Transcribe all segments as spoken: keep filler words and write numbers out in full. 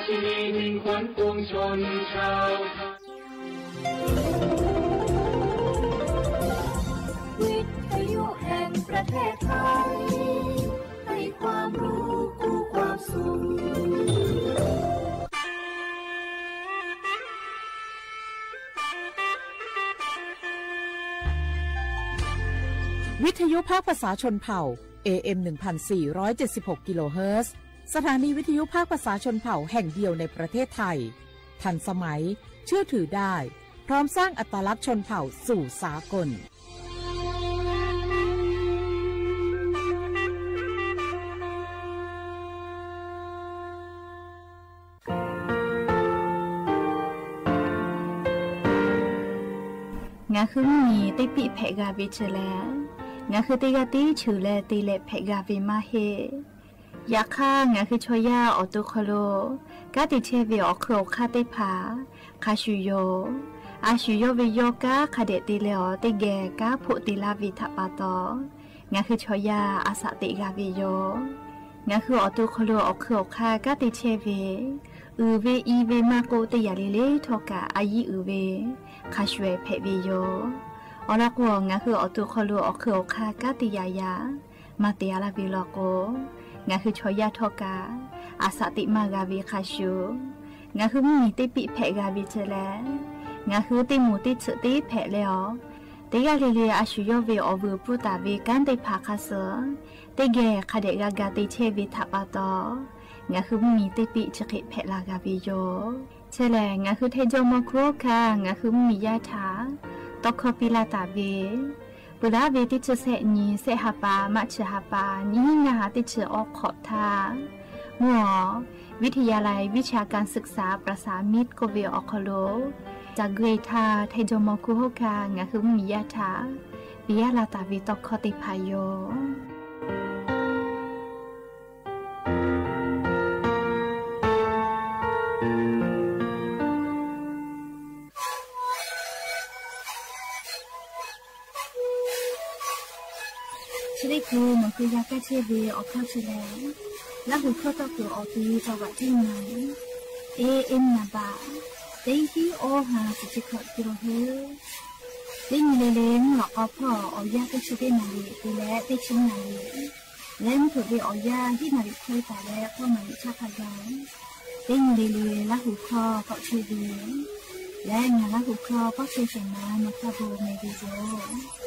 ที่มิ่งขวัญปวงชนชาวไทย วิทยุแห่งประเทศไทย ให้ความรู้คู่ความสุข วิทยุภาคภาษาชนเผ่า เอ เอ็ม หนึ่งพันสี่ร้อยเจ็ดสิบหก กิโลเฮิรตซ์ สถานีวิทยุภาคภาษาชนเผ่าแห่งเดียวในประเทศไทย ทันสมัย เชื่อถือได้ พร้อมสร้างอัตลักษณ์ชนเผ่าสู่สากล ငါဃုမုၢ်နံၤ တ့ပံၣ်ဖဲးဂၤဝ့ၤဆၢလဲၣ်, ငါဃုတ့ဂၤတ့ဆၢလဲၣ် တ့လဲးဖဲးဂၤဝ့ၤမးဟ့ၣ် ယၤခါ ငါဃုဆီယၢ်အီၤတူခီလိာ် ကါတ့ဆဲဝ့ၤအီၣ်ခုၣ်အီၣ်ခါသ့ၣ်တဖၣ် ခါဆူၣ်ယိာ်, အါဆူၣ်ယိာ်ဝ့ၤယိာ် ကါခါဒဲးတ့လဲအီၤ တ့ဂဲၤကါဖိးတ့လါဝ့ၤထးပာ်တီၤ, ငါဃုဆီယၢ်အစးတ့ဂၤဝ့ၤယိာ်, ငါဃုအီၣ်တူခီလိာ်အီၣ်ခုၣ်အီၣ်ခါ ကါတ့ဆဲဝ့ၤ အုၣ်ဝ့ၤအံၤဝ့ၤမးကိးတ့ယၤလံလံထီၣ်ကး အယံၤအုၣ်ဝ့ၤ ခါဆူၣ်ဝဲဖဲးဝ့ၤယိာ်, အီၤလီၤကိး ငါဃုအီၣ်တူခီလိာ်အီၣ်ခုၣ်အီၣ်ခါ ကါတ့ယၤယၤ မၤတ့အါလၢဝ့ၤလီၤကိး, ငါဃုဆီယၢ်ထီၣ်ကး အစးတ့မးဂၤဝ့ၤခါဆူၣ်, ငါဃုမုၢ်နံၤ တ့ပံၣ်ဖဲးဂၤဝ့ၤဆၢလဲၣ်, ငါဃုတ့မူးတ့ဆၢတ့ဖဲးလဲအီၤ, တ့ဂၤလံလံ အါဆူၣ်ယိာ်ဝ့ၤအီၣ်ဝုၢ်ပူၤတၢ်ဝ့ၤ ကါသ့ၣ်တဖၣ်ခါဆူၣ်, တ့ဂဲၤခါဒဲးဂၤဂၤတ့ဆဲဝ့ၤထးပာ်တီၤ, ငါဃုမုၢ်နံၤ တ့ပံၣ်ဆၢဃ့ဖဲးလၢဂၤဝ့ၤယိာ်, ဆဲလဲၣ် ငါဃုထဲယီမီၤခူဟီၣ်ခါ ငါဃုမုၢ်မံၤယါထး တီခီပံလၢတၢ်ဝ့ၤ ပူၤလၢဝ့ၤတ့ဆၢဆဲးနံၤ ဆဲးဟးပာ် မးဆၢဟးပာ် နံၤဟံးနၤဟးတ့ဆၢအီခီၣ်ထါ, မုၢ်အီၤ วิทยาลัยวิชาการศึกษาประสามิตร ကိးဝ့ၤအီၣ်ခီလိာ်, တၢ်ဂ့ၤထါ ထဲယီမီၤခူဟီၣ်ခါ ငါဃုမုၢ်မံၤယါထး ပယါလၢတၢ်ဝ့ၤတီခီသ့ၣ်တဖၣ်ယိာ် ဆၢလ့ၣ်ဖိ မီၤဃုယါကါဆၢဝ့ၤအီၣ်ခီၣ်ဆၢလဲၣ်, လၢဟူၣ်ခီၣ်တီၢ်ကိၣ်အီၤ ပယီၤတဝးတံၢ်နၤ, เอ เอ็ม နံပါတ် တဆံခံ အီဟး ဆံခံ กิโลเฮิรตซ์, တ့နံၤလံၤလံၤ မုၢ်လီၤကီဖီၣ် အီၣ်ယါတဆံတ့နံၤလံၤ ပူၤလဲၣ် တဆံနံၤလံၤ လၢမုၢ်ထီၣ်ဝ့ၤအီၣ်ယါ ဟံးနံၤလံၤခွဲတၢ်လၢ ဃိးနံၤလံၤဆၢခါယါ, တ့နံၤလံၤလံၤ လၢဟူၣ်ခီၣ်ကီၣ်ဆၢဝ့ၤ, လၢနၤလၢဟူၣ်ခီၣ်ကီၣ်ဆၢ ဆၢနၤ နီၢ်ဖးဘိၣ် မဲာ်ဂ့ၤယိာ်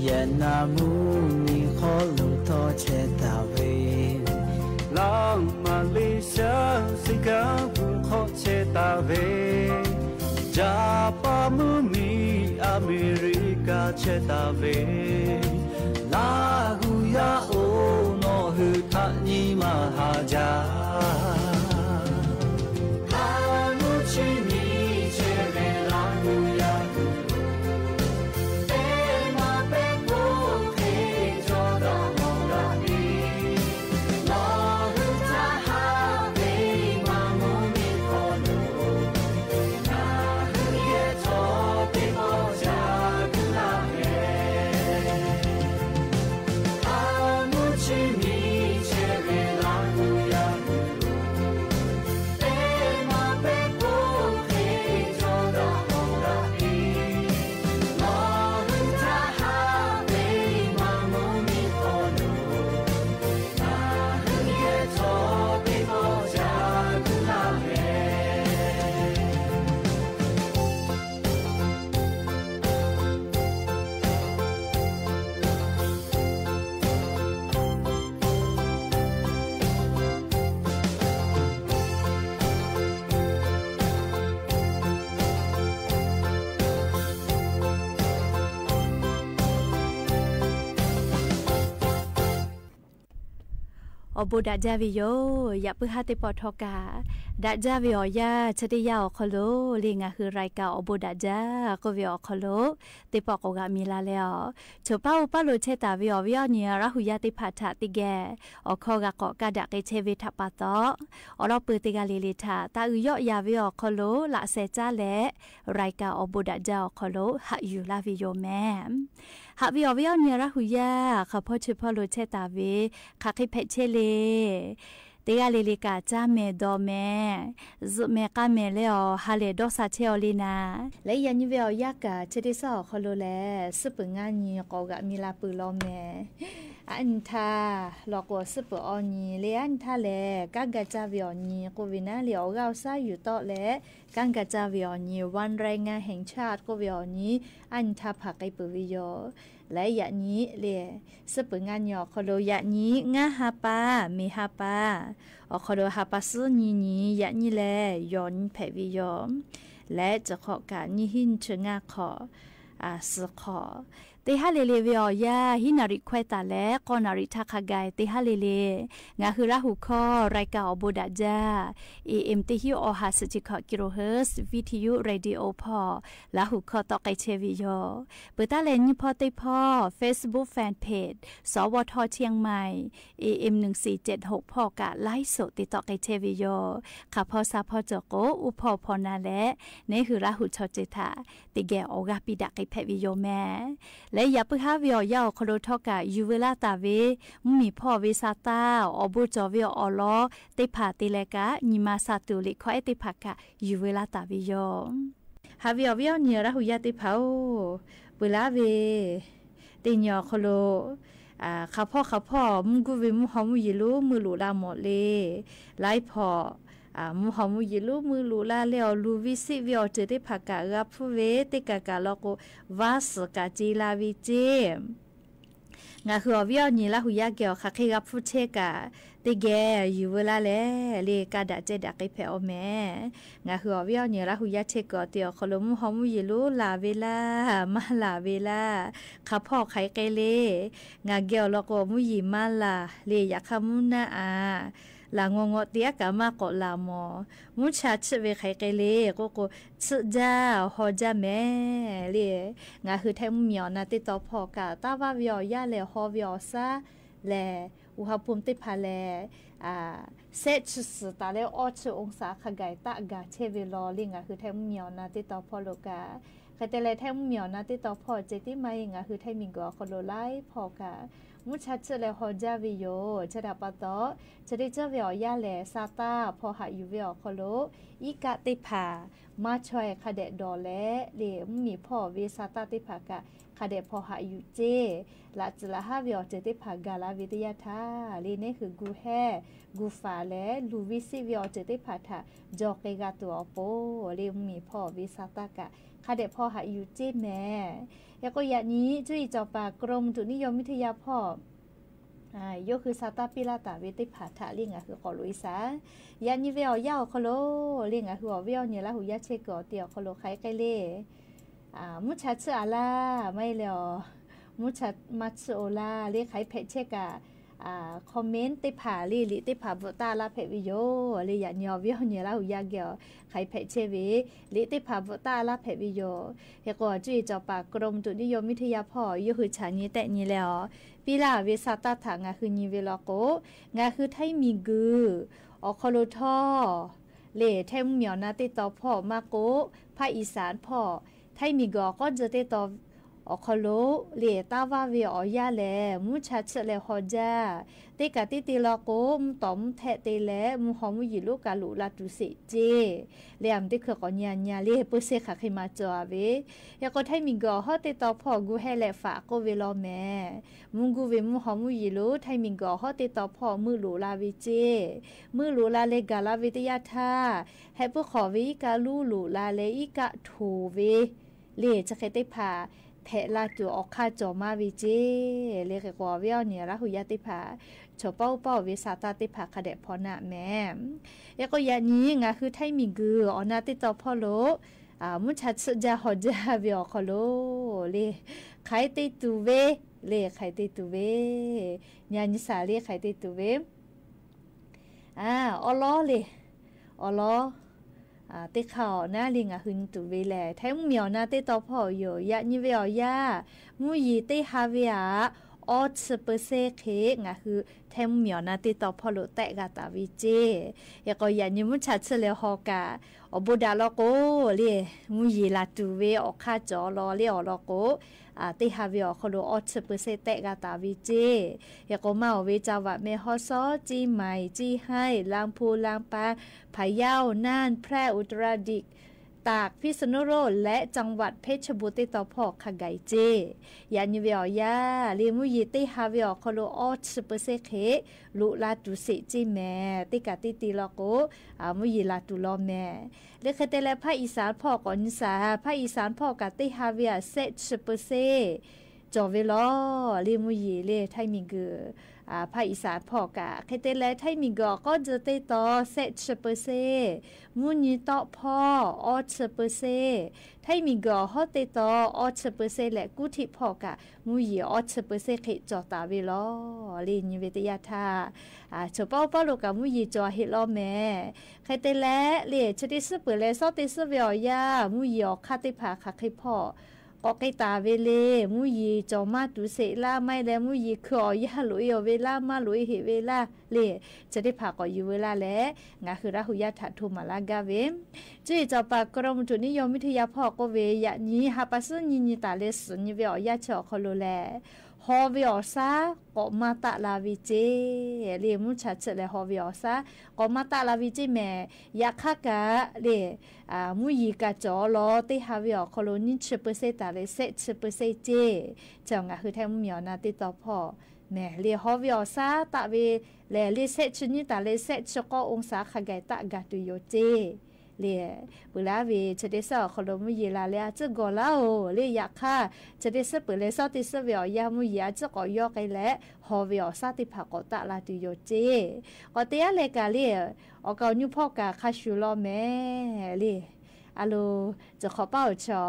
ယနၢ်မူနံၤခီလူၢ်ထီၣ်ဆဲးတၢ်ဝ့ လၢမလေးရှား စင်ကာပူခီဆဲးတၢ်ဝ့ ယပၣ်မုၢ်မံၤ အမဲရကၤဆဲးတၢ်ဝ့ လၢဟူယၤအိၣ်နီၣ် ဟုထးနံၤမၤဟါယၤ အိၣ်ဘူးဒၣ်ဒၢဝဲယိၤ ယပုၢ်ဟါသ့ၣ်ပီၣ်ထီကၢ် ဒၣ်ဒၢဝဲအီၤယၤ ဆၢတယါအီၤခီလိာ် လၢငါဟုရၢၢ်ကၢၣ်အိၣ်ဘူးဒၣ်ဒၢ ကိးဝဲအီၤခီလိာ် သ့ၣ်ပီၣ်ကိးဂၤမံၤလၢ်လၢ်အီၤ ဆိပာ်အိၣ်ပာ်လိာ်ဆဲးတၢ်ဝဲအီၤ ဝဲအီၤနံၤရၢ်ဟူယၤသ့ၣ်တဖၣ်ထၣ်သ့ၣ်ဂဲၤ အိၣ်ခီဂၤကိးကးဒၣ်ကဲဆဲးဝဲထၣ်ပာ်သီ အိၣ်ဒီးပုၢ်သ့ၣ်ဂၤလၢ်လၢ်ထၣ် တၢ်အုၣ်ယီၣ်ယၤဝဲအီၤခီလိာ် လၢအစဲးကၠါလဲၣ် ရၢၢ်ကၢၣ်အိၣ်ဘူးဒၣ်ဒၢအီၤခီလိာ် ဟးယူၢ်လၢ်ဝဲယိၤမဲ ဟးဝဲအီၤဝဲအီၤနံၤရၢ်ဟူယၤ ခီဖီဆိပာ်လိာ်ဆဲးတၢ်ဝဲ ခးဃ့ဖဲးဆဲးလ့ၣ် သ့ၣ်ဂၤလၢ်လၢ်ကၢ် ကၠါမဲာ်ဒီးမဲာ် စူးမဲာ်ကၢ်မဲာ်လၢအီၤဟးလဲၢ်ဒီးစးဆဲးအီၤလံနၤ လၢယၤနံၤဝဲအီၤယၤကၢ် ဆၢတ့ၢ်စီၤအီၤခီလိာ်လဲၣ် စူးပၢၢ်ငါနံၤကိးဂၤမံၤလၢ်ပုၢ်လီၤမဲာ် အနံၤထါ လီၤကိးစူးပၢၢ်အီၤနံၤ လၢအနံၤထါလဲၣ် ကၣ်ကၢ်ကၠါဝဲအီၤနံၤ ကိးဝဲနၤလၢအီၤဂၤအီၤစၢ်ယူၢ်တီၢ်လဲၣ် ကၣ်ကၢ်ကၠါဝဲအီၤနံၤ วันแรงงานแห่งชาติ ကိးဝဲအီၤနံၤ အနံၤထါဖးဃ့ပုၢ်ဝဲယိၤ လၢယၤနံၤလၢ် စူးပၢၢ်ငါနံၤအီၤခီလိာ် ယၤနံၤ ငါးဟါပၢ် မ့ၢ်ဟါပၢ် အီၤခီလိာ် ဟါပၢ်စူညံၤနံၤ ယၤနံၤလဲၣ် ယီၤနံၤဖဲးဝဲယိၤ လၢစခီၣ်ကၢ် နံၣ်ဟံၣ်နံၣ်ဆၢၣ်ငါခီၣ် အစခီၣ် သ့ၣ်ဟးလ့ၣ်လ့ၣ်ဝဲအီၤယၤ ဟံးနၣ်ရံၣ်ခွဲးသးလဲၣ် ဃိးနၣ်ရံၣ်ထးခါဂၤ သ့ၣ်ဟးလ့ၣ်လ့ၣ် ငါဟုရၢ်ဟူခီ ရၢၢ်ကၢၣ်အိၣ်ဘူးဒၣ်ဒၢ เอเอ็ม တဟံၣ်အီၤဟး ဆံခံခီၣ် กิโลเฮิรตซ์ วิทยุเรดิโอဖီၣ် လၢဟူခီတီၣ်ကဲဆဲးဝဲယိၤ ပၢၢ်တၢ်လဲၣ်နံၣ်ဖီသ့ၣ်ဖီ Facebook Fanpage สวท เชียงใหม่ เอเอ็ม หนึ่งสี่เจ็ดหกဖီၣ်ကၢ် ไลฟ์สด သ့ၣ်တီၣ်ကဲဆဲးဝဲယိၤ ခးဖီဆါဖီစၢၢ်ကိး အိၣ်ဖီၣ်ဖီၣ်နၤလဲၣ် နဟူရၢ်ဟူဆီၣ်စၢၢ်ထၣ် သ့ၣ်ဂဲၤအီၤဂၤပံၤဒၣ်က့ၤဖဲးဝဲယိၤမဲ လၢယၤပုၢ်ဟါဝဲအီၤယၤအီၤခီလိာ်ထီကၢ် ယူၢ်ဝဲလၢ်တၢ်ဝဲ မုၢ်မံၤဖီၣ်ဝဲစးသၣ် အိၣ်ဘူးကၠီၣ်ဝဲအီၤလီၤ သ့ၣ်တဖၣ်သ့ၣ်လဲၣ်ကၢ် နံၤမၤစၢ်တူၢ်လံာ်ခီအဲၣ်သ့ၣ်တဖၣ်ကၢ် ယူၢ်ဝဲလၢ်တၢ်ဝဲယိၤ ဟးဝဲအီၤဝဲအီၤနံၤရၢ်ဟူယၤသ့ၣ်တဖၣ်ဧၢ ပှဲၤလၢ်ဝဲ သ့ၣ်ညါအီၤခီလိာ် ခးဖီၣ်ခးဖီၣ် မုၢ်ဂုၢ်ဝဲမုၢ်ဟီၣ်မုၢ်ယံၤလၢမုၢ်လူၤလၢ်မီၢ်လ့ လၢဖီၣ် မုၢ်ဟီၣ်မုၢ်ယံၤလၢမုၢ်လူၤလၢ်လၢအီၤ လူၤဝံစံးဝဲအီၤတၢ်သ့ၣ်တဖၣ်ကၢ် ဂၤဖုဝဲသ့ၣ်ကၢ်ကၢ်လီၤကိး ဝါစၢၢ်ကၢ်စ့လၢ်ဝံစ့ ငါဟုအီၤဝဲအီၤနံၤလၢဟူယၤကဲအီၤ ခးဃ့ဂၤဖုထဲကၢ် သ့ၣ်ဂဲၤယူၢ်ဝဲလၢ်လဲၣ် လၢကၢ်ဒၣ်စဲဒၣ်က့ၤဖဲးအီၤမဲ ငါဟုအီၤဝဲအီၤနံၤလၢဟူယၤထဲကၢ်အီၤသ့ၣ်အီၤခီလိာ် မုၢ်ဟီၣ်မုၢ်ယံၤလၢလၢ်ဝဲလၢ် မၤလၢ်ဝဲလၢ် ခးဖီၣ်ခးကဲလ့ၣ် ငါကဲအီၤလီၤကိး မုၢ်ယံၤမၤလၢ်လ့ၣ် ယခါမုၢ်နၤအါ လၢ်ငီၢ်ငီၢ်သ့ၣ်အကၢ်မၤကိးလၢ်မီၢ် မုၢ်ဆါဆံးဝဲခးကဲလ့ၣ် ကိးကိး ဆံးဒၣ် ဟီၣ်ဒၣ်မဲာ်လ့ၣ် ငါဟုထဲမုၢ်မံၤအီၤနၤသ့ၣ်တီဖီၣ်ကၢ် တၢ်ဘၣ်ဝဲအီၤယၤလဲၣ် ဟီၣ်ဝဲအီၤစၢ်လဲၣ် အူဟးဖူမ်သ့ၣ်တဖၣ်လဲၣ် စဲးဆံးစူၤတၢ်လၢအီၣ်ဆံးအီၣ်စၢ်ခါဂၤ တၢ်အဂၤဆဲးဝဲလီၤလံ ငါဟုထဲမုၢ်မံၤအီၤနၤသ့ၣ်တီဖီၣ်လိာ်ကၢ် ခဲတဲလဲၣ်ထဲမုၢ်မံၤအီၤနၤသ့ၣ်တီဖီၣ် စ့တံမါအံၤ ငါဟုထဲမံၤကီးအီၤခီလိာ်လၢဖီၣ်ကၢ် မုၢ်ဆါဆံးလဲၣ်ဟီၣ်ဒၣ်ဝဲယိၤ ဆၢတၢ်ပာ်သီ ဆၢတ့ၢ်စၢဝဲအီၤယၤလဲၣ် စးသၣ်ဖီၣ်ဟးယူၢ်ဝဲအီၤခီလိာ် အံကၣ်သ့ၣ်တဖၣ် မၤဆီၣ်ခါဒဲးဒီးလဲၣ် လၢမုၢ်မံၤဖီၣ်ဝဲစးသၣ်သ့ၣ်တဖၣ်ကၢ် ခါဒဲးဖီၣ်ဟးယူၢ်စ့ လၢစူၤလၢဟးဝဲအီၤတၢ်သ့ၣ်တဖၣ်ဂၤလၢ်ဝဲသ့ၣ်ယါထၣ် လၢန့ၣ်ဃုာ်ဂုာ်ဟဲ ဂုာ်ဖးလဲၣ် လူၤဝံစံးဝဲအီၤတၢ်သ့ၣ်တဖၣ်ထၣ် ကၠီၤက့ၤဂၤတုၤအီၤပိၤ လၢမုၢ်မံၤဖီၣ်ဝဲစးသၣ်ကၢ် คะแดะผ่อหาอยู่เจ๊แหม แล้วก็อย่างนี้ จุ้ยจ่อปากกรมอุตุนิยมวิทยาผ่อ อ่า ยกคือซาต้าปี้ล่าต๋าเวเต๊ผ่าถะ เล่งาคือก่อลุยสา อย่างนี้เวออกยาออกคอโล เล่งาคือออกเวออกเหนือละหูยาเชกอเตียวคอโลใครใกล้เล่ อ่า มุชาชื่ออาล่า ไม่แล้ว มุชามาชื่อโอล่า เล่ใครแผะเชกะ อ่า คอมเมนต์เต๊ผ่า เล่หลีเต๊ผ่าบวกต้าล่าแผะวิโย เล่อย่างนี้ออกเวออกเหนือละหูยาเกียว ใครแผะเชเว หลีเต๊ผ่าบวกต้าล่าแผะวิโย เฮโกจุ้ยจ่อปากกรมอุตุนิยมวิทยาผ่อ ยกคือฉานี้แต๊นี้แล้ว ปี้ล่าเวซาต้าถะ งาคือนี้เวลอโก งาคือไทยมีกือ ออกคอโลท่อ เล่ไทยมุ้งเหมียวนาเต้ตอผ่อมาโก ภาคอีสานผ่อ ไทยมีกือออกก็เจอเต้ตอ ออกคอโล เล่ต้าว่าเวออกยาแล มุชาเชอะแลฮอจา เต๊กะตี้ตีลอโก มุต๋อมมุแทะเตแล มุฮอมุหยีลูกกาลุลาตุเสเจ เล่อำเต้คือก่อนยาญา เล่เปอร์เซ็นต์ค่ะใครมาจ่อเว แล้วก็ไทยมีกือออกฮอเต้ตอผ่อกูแฮแลฝากโกเวลอแหม มุงกูเวมุฮอมุหยีลู ไทยมีกือออกฮอเต้ตอผ่อมือลุลาเวเจ มือลุลาเลกาลาเวเตยาท่า แฮปื้อขอเวอีกาลูลุลาเลอีกะโถเว เล่จะใครเต๊ผ่า แผะลาตั๋วออกค่าจ่อมาเวเจ เล่ใครกว่าเวออกเหนือละหูยาเต๊ผ่า โฉเป้าเป้าเวซาต้าเต๊ผ่าคะแดะผ่อหน้าแหม แล้วก็อย่างนี้ งาคือไทยมีกือ ออกนาเต้ตอผ่อโล อ่า มุชาเชอะจาฮอจาเวออกคอโล เล่ใครเต้ตูเว เล่ใครเต้ตูเว ญาณิสา เล่ใครเต้ตูเว อ่า ออลอเล่ ออลอ อ่า เต๊ข่าวนาเล่งาคือตูเวแล ไทยมุ้งเหมียวนาเต้ตอผ่อโย อย่างนี้เวออกยา มุ้งหยีเต้ฮาเวอะ ออเชเปอร์เซ็นต์เค งาคือไทยมุ้งเหมียวนาเต้ตอผ่อโลแต๊กาตาเวเจ แล้วก็อย่างนี้มุชาเชอะแลฮอกะ ออกโบดาลอโก เล่ มุ้งหยีลาตูเวออกค่าจ่อลอ เล่ออกลอโก อ่า เต้ฮาเวออกคอโลออเชเปอร์เซ็นต์แต๊กาตาเวเจ แล้วก็มาออกเวจังหวัดแม่ฮ่องสอน เจียงใหม่ เจียงไฮ้ ลำพูน ลำปาง พะเยา น่าน แพร่ อุตรดิตถ์ ตาก พิษณุโลก และจังหวัดเพชรบูรณ์เต้ตอผ่อคะไกเจ อย่างนี้เวออกยา เล่มุ้งหยีเต้ฮาเวออกคอโลออเชเปอร์เซ็นต์เค ลุลาตุเสเจแหม เต๊กะตี้ตีลอโก อ่า มุ้งหยีลาตูลอแหม เล่ใครเตแลภาคอีสานผ่อก่อนนิสา ภาคอีสานผ่อกะเต้ฮาเวอะเซตเชเปอร์เซ็นต์ จ่อเวลอ เล่มุ้งหยี เล่ไทยมีกือ อ่า ภาคอีสานผ่อกะ ใครเตแลไทยมีกือออกก็เจอเต้ตอเซตเชเปอร์เซ็นต์ มุ้งหยีเตาะผ่อ ออเชเปอร์เซ็นต์ ไทยมีกือออกฮอเต้ตอ ออเชเปอร์เซ็นต์ และกู้ที่ผ่อกะ มุ้งหยีออเชเปอร์เซ็นต์เคจ่อตาเวลอ เล่นี้เวเตยาท่า อ่า โฉเป้าเป้าโลกะมุ้งหยีจ่อเฮลอแหม ใครเตแล เล่เชเตซื้อเปิดแลซ้อเตซื้อเวออกยา มุ้งหยีออกค่าเต้ผ่าค่ะใครผ่อ ก็ใครตาเวเล มุ้งหยีจ่อมาตูเสล่า ไม่แลมุ้งหยีคือออกยาหลุยออกเวลามาหลุยเหเวลา เล่เชเตผ่าก็อยู่เวลาแล งาคือละหูยาถะโทรมาลากาเว จุ้ยจ่อปากกรมอุตุนิยมวิทยาผ่อโกเว อย่างนี้ฮาปะซื้อนี้นี้ตาเลสนี้เวออกยาเชออกคอโลแล ฮอเวออกซา ก็มาตะลาเวเจ เล่มุชาเชอะแลฮอเวออกซา ก็มาตะลาเวเจแหม อยากค่ากะ เล่ อ่า มุ้งหยีกะจ่อลอ เต้ฮาเวออกคอโลนี้เชเปอร์เซ็นต์ตาเลเซตเชเปอร์เซ็นต์เจ เจ้างาคือไทยมุ้งเหมียวนาเต้ตอผ่อ แหม เล่ฮอเวออกซา ตะเว แลเล่เซตเชนี้ตาเลเซตเชก็องศาคะไกตะกาตุโยเจ เล่ เปิดลาเว เชเตซื้อออกคอโลมุ้งหยีลาเล่อาจื้อก่อลาโอ เล่อยากค่า เชเตซื้อเปิดแลซ้อเตซื้อเวออกยา มุ้งหยีอาจื้อก่อยอไกแล ฮอเวออกซาเต้ผ่าก็ตะลาตุโยเจ ก็เตอะแลกะเล่ ออกเก่ายูพ่อกะคาชูลอแหม เล่ อะโล จะขอเป้าชอ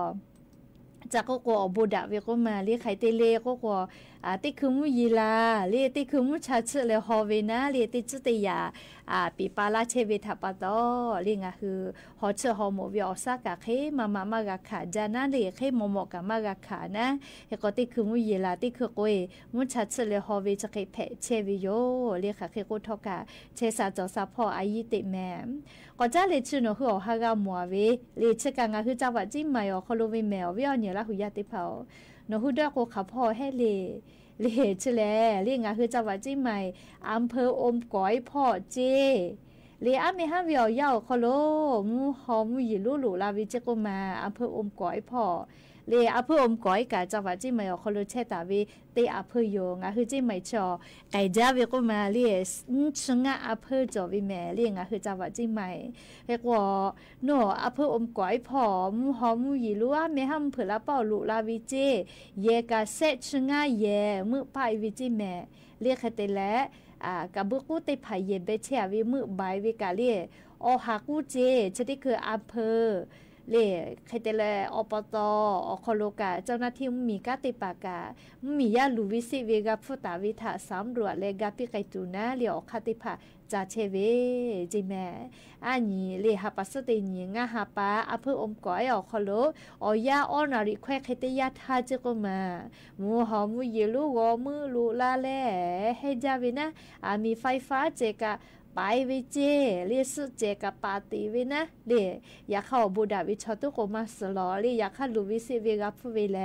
จากก็กัวออกโบดะเวก็มา เล่ใครเตเลก็กัว อ่า เต้คือมุ้งหยีลา เล่เต้คือมุชาเชอะแลฮอเวนา เล่เต้จื้อเตยา อ่า ปีปาลาเชเวถาปาตอ เล่งาคือ ฮอเชอะฮอหมกเวออกซากะเค มามามาราคา จานาเล่เค หมกหมกกะมาราคานะ เฮก็เต้คือมุ้งหยีลา เต้คือโกย มุชาเชอะแลฮอเวจะเคแผะเชเวโย เล่ค่ะเคโกทอกะ เชสาจ่อสาผ่ออายีเตะแหม ก็จ้าเล่ชื่อหนอคือออกฮากาหมัวเว เล่ชื่อกางาคือจังหวัดเจียงใหม่ออกคอโลเวแหมวเวออกเหนือละหูยาเต้ผ่อ หนอคือดอยโกขาวผ่อแฮ่เล่ เล่ชื่อแล เล่งาคือจังหวัดเจียงใหม่ อำเภออมก๋อยผ่อเจ เล่อาเมฮาเวออกยาออกคอโล มุฮอมุ้งหยีลุลุลาเวเจโกมา อำเภออมก๋อยผ่อ လႄၣ် อำเภออมก๋อย กะจังหวัดเจียงใหม่ อ๋อ ขอโล แชะต๋าเว เต้อำเภอโย งาฮื้อเจียงใหม่เชียว ไก๋จ๊าเวกู้มา လႄၣ် อืม ชึงาอำเภอจ๋อเวแหม ลาว งาฮื้อจังหวัดเจียงใหม่ เฮกว่า โน่ อำเภออมก๋อยผ่อ หมู่ฮอหมู่หยีหลู แม่ฮั่มเผินลาป้อลุลาเวเจ้ แหย่กาแซะชึงาแหย่ มืดป๊าเวเจ้แหม ลาว ใครเต๋แล อ่า กาบึกกู้เต้ผาแหย่เบเชเว มืดบายเวกา ลาว ออหากู้เจ้ ชะตี้คืออำเภอ ลาว ใครเต๋แล อบต อ๋อ ขอโลกา เจ้าหน้าที่ มีก้าเต้ผากา มียาหลูวิสิตเวกา ผู้ต๋าเวถาสำรวจ ลาว กาปิ๊กไก่ตู๋นะ ลาว ออกค่าเต้ผา จาเชเว เจ้าแหม อันนี้ ลาว หาปาซะเต๋นี้ งาหาปา อำเภออมก๋อย อ๋อ ขอโล อ๋อ ยาอ้อนาริแควใครเต๋ยาท่าเจ้ากู้มา หมู่ฮอหมู่หยีหลู วอมือลุลาแล เฮจ๊าเวนะ อ่า มีไฟฟ้าเจ๋กะ ไปเวเจ้ ลาว ซื้อเจ๋กะปาเต๋เวนะ ลาว ยาเข้าบูดาเวชอตุ๊กโกมาสลอ ลาว ยาเข้าหลูวิสิตเวกา ผู้เวแล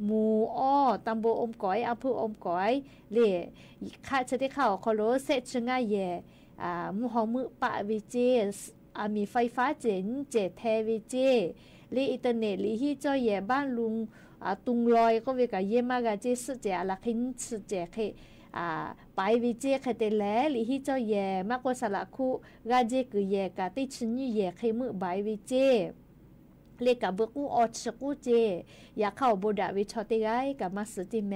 หมู่อ้อ ตำบลอมก๋อย อำเภออมก๋อย ลาว ข้าชะตี้ข้า อ๋อ ขอโล แซะชึงาแหย่ อ่า หมู่ฮอมืดป๊าเวเจ้ อ่า มีไฟฟ้าเจ๋นเจ๋แทเวเจ้ ลาว อินเทอร์เน็ต ลาว ฮี่จ้อยแหย่บ้านลุง อ่า ตุงลอย ก็เวกา เย้มากาเจ้ ซื้อเจ๋ อะละ คินซื้อเจ๋เค อ่า ไปเวเจ้ ใครเต๋แล ลาว ฮี่จ้อยแหย่ มากกว่าสละคุ กาเจ้กือแหย่กา ตี้ชึงาแหย่เค มืดบายเวเจ้ ลาว กาบึกกู้ออชึกู้เจ้ ยาเข้าบูดาเวชอเต๋ไก กามาซื้อเจ้าแหม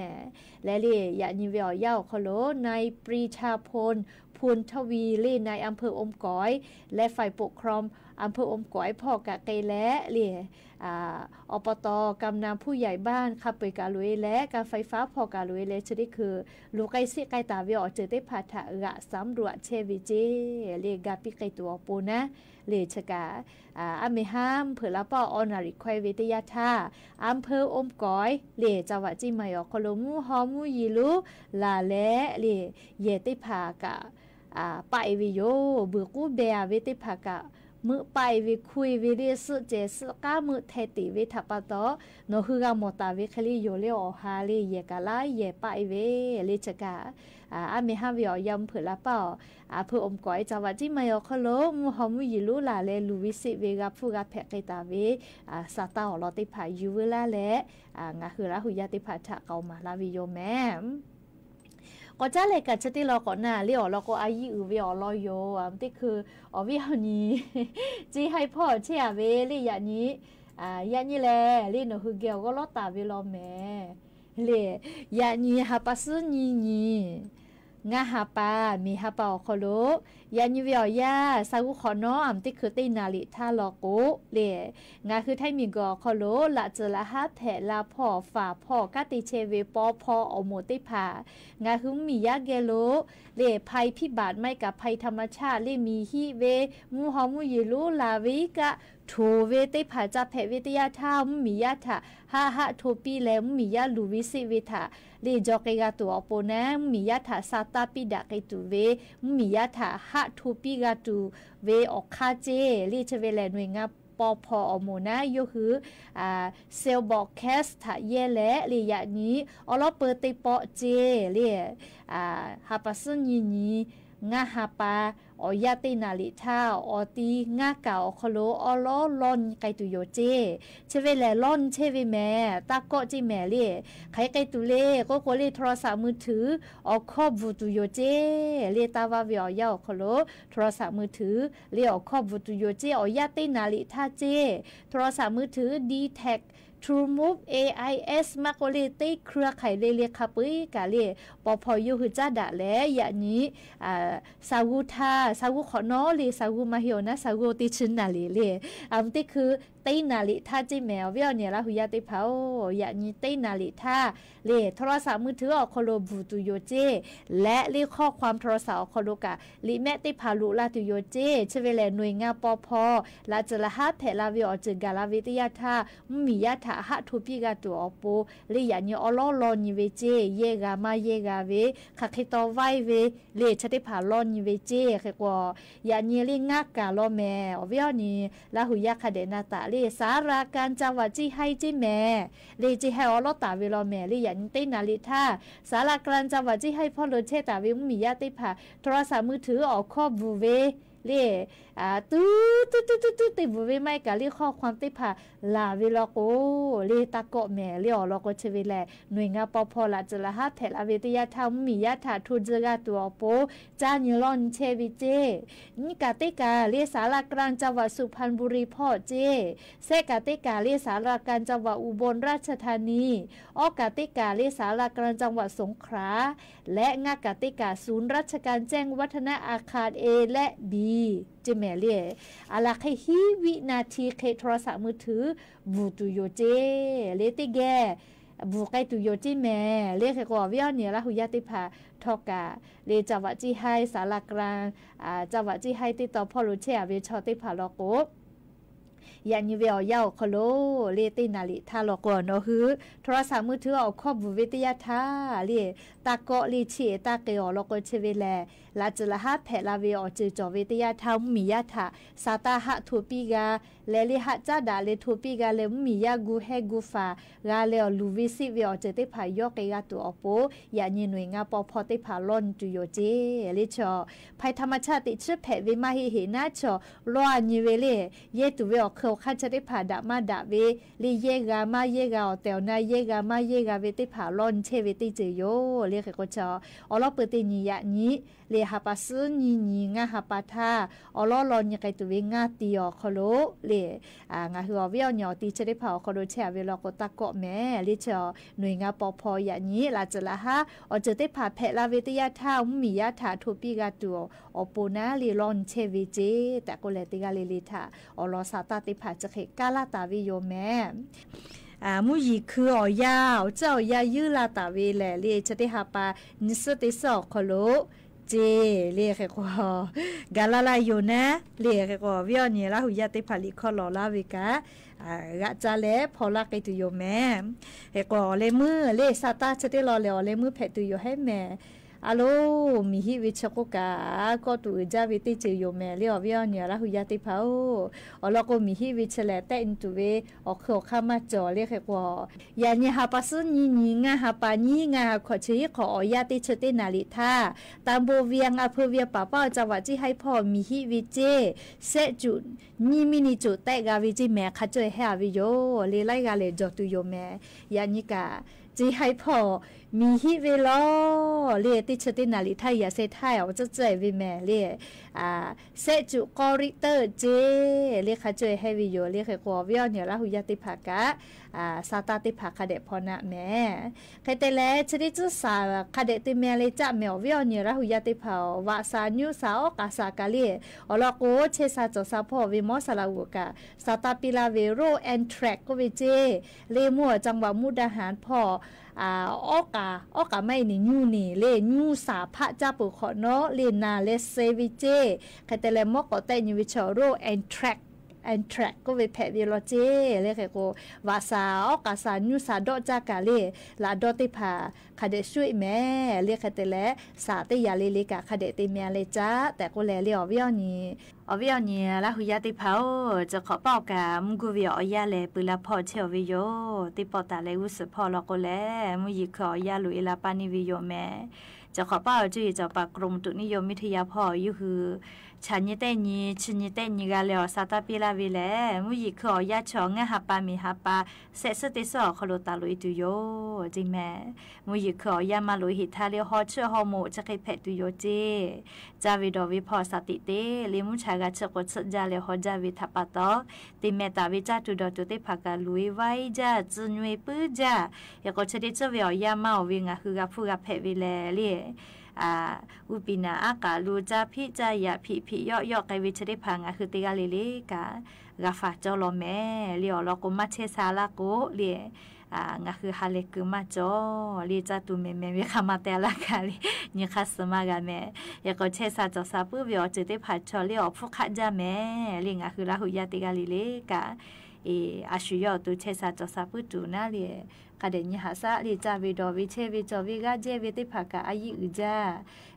ลาว ลาว ยานี้เว อ๋อ ยา อ๋อ ขอโล นายปรีชาพล พูนทวี ลาว นายอำเภออมก๋อย และฝ่ายปกครองอำเภออมก๋อย ผ่อกาเกลแล ลาว อ่า อบต กำนัน ผู้ใหญ่บ้าน ข้าเปิดกาลุย และการไฟฟ้า ผ่อกาลุย ลาว ชะตี้คือ ลูกไก่ซิไก่ต๋าเว อ๋อ เจิดเต้ผาถะกะสำรวจเชเวเจ้ ลาว กาปิ๊กไก่ตู๋ออกโปนะ ลาว เชกา อ่า อำเมฮั่มเผินลาป้อ อ้อนาริแควเวเต๋ยาท่า อำเภออมก๋อย ลาว จังหวัดเจียงใหม่ อ๋อ ขอโล หมู่ฮอหมู่หยีหลู ลาแล ลาว แหย่เต้ผากา อ่า ไปเวโย บึกกู้แบเวเต้ผากา มืดไปเวคุยเว ลาว ซื้อเจ๋ซื้อก้า มืดแทเต๋เวถาปาตอ หนอหื้อกาหมอต๋าเว ใคร ลาว โย ลาว ออหา ลาว แหย่กาลายแหย่ไปเว ลาว เชกา อ่า อำเมฮั่มเว อ๋อ ยา อำเภอลาป้อ อำเภออมก๋อย จังหวัดเจียงใหม่ อ๋อ ขอโล หมู่ฮอหมู่หยีหลู ลาว ลาว หลูวิสิตเวกา ผู้กาแผะไก่ต๋าเว อ่า สาตา อ๋อ ลอเต๋ผา อยู่เวลา ลาว อ่า งาหื้อลาหูยาเต๋ผาถะ เก่ามาลาเวโยแหม ก็จะแลกาชะตี้ลอก่อนนะ ลาว อ๋อ ลอก็อายีอือเว อ๋อ ลอโย อ่า ตี้คือ อ๋อ เว อ๋อ นี้ เจ๊ไฮ้ผ่อเชเว ลาว ยานี้ อ่า ยานี้แล ลาว หนอหื้อแกวก็ลอต๋าเวลอแหม ลาว ยานี้ หาปาซะนี้นี้ งาหาปา มีหาปา อ๋อ ขอโล ยานี้เว อ๋อ ยา สากูขอน้อม ตี้คือเต๋นาริท่าลอกุ ลาว งาหื้อไทยมีก่อ อ๋อ ขอโล ละเจอละฮาแผะลาผ่อ ฝ่าผ่อ ก้าเต๋เชเว ปอพอ อ๋อ หมู่เต๋ผา งาหื้อมียาแกโล ลาว ภัยพิบัติ ไม่กาภัยธรรมชาติ ลาว มีฮี้เว หมู่ฮอหมู่หยีหลู ลาเวกา โถเวเต๋ผา จาแผะเวเต๋ยาท่า มียาถะ ฮะฮะโทปี้ ลาว มียาหลูวิสิตเวถา ลาว จอเกกาตั๋วโปนะ มียาถะ สาตาปิดะเกตุเว มียาถะ ฮะโทปี้กาตั๋วเว ออกค่าเจ้ ลาว เชเว ลาว หน่วยงาน ปอพอ อ๋อ หมู่นะ ยกหื้อ อ่า เซลล์บอร์ดแคสต์ ถะแยะ ลาว ลาว ยานี้ อ๋อ ลอเปิดเต๋ปอเจ้ ลาว อ่า หาปาซะนี้นี้ งาหาปา อ๋อ ยาเต๋นาริท่า อ๋อ ตี้งากา อ๋อ ขอโล อ๋อ ลอลอนไกตุโยเจ้ เชเว ลาว ลอนเชเวแหม ตาเกาะเจ้แหม ลาว ใครไกตุเล ก็กัว ลาว โทรศัพท์มือถือ อ๋อ ครอบบูตุโยเจ้ ลาว ตาว่าเว อ๋อ ยา อ๋อ ขอโล โทรศัพท์มือถือ ลาว อ๋อ ครอบบูตุโยเจ้ อ๋อ ยาเต๋นาริท่าเจ้ โทรศัพท์มือถือ ดีแท็ก ทรูมูฟ เอไอเอส มากกว่า ลาว เต๋เครือข่าย ลาว ลาว คาเป๋ยกา ลาว ปอพอ ยกหื้อจ้าดะ ลาว ยานี้ อ่า สากูท่า สากูขอน้อ ลาว สากูมาเหียวนะ สากูเต๋ชึงนาริ ลาว อ่า ตี้คือ เต๋นาริท่าเจ้แหม เว อ๋อ เนี่ย ลาหูยาเต๋ผา ยานี้ เต๋นาริท่า ลาว โทรศัพท์มือถือ อ๋อ ขอโล บูตุโยเจ้ และเลขข้อความโทรศัพท์ อ๋อ ขอโลกา ลาว แมะเต๋ผาลุลาตุโยเจ้ เชเว ลาว หน่วยงาน ปอพอ ละเจอละฮาแผะลาเว อ๋อ เจิดกาลาเวเต๋ยาท่า มียาถะ ฮะโทปี้กาตั๋ว อ๋อ โป ลาว ยานี้ อ๋อ ลอลอนี้เวเจ้ แยะกามาแยะกาเว ขะเคตอไหว้เว ลาว ชะเต๋ผาลอนี้เวเจ้ ใครกัว ยานี้ ลาว งากาลอแหม อ๋อ เว อ๋อ นี้ ลาหูยาคะแดะนาตะ ลาว ศาลากลางจังหวัดเจียงไฮ้เจ้แหม ลาว เจียงไฮ้ อ๋อ ลอต๋าเวลอแหม ลาว ยานี้ เต๋นาริท่า ศาลากลางจังหวัดเจียงไฮ้ พ่อโลเชต๋าเว มียาเต๋ผา โทรศัพท์มือถือ อ๋อ ครอบบูเว လႄႈ อ่า ตุ๊ดตุ๊ดตุ๊ดตุ๊ดตุ๊ด เตะบุ๋มเวไม้กาเรียกข้อความเต๊ะผาหล่าเวลอโก เรียกตะเกาะแหม เรียกออกลอโกเชเวแล หน่วยงาน ปภ หละจื้อหละฮะ แผะลาเวเตยะถ้า มียะถา โทรจื้อก้าตั๋วออกโป จ้าเยียะล่อนเชเวเจ้ นี่ก๋าเต๊ะก๋า เรียกศาลากลางจังหวัดสุพรรณบุรีพ่อเจ้ แซะก๋าเต๊ะก๋า เรียกศาลากลางจังหวัดอุบลราชธานี อ้อก๋าเต๊ะก๋า เรียกศาลากลางจังหวัดสงขลา และงาก๋าเต๊ะก๋า ศูนย์ราชการแจ้งวัฒนะอาคาร A และ B เจ้แหมเล่ อะละ แค่ฮี้วินาที เคโทรศัพท์มือถือ บู่ตั๋วโยเจ้ เล่เต๊ะแก บู่ไกลตั๋วโยเจ้แหมเล่ แค่กว่าเวียงเนี่ยละ ฮูยาเต๊ะผา ทอกา เล่ จังหวัดเจียงไฮ้ ศาลากลาง อ่า จังหวัดเจียงไฮ้ เต๊ะต่อพ่อหลวงเชอเวชอเต๊ะผาลอโก อย่างนี้เวออกยาออกคอโล เล่เต้นาริท่าลอโกเนาะ คือโทรศัพท์มือถือออกข้อบู่เวเตยะถ้า เล่ตาเกาะ เล่เชะตาเกออกลอโกเชเวแล หละจื้อหละฮะ แผะลาเวออกจื้อจ่อเวเตยะถ้า มียะถา สาตาฮะโทรปี้กา แลเล่ฮะจ๊ะดะ เล่โทรปี้กา แลมียะกูแฮกูฝา กาแลออกลูเวซิเวออกจื้อเต๊ะผา ยอเกกาตั๋วออกโป อย่างนี้หน่วยงาน ปภ เต๊ะผาล่อนตั๋วโยเจ้ เล่ชอ ภัยธรรมชาติติดเชื้อแผะเวมาเฮเฮนะชอ ล่ออันนี้เวเล่ เย้ตั๋วเวออกเครือข้าเชอเต๊ะผา ดะมาดะเว เล่เย้กามาเย้กา ออกแต๋วนาเย้กามาเย้กาเวเต๊ะผา ล่อนเชเวเตยะเจ้อโย เล่แค่กว่าชอ ออกลอเปิดเตนี่อย่างนี้ เล่หาปาซื้อนี่นี่ งาหาปาถ้า ออกลอลอนี่ไกตั๋วเวงาตีออกคอโล เล่ อ่า งาคือออกเวียงเนี่ย ตีเชอเต๊ะผาออกคอโล เชอเวลอโกตาเกาะแหม เล่ชอ หน่วยงาน ปภ อย่างนี้ หละจื้อหละฮะ ออกจื้อเต๊ะผา แผะลาเวเตยะถ้า มียะถา โทรปี้กาตั๋ว ออกโปนะ เล่ล่อนเชเวเจ้ แต่ก็แลเตกาเล่เล่ถ้า ออกลอสาตาเต๊ะผา จะเขะก้าล่าตาเวโยแหม อ่า มุ้ยหยีคือออกยา เจ้าออกยายื้อล่าตาเวแล เล่เชอเต๊ะหาปา นี่ซื้อเต๊ะซอกคอโล เจ้ เล่แค่กว่า กาล่าล่าโยนะ เล่แค่กว่า เวียงเนี่ยละ ฮูยาเต๊ะผา หลีข้อลอลาเวกา อ่า กะจะแล พอลาไกตั๋วโยแหม แค่กว่า เล่มือ เล่สาตาเชอเต๊ะลอ เล่ออกเล่มือแผะตั๋วโยแหม อะโล มีฮีวิเชโกกา ก็ตั๋วอือจ้าเวเตยะเจ้อโยแหม เล่ออกเวียงเนี่ยละ ฮูยาเต๊ะผา ออกลอโกมีฮีวิเชแล แตะอินตั๋วเว ออกเครือข้ามาจ่อ เล่แค่กว่า อย่างนี้หาปาซื้อนี่นี่ งาหาปานี่ งาหาขอเชอฮีขอออกยาเตยะเชอเต๊ะนาริท่า ตำบลเวียง อำเภอเวียงป่าเป้า จังหวัดเจียงไฮ้พ่อ มีฮีวิเจ้ แซะจุ นี่มีนี่จุ แตะกาวิจิแหม ข้าจ้วยแฮวิโย เล่ไล่กาเล่จ่อตั๋วโยแหม อย่างนี้กา เจียงไฮ้พ่อ มีฮีเวลอ เล่เตยะเชอเต๊ะนาริท่า อย่าเซท่า ออกเจ้าเจ้ยเวแหม เล่ อ่า แซะจุกอริเตอร์เจ้ เล่ข้าจ้วยแฮวิโย เล่แค่กว่า เวียงเนี่ยละ ฮูยาเต๊ะผากา อ่า สาตาเต๊ะผา คะแดะพอนะแหม แค่แต่แล เชอเต๊ะจื้อสา คะแดะเตยะแหมเล่จ๊ะแหม ออกเวียงเนี่ยละ ฮูยาเต๊ะผา วาสา ยูสา ออกาสากาเล่ ออกลอโกเชสาจ่อสาพ่อ เวหมอสาลาอุกา สาตาปีลาเวโรคแอนแทรกก็เวเจ้ เล่มั่วจังหวัดมุกดาหารพ่อ อ่า ออกา ออกาไม่นี่ ยูนี่ เล่ยูสาพระเจ้าเปิดขอเนาะ เล่นาเล่เซเวเจ้ แค่แต่แล หมอก็แตะนี่เวชอ โรคแอนแทรก แอนแทรกก็เวแผะเวลอเจ้ เล่แค่กว่า วาสา ออกาสา ยูสา เดาะจ้ากาเล่ ละเดาะเต๊ะผา คะแดะจ้วยแหม เล่แค่แต่แล สาเตยะเล่เล่กา คะแดะเตยะแหมเล่จ๊ะ แต่ก็แล เล่ออกเวียงนี่ ออกเวียงเนี่ยละ ฮูยาเต๊ะผา จะขอเป้ากา มุ้งกูเวียออกยาแล ปือลาพ่อเชอเวโย เต๊ะปอตาแล อู้สือพ่อลอโกแล มุ้ยหยีคือออกยาลูเอลาปานี่เวโยแหม จะขอเป้า จุยเจ้าปากรมอุตุนิยมวิทยาพ่อ ยูคือ ฉันนี่เตะนี่ ชินนี่เตะนี่กาแล ออกสาตาปีลาเวแล มุ้ยหยีคือออกยาชองาหาปา มีหาปา แซะซื้อเต๊ะซอกคอโลตาลุยตั๋วโย เจ้แหม มุ้ยหยีคือออกยามาลุยหิทาเล่ ฮอเชื่อฮอหมู จะเขยแผะตั๋วโยเจ้ จ้าเวดอเวพอสาติเต เล่มุ้ยชากาเชอโกเชอจ้าเล่ ฮอจ้าเวทาปาตอ เตยะแหมตาเวจ้า ตั๋วดอตั๋วเต๊ะผากาลุยไว้จ้า จื้อเวปื้อจ้า เฮโกเชอเต๊ะเจ้าเวออกยามาออกเวงา คือกาผู้กาแผะเวแล เล่ อ่า อุปีนาอากาลูจ้า ผิจ้า ยาผิผิเยาะเยาะ ไกเวเชอเต๊ะผางา คือเตยะกาเล่เล่กา กาฝากจ้อลอแหม เล่ออกลอโกมาเชสาลาโก เล่ อ่า งาคือฮาเลกือมาจ้อ เล่จ้า ตั๋วแหมแหมเวคามาเตยะลากาเล่ นี่ค่ะ สมากาแหม เฮโกเชสาจ่อสาปื้อเวออกจื้อเต๊ะผาชอ เล่ออกผู้คะจ้าแหม เล่งาคือละ ฮูยาเต๊ะกาเล่เล่กา เอ อาชุยอตั๋วเชสาจ่อสาปื้อตั๋วนาเล่ ကဒဲးနံၤဟးစးလံ စၢ်ဝ့ၤဒီးဝ့ၤဆဲးဝ့ၤကၠီၣ်ဝ့ၤဂါ ကၠဲဝ့ၤသ့ၣ်တဖၣ်ကး အယံာ်အုၣ်ကၢ်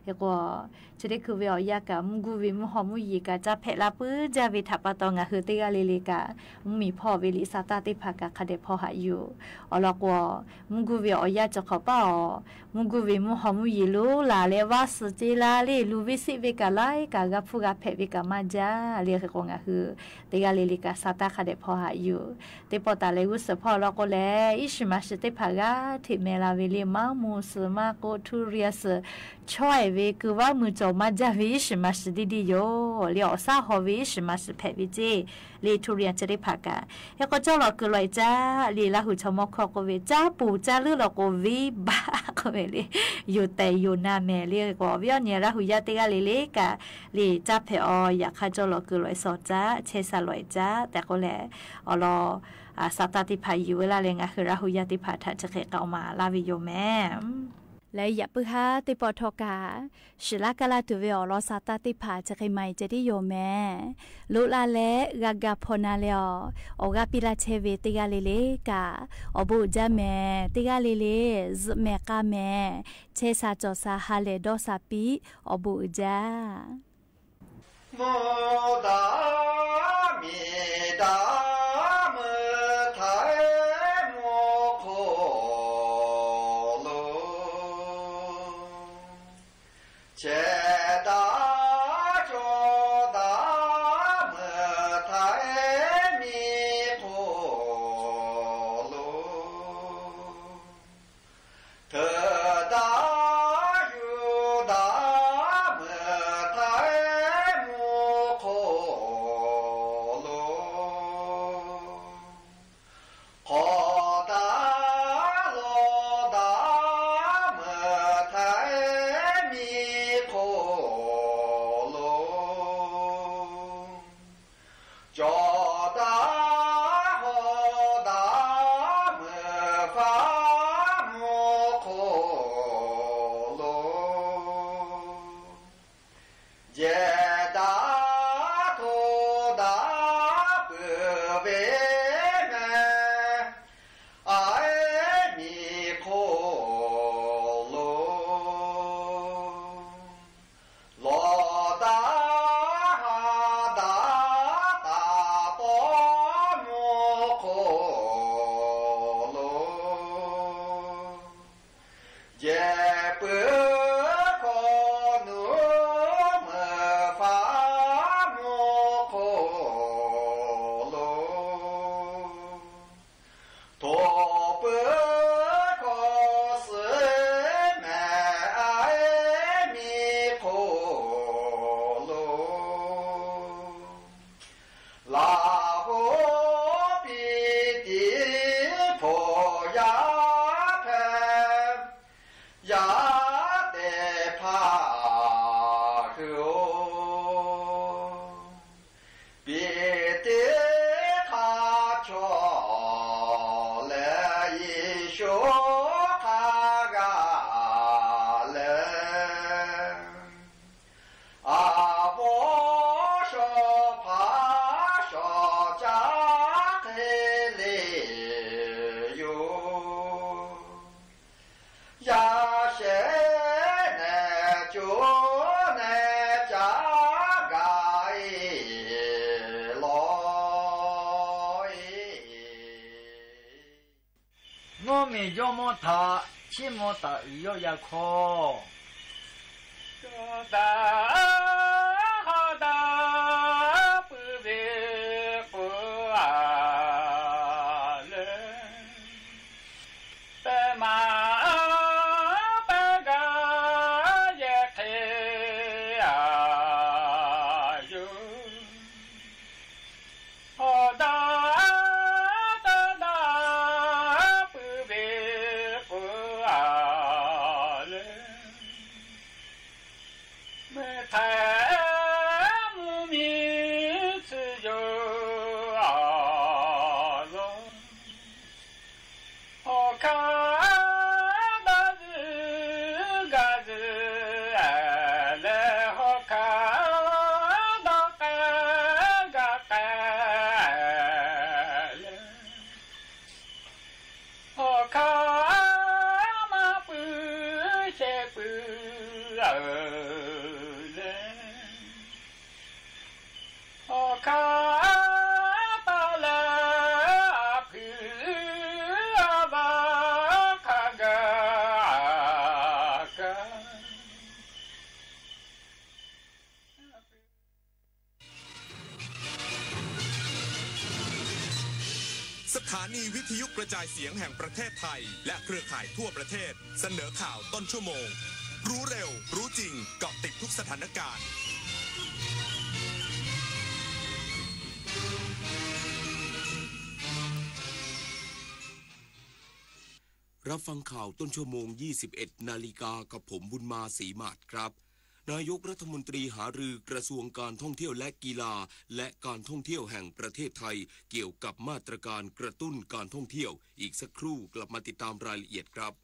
ဟဲကီး ဆၢတဲၢ်ခိၣ်ဝ့ၤအီၣ်ယၢ်ကး မူကူဝ့ၤမူဟီၣ်မူယံၤကး စၢ်ဖဲးလၢပၢၢ်ကၢ်ဝ့ၤ ထးပာ်တီၢ် ငါဟၢသ့ၣ်ဂၤလၢလၢကး မူမံၤဖီၣ်ဝ့ၤလံ စၢ်တၢ်သ့ၣ်တဖၣ်ကး ကဒဲးဖီဟးယိာ် အီၤလီၤကွီၢ် မူကူဝ့ၤအီၣ်ယၢ် စၢ်ခီၣ်ပၢ်အီၤ မူကူဝ့ၤမူဟီၣ်မူယံၤလိၤလးလၢ ဝါစၢၤကၠ့လါလၢ လူၤဝ့ၤစံးဝ့ၤကးလၢ ကးဂၤဖုဂၤဖဲးဝ့ၤကးမးကၢ် လၢဟဲကီး ငါဟၢသ့ၣ်ဂၤလၢလၢကး စၢ်တၢ်ကဒဲးဖီဟးယိာ် သ့ၣ်ပီၣ်တၢ်လဲၤဂုာ်စၢၤဖီၣ်လီၤကွီၢ်လဲၣ် အံၣ်စံးမၤစၢၤသ့ၣ်တဖၣ်ဂၤ ထံၣ်မဲာ်လၢ်ဝ့ၤလံ မၤမူစၢၤ မၤကိး ထူရံၣ်စၢၤ ဆီၣ်အဲၣ်ဝ့ၤ ကုၢ်ဝါမုၢ်ကၠီၣ်မးကၢ်ဝ့ၤ အံၣ်စံးမၤစၢၤဒ်ဒ်ယိာ် လၢအီၣ်ဆၣ်ဟီၣ်ဝ့ၤ အံၣ်စံးမၤစၢၤ ဖဲးဝ့ၤကၠ့ လၢထူရံၣ်စၢၤသ့ၣ်တဖၣ်ကး ဟဲကီးကၠီၣ်လီၤကုၢ်လီၤအံၤကၢ် လၢလါဟူးဆီမီၢ်ခီၣ်ကွီၢ်ဝ့ၤ ကၢ်ပူၤကၢ်လုၢ်လီၤကွီၢ်ဝ့ၤဘၣ်ကွီၢ်ဝ့ၤလံ ယိာ်တဲာ်ယိာ်နါမဲာ်လံ ဟဲကီး ဝ့ၢ်အီၣ်ညဲ ရၤဟူးယၢ်သ့ၣ်ဂၤလၢလၢကး လၢစၢ်ဖဲးအီၤ ယၢ်ခါကၠီၣ်လီၤကုၢ်လီၤအံၤစီၤကၠၢ် ဆဲးစၢ်လီၤအံၤကၢ် တဲကိးလဲၣ် အီၤလီၤ အစၢ်တၢ်သ့ၣ်တဖၣ်ယံာ်ဝဲလၢ်လၢ ငါဟၢရၤဟူးယၢ်သ့ၣ်တဖၣ်ထး ဆၢဃ့ကီးမၤလၢ်ဝ့ၤယိာ်မဲာ် လၢယၢ်ပၢၢ်ဟါသ့ၣ်ပီၣ်ထီၣ်ကး စှၤလၢ်ကလၢ်တုၤဝဲအီၤလီၤ စၢ်တၢ်သ့ၣ်တဖၣ် ဆၢဃ့မၤအံၤကၢ်ဒ်ယိာ်မဲာ် လိလၢ်လၢ ဂၤဂၤဖီၣ်နၤလဲၣ်အီၤ အီၣ်ဂၢ်ပံလၢ်ဆဲးဝ့ၤသ့ၣ်ဂၤလၢလၢကး အီၣ်ဘူးကၠၢ်မဲာ် သ့ၣ်ဂၤလၢလၢ စၢးမဲာ်ကါမဲာ် ဆဲးစၢ်ကၠီၣ်စၢ် ဟးလဲၢ်ဒီးစၢ်ပံ အီၣ်ဘူးအုၣ်ကၠၢ် မူဒါမံဒါမုၢ်ထါ မူခိၣ်လိၤ ဆဲးဒါကၠီဒါ မုၢ်ထါမံခိၣ်လိၤ ထုးဒါယူဒါ မုၢ်ထါမူခိၣ်လိၤ ခီဒါလီၤဒါ မုၢ်ထါမံခိၣ်လိၤ ကၠီၣ်ဒါဟီၣ်ဒါ မုၢ်ဖးမူခိၣ်လိၤ ယဲၢ်ဒါထိၣ်ဒါ ပုၢ်ဝဲၢ်မဲာ် အမံခိၣ်လိၤ လီၤဒါဟးဒါ တၢ်တီမူခိၣ်လိၤ ယဲၢ်ပၢၤခီ နူမုၢ်ဖးမူခိၣ်လိၤ ထိၣ်ပၢၤခီ စၢးမဲာ်အမံခိၣ်လိၤ လၢဟူပံတံ ဖိယၤဖဲ ယၤတဲဖးဃုာ် ပံတံခါဆီၣ်လဲၣ် ယ့ၣ်ၡူးခါဂၤလဲၣ် အဝီၤဆီၣ်ဖးဆီၣ် ကၢ်ဃ့လ့ယိၤ ယၤရှဲနဲၣ် ကၠိနဲၣ် ကၢ်ဂၤအံၤလီၤအံၤ နီၢ်မ့ၢ်ယီၢ်မီၢ်ထး ဆ့ၣ်မီၢ်တၢ်အုၣ်ယီၣ်ယၤခီ ကၠီၣ်ဒါဟီၣ်ဒါ ပုၢ်ဝဲၢ်ကိးဂၤလၢ ပမၤပဂၤ ယဲၢ်ခ့အယုၢ် ဟီၣ်ဒါတဒါ ပုၢ်ဝဲၢ်ကိးဂၤလၢ မုၢ်ထါ เออเลย ออกข้าปาลา เพื่อว่าข้ากา สถานีวิทยุกระจายเสียงแห่งประเทศไทย และเครือข่ายทั่วประเทศ เสนอข่าวต้นชั่วโมง รู้เร็ว รู้จริง เกาะติดทุกสถานการณ์ รับฟังข่าวต้นชั่วโมง ยี่สิบเอ็ดนาฬิกา กับผม บุญมา ศรีหมาดครับ นายกรัฐมนตรีหารือกระทรวงการท่องเที่ยวและกีฬา และการท่องเที่ยวแห่งประเทศไทย เกี่ยวกับมาตรการกระตุ้นการท่องเที่ยว อีกสักครู่กลับมาติดตามรายละเอียดครับ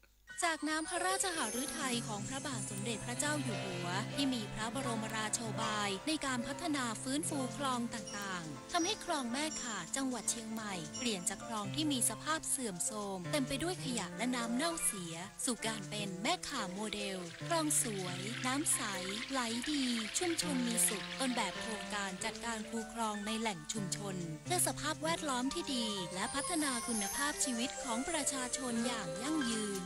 จากน้ำพระราชหฤทัยของพระบาทสมเด็จพระเจ้าอยู่หัว ที่มีพระบรมราโชบายในการพัฒนาฟื้นฟูคลองต่างๆ ทำให้คลองแม่ข่าจังหวัดเชียงใหม่ เปลี่ยนจากคลองที่มีสภาพเสื่อมโทรม เต็มไปด้วยขยะและน้ำเน่าเสีย สู่การเป็นแม่ข่าโมเดล คลองสวย น้ำใส ไหลดี ชุมชนมีสุข ต้นแบบโครงการจัดการคูคลองในแหล่งชุมชน เพื่อสภาพแวดล้อมที่ดี และพัฒนาคุณภาพชีวิตของประชาชนอย่างยั่งยืน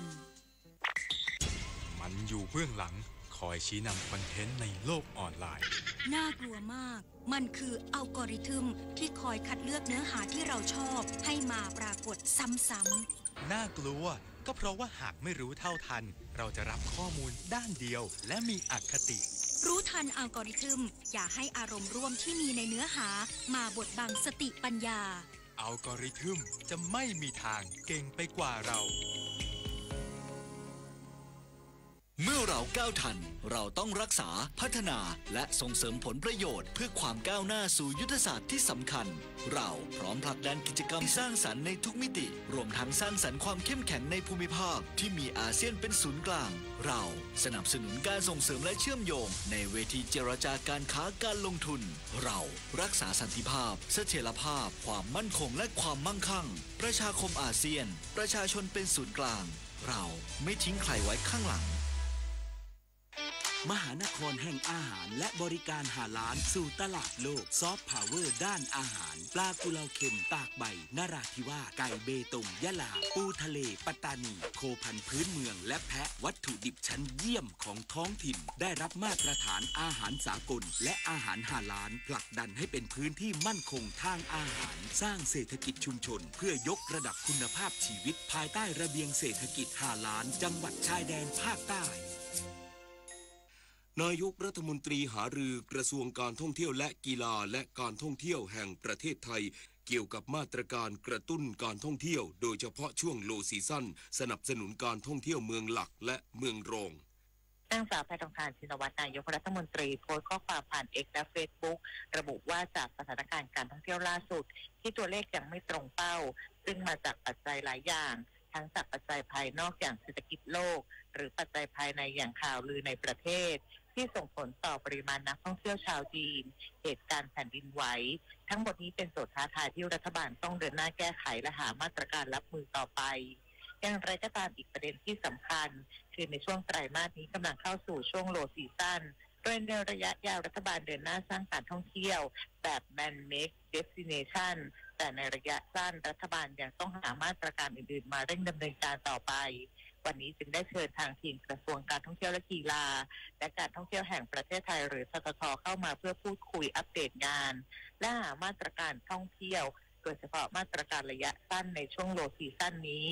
มันอยู่เบื้องหลัง คอยชี้นำคอนเทนต์ในโลกออนไลน์ น่ากลัวมาก มันคืออัลกอริทึมที่คอยคัดเลือกเนื้อหาที่เราชอบให้มาปรากฏซ้ำๆ น่ากลัว ก็เพราะว่าหากไม่รู้เท่าทัน เราจะรับข้อมูลด้านเดียว และมีอคติ รู้ทันอัลกอริทึม อย่าให้อารมณ์ร่วมที่มีในเนื้อหามาบดบังสติปัญญา อัลกอริทึมจะไม่มีทางเก่งไปกว่าเรา เมื่อเราก้าวทัน เราต้องรักษา พัฒนา และส่งเสริมผลประโยชน์ เพื่อความก้าวหน้าสู่ยุทธศาสตร์ที่สำคัญ เราพร้อมผลักดันกิจกรรมสร้างสรรค์ในทุกมิติ รวมทั้งสร้างสรรค์ความเข้มแข็งในภูมิภาคที่มีอาเซียนเป็นศูนย์กลาง เราสนับสนุนการส่งเสริมและเชื่อมโยงในเวทีเจรจาการค้าการลงทุน เรารักษาสันติภาพ เสถียรภาพ ความมั่นคง และความมั่งคั่ง ประชาคมอาเซียน ประชาชนเป็นศูนย์กลาง เราไม่ทิ้งใครไว้ข้างหลัง มหานครแห่งอาหารและบริการฮาลาลสู่ตลาดโลก ซอฟต์พาวเวอร์ด้านอาหาร ปลากุเลาเค็มตากใบ นราธิวาส ไก่เบตง ยะลา ปูทะเล ปัตตานี โคพันธุ์พื้นเมือง และแพะ วัตถุดิบชั้นเยี่ยมของท้องถิ่น ได้รับมาตรฐานอาหารสากล และอาหารฮาลาล ผลักดันให้เป็นพื้นที่มั่นคงทางอาหาร สร้างเศรษฐกิจชุมชน เพื่อยกระดับคุณภาพชีวิต ภายใต้ระเบียงเศรษฐกิจฮาลาล จังหวัดชายแดนภาคใต้ นายกรัฐมนตรีหารือกระทรวงการท่องเที่ยวและกีฬา และการท่องเที่ยวแห่งประเทศไทย เกี่ยวกับมาตรการกระตุ้นการท่องเที่ยว โดยเฉพาะช่วง Low Season สนับสนุนการท่องเที่ยวเมืองหลักและเมืองรอง นางสาวแพทองธาร ชินวัตร นายกรัฐมนตรี โพสต์ข้อความผ่าน X และ Facebook ระบุว่าจากสถานการณ์การท่องเที่ยวล่าสุด ที่ตัวเลขยังไม่ตรงเป้า ซึ่งมาจากปัจจัยหลายอย่าง ทั้งจากปัจจัยภายนอกอย่างเศรษฐกิจโลก หรือปัจจัยภายในอย่างข่าวลือในประเทศ ที่ส่งผลต่อปริมาณนักท่องเที่ยวชาวจีน เหตุการณ์แผ่นดินไหว ทั้งหมดนี้เป็นโจทย์ท้าทายที่รัฐบาลต้องเดินหน้าแก้ไขและหามาตรการรับมือต่อไป อย่างไรก็ตามอีกประเด็นที่สำคัญ คือในช่วงไตรมาสนี้กำลังเข้าสู่ช่วง Low Season โดยในระยะยาวรัฐบาลเดินหน้าสร้างการท่องเที่ยวแบบ Man-Made Destination แต่ในระยะสั้นรัฐบาลยังต้องหามาตรการอื่นๆ มาเร่งดำเนินการต่อไป วันนี้จึงได้เชิญทางทีมกระทรวงการท่องเที่ยวและกีฬา และการท่องเที่ยวแห่งประเทศไทย หรือ ททท เข้ามาเพื่อพูดคุยอัปเดตงาน และหามาตรการท่องเที่ยว โดยเฉพาะมาตรการระยะสั้นในช่วง Low Season นี้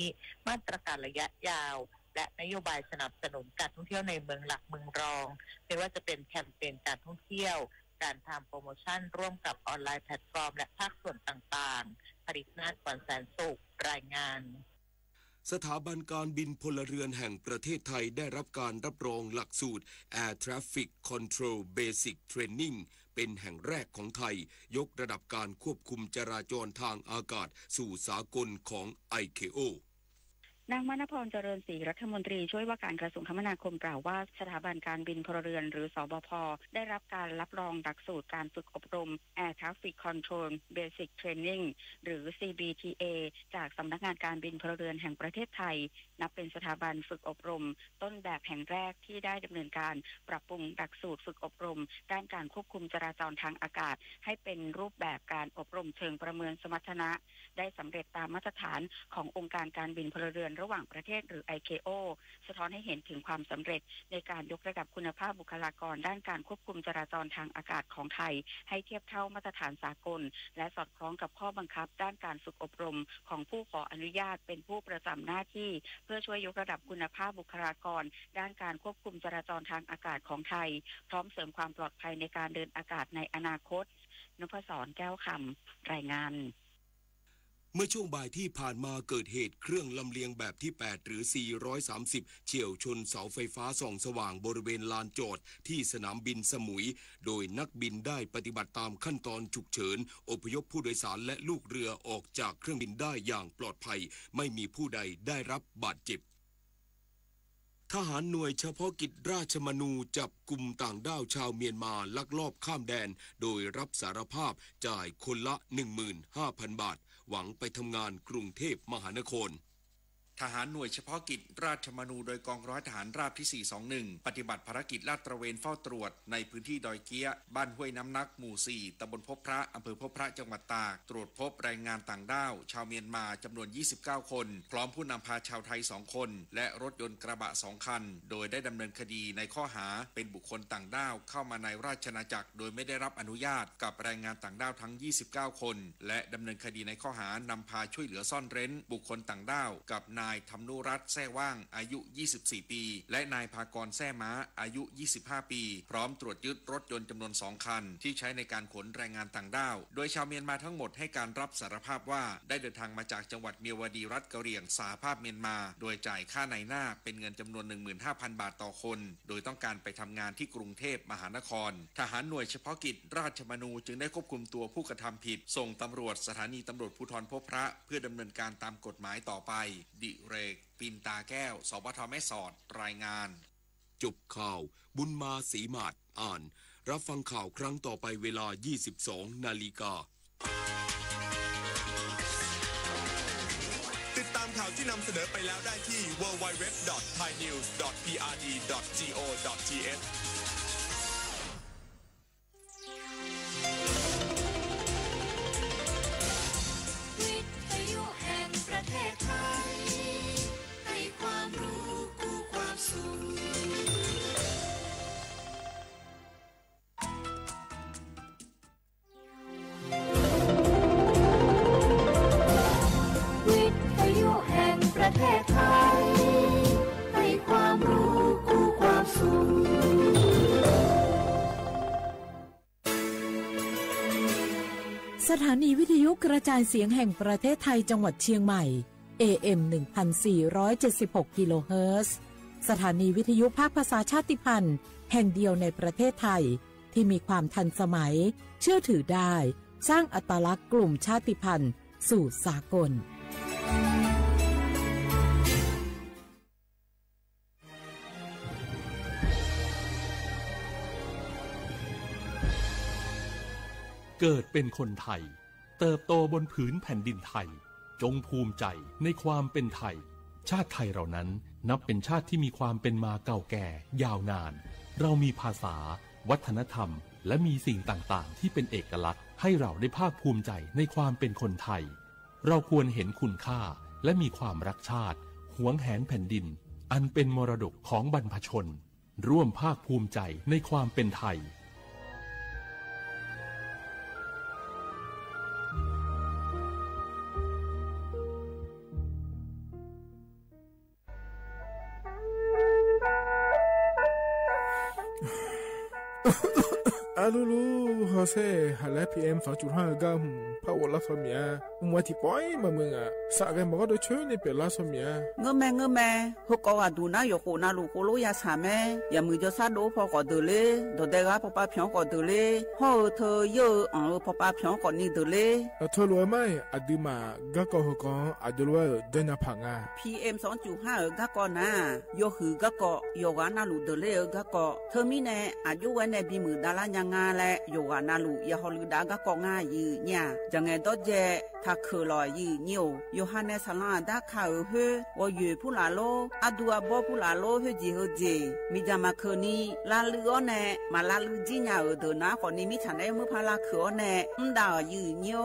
มาตรการระยะยาว และนโยบายสนับสนุนการท่องเที่ยวในเมืองหลักเมืองรอง ไม่ว่าจะเป็นแคมเปญการท่องเที่ยว การทำโปรโมชั่นร่วมกับออนไลน์แพลตฟอร์ม และภาคส่วนต่างๆ ผลิตนาถ ขวัญแสนสุข รายงาน สถาบันการบินพลเรือนแห่งประเทศไทยได้รับการรับรองหลักสูตร Air Traffic Control Basic Training เป็นแห่งแรกของไทย ยกระดับการควบคุมจราจรทางอากาศสู่สากลของ ไอเคโอ ส นางมณพร เจริญศรี รัฐมนตรีช่วยว่าการกระทรวงคมนาคมกล่าวว่า สถาบันการบินพลเรือนหรือ สบพ ได้รับการรับรองหลักสูตรการฝึกอบรม Air Traffic Control Basic Training หรือ ซีบีทีเอ จากสำนักงานการบินพลเรือนแห่งประเทศไทย นับเป็นสถาบันฝึกอบรมต้นแบบแห่งแรกที่ได้ดำเนินการปรับปรุงหลักสูตรฝึกอบรมด้านการควบคุมจราจรทางอากาศ ให้เป็นรูปแบบการอบรมเชิงประเมินสมรรถนะ ได้สำเร็จตามมาตรฐานขององค์การการบินพลเรือนระหว่างประเทศหรือ ไอเคโอ สะท้อนให้เห็นถึงความสำเร็จในการยกระดับคุณภาพบุคลากรด้านการควบคุมจราจรทางอากาศของไทย ให้เทียบเท่ามาตรฐานสากล และสอดคล้องกับข้อบังคับด้านการฝึกอบรมของผู้ขออนุญาตเป็นผู้ประจำหน้าที่ เพื่อช่วยยกระดับคุณภาพบุคลากรด้านการควบคุมจราจรทางอากาศของไทย พร้อมเสริมความปลอดภัยในการเดินอากาศในอนาคต นพศร แก้วคำ รายงาน เมื่อช่วงบ่ายที่ผ่านมาเกิดเหตุเครื่องลำเลียงแบบที่แปด หรือ สี่ร้อยสามสิบ เฉี่ยวชนเสาไฟฟ้าส่องสว่างบริเวณลานจอดที่สนามบินสมุย โดยนักบินได้ปฏิบัติตามขั้นตอนฉุกเฉิน อพยพผู้โดยสารและลูกเรือออกจากเครื่องบินได้อย่างปลอดภัย ไม่มีผู้ใดได้รับบาดเจ็บ ทหารหน่วยเฉพาะกิจราชมนูจับกุมต่างด้าวชาวเมียนมาลักลอบข้ามแดน โดยรับสารภาพจ่ายคนละ หนึ่งหมื่นห้าพัน บาท หวังไปทำงานกรุงเทพมหานคร ทหารหน่วยเฉพาะกิจราชมนูโดยกองร้อยทหารราบที่ สี่สองหนึ่ง ปฏิบัติภารกิจลาดตระเวนเฝ้าตรวจในพื้นที่ดอยเกี้ยะ บ้านห้วยน้ำนัก หมู่สี่ ตำบลพบพระ อำเภอพบพระ จังหวัดตาก ตรวจพบแรงงานต่างด้าวชาวเมียนมาจำนวน ยี่สิบเก้า คน พร้อมผู้นำพาชาวไทย สอง คน และรถยนต์กระบะ สอง คัน โดยได้ดำเนินคดีในข้อหาเป็นบุคคลต่างด้าวเข้ามาในราชอาณาจักรโดยไม่ได้รับอนุญาตกับแรงงานต่างด้าวทั้ง ยี่สิบเก้า คน และดำเนินคดีในข้อหานำพาช่วยเหลือซ่อนเร้นบุคคลต่างด้าวกับนายธรรมนุรัตน์ แซ่ว่าง อายุ ยี่สิบสี่ ปี และนายภากร แซ่ม้า อายุ ยี่สิบห้า ปี พร้อมตรวจยึดรถยนต์จำนวน สอง คัน ที่ใช้ในการขนแรงงานต่างด้าว โดยชาวเมียนมาทั้งหมดให้การรับสารภาพว่าได้เดินทางมาจากจังหวัดเมียวดี รัฐกะเหรี่ยงสหภาพเมียนมา โดยจ่ายค่านายหน้าเป็นเงินจำนวน หนึ่งหมื่นห้าพัน บาทต่อคน โดยต้องการไปทำงานที่กรุงเทพมหานคร ทหารหน่วยเฉพาะกิจราชมนูจึงได้ควบคุมตัวผู้กระทำผิด ส่งตำรวจสถานีตำรวจภูธรพบพระ เพื่อดำเนินการตามกฎหมายต่อไป ดิเรก ปินตาแก้ว สปท แม่สอด รายงาน จบข่าว บุญมา ศรีหมาด อ่าน รับฟังข่าวครั้งต่อไปเวลา ยี่สิบสอง นาฬิกา ติดตามข่าวที่นำเสนอไปแล้วได้ที่ ดับเบิลยู ดับเบิลยู ดับเบิลยู ดอท ไทยนิวส์ ดอท พีอาร์ดี ดอท จี โอ ดอท ที เอช วิทยุแห่งประเทศไทย ให้ความรู้คู่ความสุข วิทยุแห่งประเทศไทย ให้ความรู้คู่ความสุข สถานีวิทยุกระจายเสียงแห่งประเทศไทยจังหวัดเชียงใหม่ เอเอ็ม หนึ่งพันสี่ร้อยเจ็ดสิบหก กิโลเฮิรตซ์ สถานีวิทยุภาคภาษาชาติพันธุ์แห่งเดียวในประเทศไทย ที่มีความทันสมัย เชื่อถือได้ สร้างอัตลักษณ์กลุ่มชาติพันธุ์สู่สากล เกิดเป็นคนไทย เติบโตบนผืนแผ่นดินไทย จงภูมิใจในความเป็นไทย ชาติไทยเรานั้นนับเป็นชาติที่มีความเป็นมาเก่าแก่ยาวนาน เรามีภาษา วัฒนธรรม และมีสิ่งต่างๆ ที่เป็นเอกลักษณ์ ให้เราได้ภาคภูมิใจในความเป็นคนไทย เราควรเห็นคุณค่า และมีความรักชาติ หวงแหนแผ่นดิน อันเป็นมรดกของบรรพชน ร่วมภาคภูมิใจในความเป็นไทย อะลูลู ฮอเซ่ หาแลพีเอ็มสองจุดห้า เอิ้นก้า หืม ผ้าโอดล้าซอเมีย อืม ว่าตี้ปอยมาเมืองอะ สะแกมบอกว่าโดยเชิญในเปียดล้าซอเมีย เงอะแม่ เงอะแม่ หกกอว่าดูนะ หยกโขนาลูกโคโลยาสาแม่ อย่ามือจอซาโดพอก่อเดินเลย ดอดแดงาปอปาเผียวก่อเดินเลย ห่อเออเธอเยอะเอออ่องเออปอปาเผียวก่อนี้เดินเลย เออ เธอรวยไหม อะดื้อมา ก้าก่อหกกอ อะโยรวยเออ เดินยาผางา พีเอ็มสองจุดห้า เออ ก้าก่อนะ ยอหือก้าก่อ หยกหานาลูกเดินเลยเออ ก้าก่อ เธอมีแน่ อะโยรวยแน่ บีหมื่นดาลาร์ยางาแล หยกหานาลูก อย่าฮอลือดา ก้าก่องายื้อเนี่ย จะแงดอเจ ถ้าเขอหล่อยื้อเนี่ย หยกหาแน่ สาลองอะด้าข้าเออเฮ้ย วอเหยื่อผู้หลาโล อะดูอะบอผู้หลาโล เฮ้ยจีเฮ้ยเจ มีจ๋ามาเขอนี้ ลาลืออ้อแน่ มาลาลือจี้เนี่ยเออ เดินนะ ขอนี้มีฉันได้เมื่อพาลาเขออ้อแน่ อืม ดาเออ ยื้อเนี่ย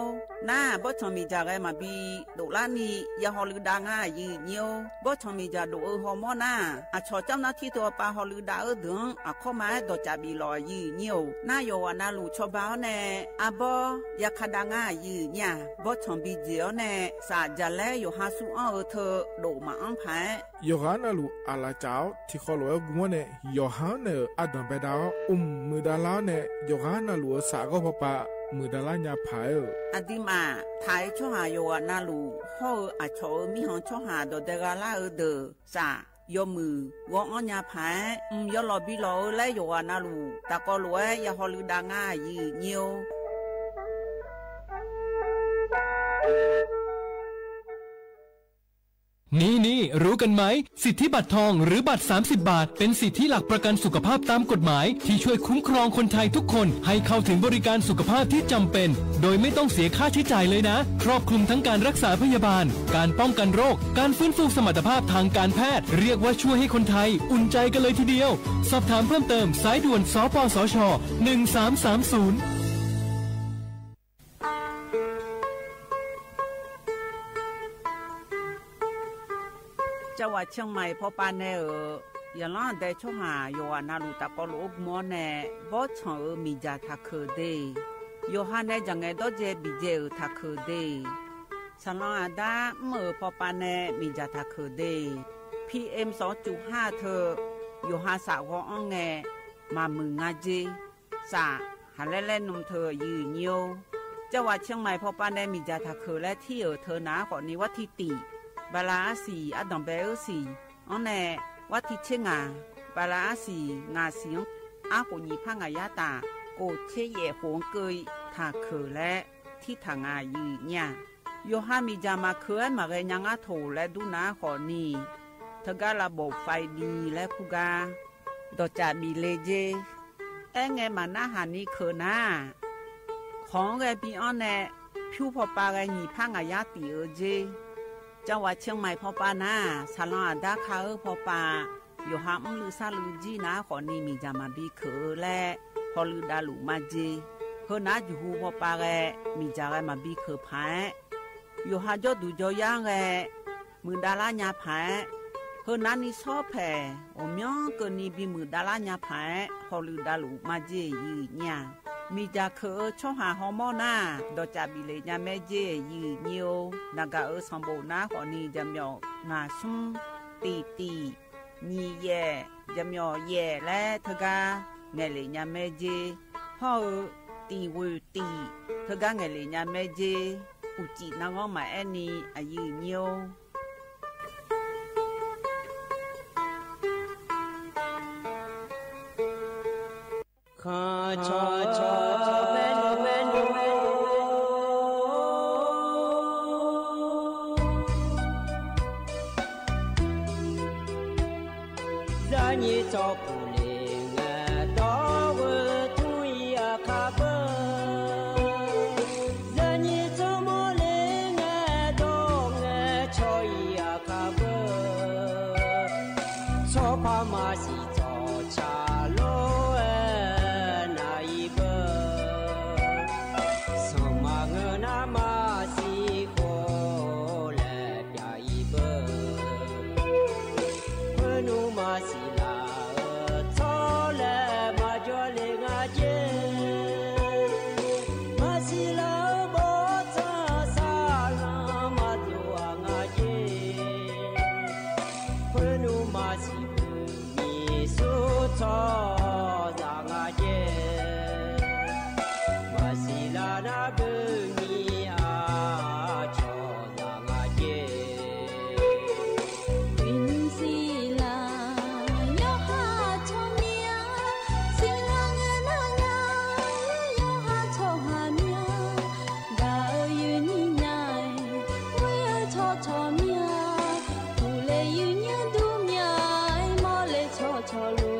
น้า บอสเฉิงมีจ๋าแกมาบี โดดล้านี้ อย่าฮอลือดางายื้อเนี่ย บอสเฉิงมีจ๋าโดดเออ ฮอมอน้า อะ ฉอเจ้าหน้าตี้ตัวปาฮอลือดาเออเดิง อะ เข้ามาดอจ๋าบีหล่อยื้อเนี่ย น้า หยกหานาลูก ฉอบ่าอ้อแน่ อะ บอส อย่าคาดางายื้อเนี่ย บอสเฉิงบีเจ๋ออ้อแน่ สาจ๋าแล หยกหาสู้อ้อเออ เธอ โดดมาอ้อมผาย หยกหานาลูก อะละจ๋าว ตี้คอหลวงกุมอแน่ หยกหาแน่เออ อะดำแปดดาว อุ้มหมื่นดาลาร์แน่ หยกหานาลูกเออ สะก็ปอปา หมื่นดาลาร์ยาผายเออ อะดื้อมา ผายฉอหาหยกหานาลูก ห่อเออ อะ ฉอเออ มีหองฉอหาดอดแดงาลาเออเดิน สะ ยอมือ วออ้อนยาผาย อืม ยอหล่อบีหล่อเออ แลหยกหานาลูก ตะกอหลวย อย่าฮอลือดางายื้อเนี่ย นี่ๆ รู้กันไหม สิทธิบัตรทองหรือบัตรสามสิบบาท เป็นสิทธิหลักประกันสุขภาพตามกฎหมาย ที่ช่วยคุ้มครองคนไทยทุกคนให้เข้าถึงบริการสุขภาพที่จำเป็น โดยไม่ต้องเสียค่าใช้จ่ายเลยนะ ครอบคลุมทั้งการรักษาพยาบาล การป้องกันโรค การฟื้นฟูสมรรถภาพทางการแพทย์ เรียกว่าช่วยให้คนไทยอุ่นใจกันเลยทีเดียว สอบถามเพิ่มเติม สายด่วน สปสช หนึ่งสามสามศูนย์ จังหวัดเชียงใหม่ ปอปาแน่เออ อย่าล้อแดงฉอหาหยกหานาลูก ตะกอหลวงกุมอแน่ บอสเฉิงเออ มีจ๋าถ้าเขอเด้ หยกหาแน่ จะแงดอเจ บีเจ๋อเออ ถ้าเขอเด้ สาลองอะด้า อืม เออ ปอปาแน่ มีจ๋าถ้าเขอเด้ พีเอ็มสองจุดห้า เธอ หยกหาสะกออ้อแง มาหมื่นงาเจ สะ หาแลแลหนุ่มเธอยื้อเนี่ย จังหวัดเชียงใหม่ ปอปาแน่ มีจ๋าถ้าเขอแล ตี้เออ เธอนะ ขอนี้ วัดตี้ตี๋ บาลาอาสี่ อะดำแปดเออสี่ อ้อแน่ วัดตี้เชงา บาลาอาสี่ งาสิง อะ โกหยีผ้างายาตา โกเชแหย่โขงเกย ถ้าเขอแล ตี้ถ้างายื้อเนี่ย หยกหามีจ๋ามาเขอ มาแกยังอะโถแล ดูนะ ขอนี้ เธอก้าระบบไฟดีแล ผู้ก้า ดอจ๋าบีเลเจ แอ้แงมาน้าหานี้เขอน้า ของแกบีอ้อแน่ ผิวปอปาแกหยีผ้างายาตี๋เออเจ จังหวัดเชียงใหม่ ปอปาน้า สาลองอะด้าข้าเออ ปอปา หยกหา อืม ลือซาลือจี้นะ ขอนี้ มีจ๋ามาบีเขอแล ฮอลือดาลูกมาเจ เฮอน้าอยู่ฮู ปอปาแก มีจ๋าแกมาบีเขอผาย หยกหาจอดูจอยางแก หมื่นดาลาร์ยาผาย เฮอน้านี้ซ้อแผ่ โอเมียงเกินนี้ บีหมื่นดาลาร์ยาผาย ฮอลือดาลูกมาเจ ยื้อเนี่ย มีจ๋าเขอเออ ฉอหาฮอมอน้า ดอจ๋าบีเล ยาแม่เจ ยื้อเนี่ย นากาเออ สองโบนะ ขอนี้ จ๋าเมียว งาซุ่ม ตี๋ตี๋ หยีแหย่ จ๋าเมียวแหย่แล เธอก้า แงเหล่ยาแม่เจ ห่อเออ ตี๋วือตี๋ เธอก้า แงเหล่ยาแม่เจ อุจินางอ้อมมาแอ้นี้ อะ ยื้อเนี่ย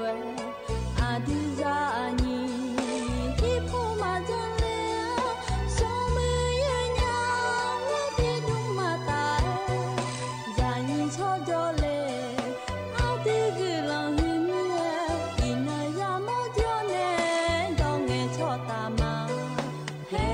အဒုဇာအညိ ဟံၣ်ဖိမၤဒ်လဲၣ် စီၤမုၢ်ယုၢ်ညါ ဝဲဒုးမၤတၢ် ယၤယံၤဆီဒီးလဲၣ် အဒုးဂုာ်လီၤဟံးန့ၢ် အံၤနၤယၤမီၢ်ဒီးနဲၣ် ဒီးငဲၤဆီတၢ်မၤ ဟဲ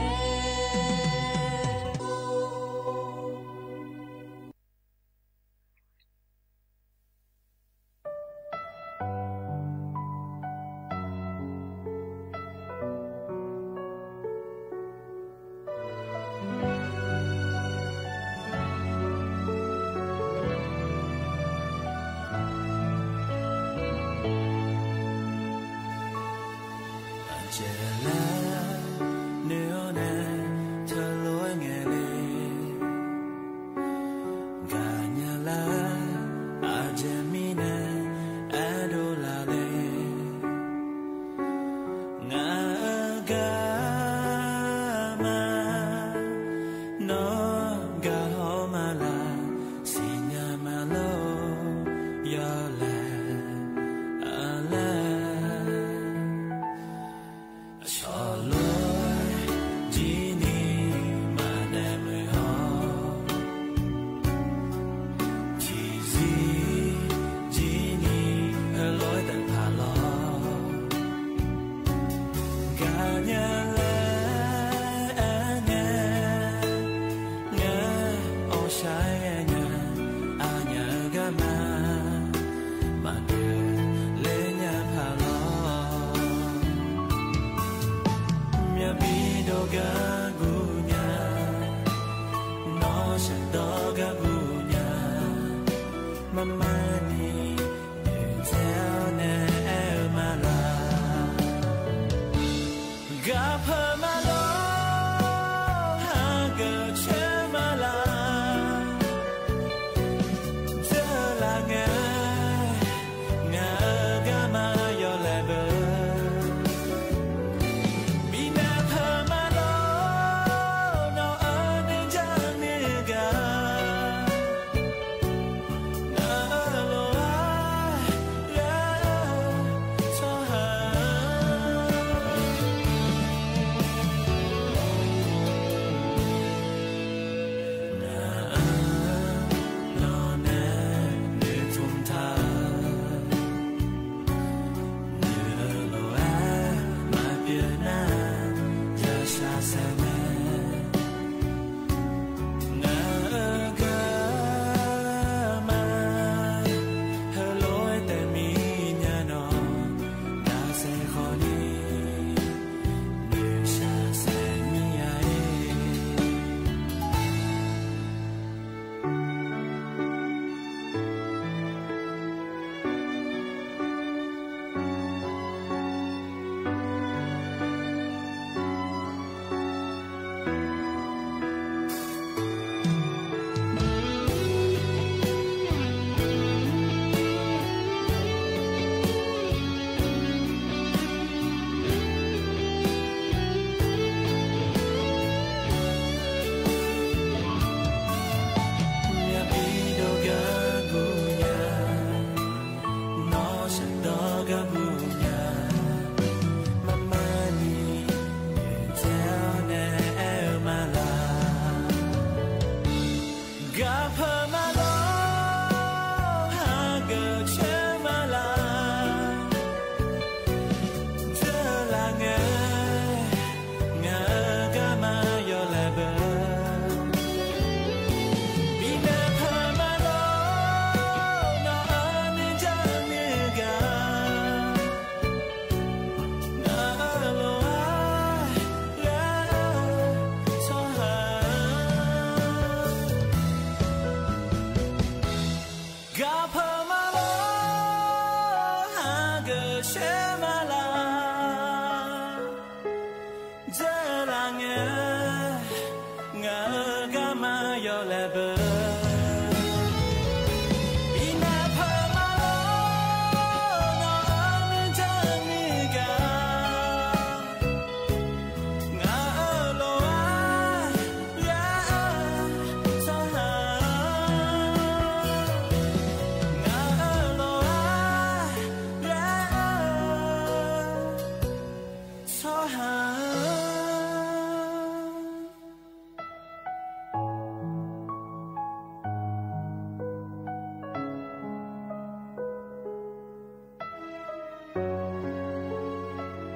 အကလဲၤ နုာ်အီၤနဲၣ် တလိၣ်ငဲၤလဲၣ် ကညးလၢ အကမံန့ၣ် အဲၣ်ဒိးလၢ်လဲၣ် ငါအကမၤ နီၢ်ကဟီမၤလၢ် စံၣ်ညီၣ်မၤလိ ယီၤလဲၣ် အလဲၣ် ဆီလိာ် ဒ်နံၤ မၤနၢၤမုာ်ဟီ ထံၣ်ဆံး ဒ်နံၤ ဟဲလိာ်တဖးလီၤ ကညးလၢ အငဲၤ ငဲၤ အိၣ်ဆါယဲၢ်ညါ အညါကမၤ မၤကလဲၤညါဖးလီၤ မၠၣ်ဘံၣ်ဒီးကကူညါ နီၢ်စၢ်ဒီးကကူညါ မမၤနံၤ နုာ်ထဲန့ၣ် အဲၣ်မၤလၢ် ကဖၢမၤလိ ဟးဂဲၤဆၢမၤလၢ် တလၢ်ငဲၤ ငါကမၤယီၤလဲၣ်ဘၣ် ဘံၣ်နၢ်ဖၢမၤလိ နီၢ်အၢန့ၣ်ကန့ၣ်က နလိၣ်အါ လၢ ဆီဟါ နအၢ နီၢ်နဲၣ် နုာ်ထူၣ်ထါ နလိၣ်အါ မၤပျၢၤနၤ ယၤဆါဆဲမဲ ငါအကမၤ ဟဲလိာ်တမံၤညါနီၤ တၢ်စဲဃီၤန့ၣ် နုာ်ဆါဆဲမံယၤအံၤ မၠၣ်ဘံၣ်ဒီးကကူညါ နီၢ်စၢ်ဒီးကကူညါ မမၤနံၤ နုာ်ထဲန့ၣ် အဲၣ်မၤလၢ် ကဖၢမၤလိ ဟးဂဲၤဆၢမၤလၢ် တလၢ်ငဲၤ ငါကမၤယီၤလဲၣ်ဘၣ် ဘံၣ်နၢ်ဖၢမၤလိ နီၢ်အၢန့ၣ်ကန့ၣ်က နလိၣ်အါ လၢ ဆီဟါ ကဖၢမၤလိ ဟးဂဲၤဆၢမၤလၢ် တလၢ်ငဲၤ ငါကမၤယီၤလဲၣ်ဘၣ် ဘံၣ်နၢ်ဖၢမၤလိ နီၢ်အၢန့ၣ်ကန့ၣ်က နလိၣ်အါ လၢ ဆီဟါ နလိၣ်အါ လၢ အိၣ်ဆံးဖီ အိၣ်ဒိၣ်ထီၣ်မးဒဲး ယဲၢ်နံဢေႃႈ ဂၤနၢ်လိၣ်နဲ ယဲၢ်နံဢေႃႈ ဢႃႇ ညွမ်ၸေႇ ဂၤလီၤ ယီႈမံနၢ်လိၣ် ထွမ်ႇၸွႆႈလိူဝ် ဢႃႇ ယဲၢ်နံဢေႃႈ ဂၤနၢ်လိၣ်နဲ ဢိူဝ်ႇ ၽယႃႇထွမ်ႇၸွႆႈလႃႈ မႃး ယဲၢ်နံဢေႃႈ ညွမ်ၸေႇ ဢိူဝ်ႇ ၵႃႈတူဝ်ၼႃႇ ၸွင်ႇၼၼ်ၸိုင် ငၢၼ်းၼင်ႇၼၼ် ၵႃႈလႃႈမႄႈ ယဲၢ်နံဢေႃႈ ဝၼ်းသုၵ်း ငၢၼ်းၼင်ႇၼၼ်ၼႆ ယဲၢ်နံၢ် ထိုင်မီးၼႆလီၤ ညွမ်ၸေႇၼႃႇ ငၢၼ်းၼႆ ဢႃႇယု ၶျိူဝ်းမိူဝ်ႈၼႆႉ ထီႇၶေႃးလူဝ်ႇ ဢိူဝ်ႇ ၸွင်ႇတႃႇမႃး ယဲၢ်နံဢေႃႈ ဢႃႇ ဢီႇၼႃႇ ၵႃႈတူဝ်ၼႃႇ လီ ယဲၢ်နံဢေႃႈ ဢိူဝ်ႇ ဢႃႇႁူဝ်း ငၢၼ်းယၢင်ႇၼႆႉ ႁဝ်းၼႆႉ ၵႃႈမျေႃႇမူႇတူဝ် ဢၵျိူဝ်းမျၢတ်ႈ ယဲၢ်နံဢေႃႈ ၵူႈထိူဝ်ႈမိူဝ်ႈၼႆႉ ဢူဝ်ႇ တႃႇလႃႈမႃးတႄႉ ယဲၢ်နံဢေႃႈတႄႉ ဢႃႇ ၶေႃႈၼႆႉ ဢၵျိူဝ်းယၢမ်း ဢူဝ်ႇ လႃႈၵိူဝ်လႃႈ ၶေႃႈၼႆႉ မႃးဢႄႇၺႃး လီ ယဲၢ်နံဢေႃႈ ထိုင်မီးၼႆႉ ဢီႇၼႃႇ ၵႃႈၼႆႉ ဢႃႇ ဢႃႇယႃႇ ၸွင်ႇထၢဝ်ၼႆႉ ပီႈၸၢႆးတႄႉ ယဲၢ်နံဢေႃႈ မီးၼႂ်းႁူဝ်ၼေႃႈ ၼႆလီၤ ဢၼ်ၼၼ်ႉ သုမ်းၶျႅၼ်ႇၵၼ်ၼႆႉ ၵူႈထိူဝ်ႈမိူဝ်ႈ ဢိူဝ်ႇ မႃး ယဲၢ်နံဢေႃႈ တၵႃႇမျေႃႇမူႇတူဝ် လီ ၵြူင်းပရၸႃႇသမ်ႇပၼ်ႇ ၼႂ်းၶူဝ်းငၢၼ်းၼႆႉ ယဲၢ်နံဢေႃႈ ၵူၺ်း ၶျႅၼ်ႇၼႆႉ ၶူဝ်းပဵၼ်လႃႈၵႃႈ လႃႇၶႃႇ ၸွႆႈၶျႅၼ်ႇ ဢိူဝ်ႇ ယဲၢ်နံဢေႃႈလီၤ ထိုင်မီးၼႆႉ လီ ႁိုဝ်မျၢတ်ႈၼေႃႈ ဢႃႇယႃႇ ဢမ်ႇလႆႈၶူၺ်းၼႃႇ ၶေႃႈၼႆႉ ဢႃႇယႃႇ ၸွင်ႇထၢဝ်ၼႆႉ ပီႈၸၢႆးမႃးတႄႉလႄႈ ယဲၢ်နံဢေႃႈ ၸွင်ႇၼႃႇလူး ယွၼ်းၸွၼ်ႇၼႃႇလူး ယွၼ်းမီးၼႃႇလူး ၼႃႇႁႃႉ လႃႇ ဢိူဝ်ႇ တႄႉၼႃႇ ၶေႃႈၼႆႉ ယႃႇသီႇၺႃႇ ဢိူဝ်ႇ တူၺ်းလီ ယႁဵၼ်းၼႆႉ ၶေႃႈၼႆႉ ထႅင်ႈၼႃႇ ယုမ်ႇၸီႇႁေႃး ဢိူဝ်ႇ ယႃႇၵႃႇ ဢိူဝ်ႇ ၼႃႇ ၶေႃႈၼႆႉ လီ ယႃႇသီႇၺႃႇ ၽၢႆႇလႄႈ ဢႃႇ ၸႃႇၵႃႇ ဢႄးၵႃႇ တႃႇၼႆႉ ၼႆႉ ပီႇသီႇပီႇၵႃႇ လႄႈ တေႁိုဝ်မျၢတ်ႈၼေႃႈ ယႃႇၶူၺ်းၼႃႇ ဢႃႇယႃႇ ၸွင်ႇထၢဝ်ၼႆႉ ပီႈၸၢႆးမႃးတႄႉ လႄႈ လီ ထီႇမီးၼႆႉ လီ ယႃႇၼႆႉ ဢႃႇ လႄႈ ထႃႈပႃႇၵေႃႈ ၵေႃႈလီၼၼ်ႉဝႃႈ လီ မႃးယႃႇ ၸႃႇၵႃႇ တႃႇၼႆႉ ငၢႆးၼႆႉ ယႃႇၼႆႉ တေႁိုဝ်မျၢတ်ႈၼေႃႈ လီ ၶူၺ်း မႃးယႃႇ ၸွင်ႇ မီးၼႆႉ လီ ႁိုဝ်ၼႃႇ ၵေႃႈလီ ၸွင်ႇ ၼႃႇ ၶေႃႈၼႆႉ မျေႃႇမူႇတူဝ် ၸွင်ႇမႃး ယႃႇၼႆႉ လီ မျေႃႇမူႇတူဝ် လီ ၶူၺ်း ၸွင်ႇလူး လႄႈ ထႃႈပႃႇ ပႃႇၵေႃႈ ၵေႃႈ ၶူၺ်း ယႃႇ မႃး ၸႃႇၵႃႇ ဢႄးၵႃႇ တႃႇၼႆႉ ၼႆႉ ပီႇသီႇပီႇၵႃႇ မႃးတႄႉ ဢိၵ်ႇၼိုင်ႈဢႃးတိတ်ႉၼေႃႈ လီ တေႁိုဝ် ဢႃႇယႃႇ ၼႆႉၼႃႇ ဢိူဝ်ႇ ၵေႃႈ ၸွင်ႇၼႆႉ မႃးယႃႇ ထွမ်ႇၸွႆႈ မီးၼႆႉ ဢႃႇယႃႇ ၸွင်ႇထၢဝ်ၼႆႉ ပီႈၸၢႆး မီးၼႆႉ ယႃႇၼႆႉ ပႆႇပျေႃႇလႄႈ ယႃႇၼႃႇႁႃႉ တႃႇၽႂ် လီ ယႃႇၼႆႉ တေႁိုဝ် ဢတိတ်ႉၶႃႈ တေႃႇ ဢိူဝ်ႇ ဢတိတ်ႉၶႃႈ တေ တေ တေၵေႃႈလူးလႄႈ ဢၶၼ်ႇၼူၺ်ႇ ဢယၢမ်ႇႁၵ်ႉၵၼ်ယဝ်ႉလူး ဢိူဝ်ႇ ၸႃႇၵႃႇ ဢႄးၵႃႇ တႃႇၼႆႉ ၼႆႉ ပီႇသီႇပီႇၵႃႇ မႃးတႄႉ ၸႂ်ႈမႄႈၼႃႇ ယႃႇၼႆႉ ၸွင်ႇၼေႃႈ လူဝ်ႇၸၢင်ႈထႅင်ႈၼႆႉ ၼႃႇႁႃႉ လႃႇလူး ဢိူဝ်ႇ ၼႃႇႁႃႉ ၺႃးမႄးတႄႉ ယႃႇၼႆႉ ဢႃႇ တီႈၶဝ်လူဝ်ႇၸွႆႈတႃႇမႃး ယႃႇၼႆႉ ႁိုဝ်ၵၼ်ၼႆႉၼႃႇ ယႃႇၼႆႉ ဢၼ်ၼေႃႈ ၸွႆႈမႄႈ ၸႃႇၵႃႇ တႃႇၼႆႉ မႃးတႄႉ ယိၼ်းၸူမ်းၵႃႈ ယႃႇၼႆႉ ၼႃႇ ထွမ်ႇၸွႆႈလူး ဢတိတ်ႉၶႃႈ ဢၼ်ၼေႃႈၼႃႇ ယွၼ်းတီႈၼွင်ႉၸၢႆးလႃႉ ငႃးတႄႉ ယႃႇၼႆႉ ပႃႇလႃႇသီႇ ငႃးသီႇ ဢႃႇၶူဝ်ႇ သႄႇထီႇၶူဝ်ႇ ယႃႇၼႆႉလူး ထႆး ဢၼ်ၼၼ်ႉၼႃႇ ဢိၼ်ၼႃႇ ဝၼ်းသုၵ်းလႄႈ မႄးတႄႉ ဢၼ်ၼၼ်ႉၼႃႇ ဢၼ်ၼၼ်ႉၼႆႉ ပႃႇလႃႇသီႇၼႃႇ ပျိတ်ႉသၽႃႇၶူမ်း လႄႈ ၶူဝ်ႇသီႇတႄႉ ဢႃႇၶူဝ်ႇၼႃႇ ၼီႈၽႃႉငႃႇယႃႇ ၵူဝ်ႇၶျေႇ ယႃႇတႄႉ ယႃႇၼႆႉတႄႉ ႁႂ်ႈၼႃႈၶူဝ်တူဝ်လႃႈတူဝ်လႃႈ ယႃႇၼႆႉၼႃႈ ထွမ်ႇၸွႆႈ ဢႃႇ ယိၼ်းၸူမ်း ဢႃႇယႃႇ မိူဝ်ႈလႂ်ၶိုၼ်းတေယႃႇၼႆႉ ၵေႃႈ ၵေႃႈ ငၢၼ်းၼႆႉလႄႈ မၼ်းထႃႈ ထႃႈမႃးယႃႇ ၽွင်းတၢင်းၼႆႉ မီးၼႆ တေႃႇၸႂ်ႉပဵၼ်ပျေႃႇလႄႈ ၵေႃႈ ထီႇပျုမ်ႇလႄႈ ၽၼ်းဢႃႇႁႃႇ တႃႇမႃးလူး ဢၼ်ၼႆႉ ဢႅမ်ႇမီႇ ၼႆႉ ၸႃႉတေႃႇၸႃႉငႃးတေႉ သုမ်းၶျေႇၶေႃၶေႃလႃႈ ၶျေႃႇမႃႇပေႃးသီႇတေႉ လႄႈ ၸႃႉတေႃႇၸႃႉငႃး ယႃႇၼႆႉ ထီႇၶေႃလူၺ်ႈၼႃႈႁႃႉ ပျေႃႇတႃႇမႃး ဢၼ်ယွႆႈၸၢင်ႈၽၢၼ်ၼူၼ်ႉ သၢၼ်ၼိူဝ်မႃးတူၺ်း ၸူႇလႃႇသျေႃး သဵင်ႈသဵင်ႈၸႃႇလႃႇ ၵႂ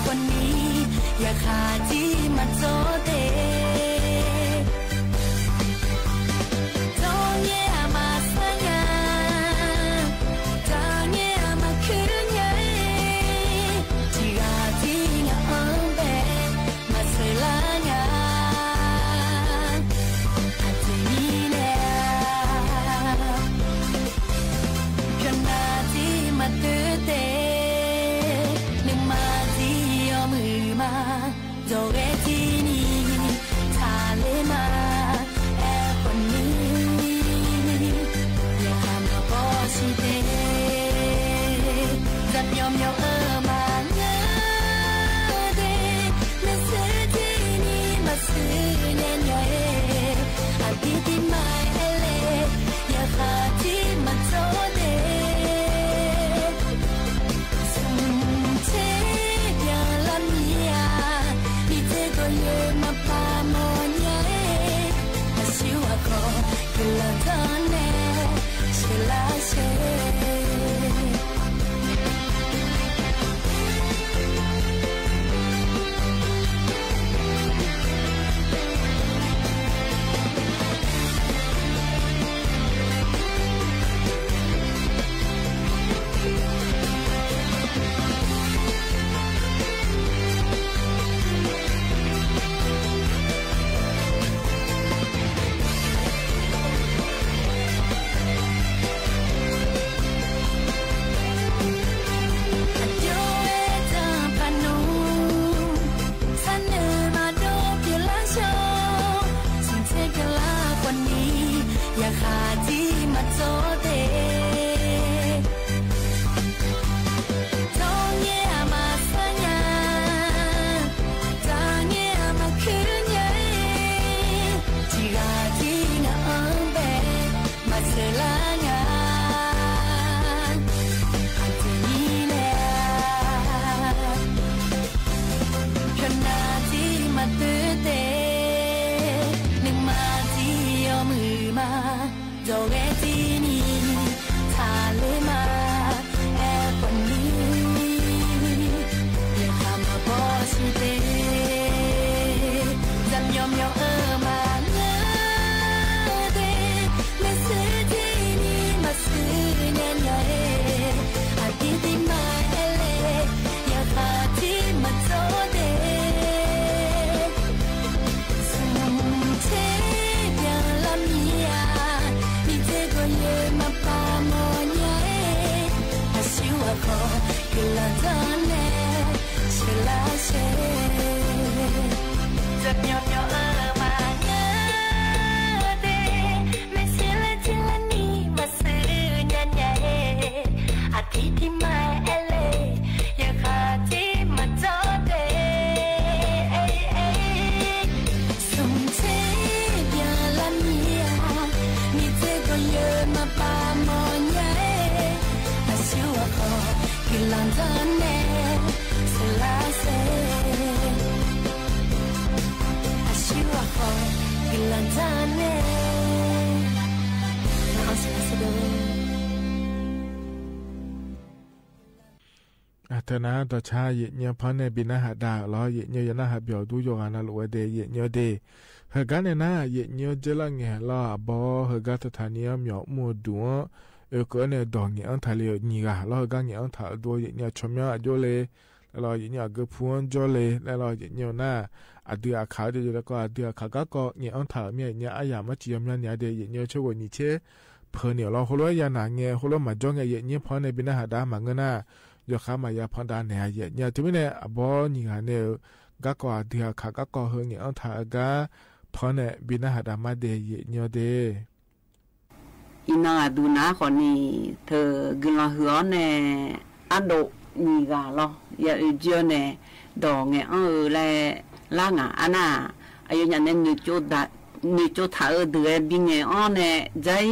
ႃႇ ယခါထံမသိတ့ တငဲအမဆါညါ တငဲအမခုညါ တံဂၤတံနအဘဲ မဆၢလၢငါ အတနံၤလဲၣ် ဖျိနၤတံမသုတ့ နမၤတံယီမုၢ် မၤ ဒီးဂဲၤတံနံၤ ထါလၢမၤ အဲၣ်ပှၤနံၤ ယခါမၤဘီစူတ့ တမျီမျီအၢမၤနၢၤတ့ မ့ၢ်ဆၢတံနံၤ မၤဆူညါညါ အတံတံမၤအဲၣ်လဲၣ် ယခါထံမသိတ့ ဆူၣ်ဆ့ပျၢၤလၢမံယါ မံတ့ကိးယဲမၤပာ်မီၢ်ညါ အဆူအဃီ ကလီၤတၢ်နဲ ဆဲးလၢဆဲး တမျီမျီအၢမၤနၢၤတ့ မ့ၢ်ဆၢလၢတံလၢနံၤ မၤဆူညါညါ အတံတံမၤအဲၣ်လဲၣ် ယခါထံမသိတ့ ဆူၣ်ဆ့ပျၢၤလၢမံယါ မံတ့ကိးယဲမၤပာ်မီၢ်ညါ အဆူအဃီ ကလီၤတၢ်နဲ ဆဲးလၢဆဲး အဆူအဃီ ကလီၤတၢ်နဲ ဆဲးလၢဆဲး အတနၤ ဒီးဆါ ယဲၢ်ညီဖီနဲၣ်ဘံနၢ်ဟးဒါလီၤ ယဲၢ်ညီယနၢ်ဟးပၠီၤဒူယိၤဂၤနၤလိာ်ဝဲဒဲး ယဲၢ်ညီဒဲး ဟဲကါန့ၣ်နၤ ယဲၢ်ညီကဲလၢငဲၤလီၤ အဘီဟဲကါတထါနံၤအီၤ မၠီၤမူဒူၣ်အီၤ အကၢန့ၣ် ဒီးငဲၤအီၣ်ထးလံနံၤဂၤလီၤ ဟဲကါငဲၤအီၣ်ထးအဒိ ယဲၢ်ညီဆီမၠီအဒိလဲၣ် လီၤ ယဲၢ်ညီအကၢဖူအီၤဒိလဲၣ် လီၤ ယဲၢ်ညီနၤ အဒုးအခးဒ်ယဲၢ်တကီၢ် အဒုးအခးကါကီး ငဲၤအီၣ်ထးမ့ၢ်ယဲၢ်ညီအါယၤ မ့ၢ်စံးယီၤမၠီနံၤအဒဲး ယဲၢ်ညီဆိၣ်ဂိၢ်နံၤဆဲး ဖၢန့ၣ်လီၤ ဃိလီၤယၤနၤ ငဲၤဃိလီၤမၤကၠီငဲၤ ယဲၢ်ညီဖီနဲၣ်ဘံနၢ်ဟးဒါ မၤငၢၢ်နၤ ယီၤဃါမၤယၤဖီဒါနဲၣ် ယဲၢ်ညီ တုၤမ့ၢ်န့ၣ် အဘီနံၤဂၤန့ၣ် ကါကီးအဒုးအခးကါကီး ဟဲငဲၤအီၣ်ထးအဂၤ ဖီနဲၣ်ဘံနၢ်ဟးဒါမးဒဲး ယဲၢ်ညီဒဲး အံၤနၤဂၤဒုးနၤဃီန့ၣ် တဂ့ၤလီၤဟုအီၤန့ၣ် အဒိၣ်နံၤဂၤလီၤ ယအုၣ်ကၠီန့ၣ် ဒီးငဲၤအီၣ်အၢလဲၣ် လၢငါအနၢ် အယိာ်ညါန့ၣ် နုာ်ကၠိထးအၢဒုးဝဲဘံငဲၤအီၣ်န့ၣ် ဒ်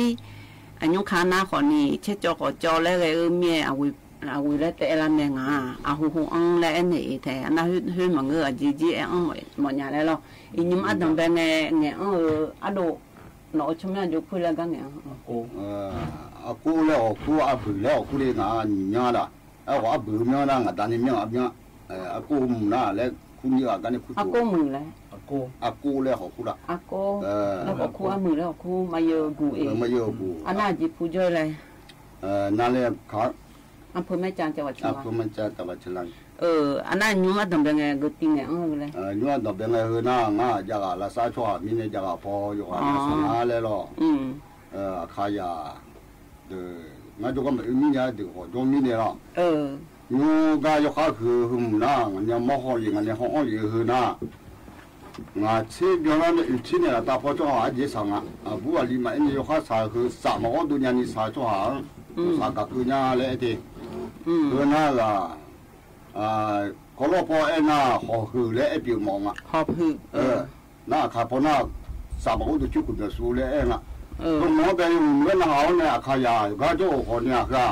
အံၤ အညိခါနၤဃီန့ၣ် ဆဲးကၠီကီးကၠီလဲၣ်ဂ့ၤအၢမ့ၢ် အဝံၤလၢတအဲၣ်လၢမဲာ်ငါ အဟူးဟူးအီၣ်လဲၣ်အဲၣ်န့ၣ်အံၤထဲ အနၢ်ဟ့ၣ်မၤငၢၢ်အကၠံကၠံအဲၣ်အီၣ်မီၢ်ညါလဲၣ်လီၤ အံၤညိမ့ၢ်အတၢ်ဘဲငဲၤ ငဲၤအီၣ်အၢ အဒိၣ် နအိၣ်ဆိမၠီအဒိၣ်ခွံလၢကါငဲၤအီၣ် အကိၢ်လၢဟီၣ်ခိၣ် အဘုၣ်လၢဟီၣ်ခိၣ်လၢနၤ နံၤညါဒၣ် အဟီၣ်အဘုၣ်မၠီဒၣ် ငါတၢ်န့ၣ်မၠီအမၠီ အကိၢ်မုၢ်နၤလၢ ခူနံၤအကါန့ၣ်ခူသိး အကိၢ်လၢဟီၣ်ခိၣ်ဒၣ် အကိၢ်လၢဟီၣ်ခိၣ် အမုၢ်လၢဟီၣ်ခိၣ် မၤယၢၤအပူၤအံၤ မၤယၢၤအပူၤ အနၢ်ကၠံဖူကၠီလဲၣ် နၤလဲၣ်ခါ အဖၢမ့ၢ်ကၠါ တၢ်ဘၣ်ဆၢလၢ အဖၢမ့ၢ်ကၠါ တၢ်ဘၣ်ဆၢလၢ အနၢ်ညိမ့ၢ်အတၢ်ဘဲငဲၤ ဂ့ၤတံၢ်ငဲၤအီၣ်လဲၣ် ညိမ့ၢ်အတၢ်ဘဲငဲၤဟဲနၤ ငါယၤဂၤလၢစးဆီၣ်မံန့ၣ် ယၤဂၤဖီယိၤဂၤလၢစးနၤလဲၣ်လီၤ အခါယၤ ဒီး ငါဒိကမၤအၢမံညါဒုး ဟီၣ်ဒိမံန့ၣ်လီၤ ညိကါယီၤဃါဃုာ်ဟုမုၢ်နၤ ငါန့ၣ်မီၢ်ဟီၣ်လံ ငါန့ၣ်ဟီၣ်အီၣ်လံဟုနၤ ငါဆ့ပျီလၢနအုၣ်ထံန့ၣ် အတၢ်ဖီကၠီၣ်ဟး အယဲၢ်စၢ်ငါ အဘူးအလံၤမးအဲၣ်န့ၣ် ယီၤဃါစၢ်ဃုာ် စးမၤအိၣ်ဒိညါနံၤစးကၠီၣ်ဟး စးကးကုညါလၢအဲၣ်တ့ၢ် ဃုာ်နၤဂၤ ကီၢ်လီၢ်ဖီအဲၣ်နၤ ဟီၣ်ဟုၣ်လၢအဲၣ်ပၠးမီၢ်နၤ နအခါဖီနၤ စးမၤအိၣ်ဒိဆူၣ်ခုၣ်နၢၤဆူလၢအဲၣ်နၤ ကမီၤဘဲယမုၢ်နၤဟးအီၤန့ၣ် အခါယၤ ယကါကၠီၣ်အိၣ်ဃီန့ၣ်အခါ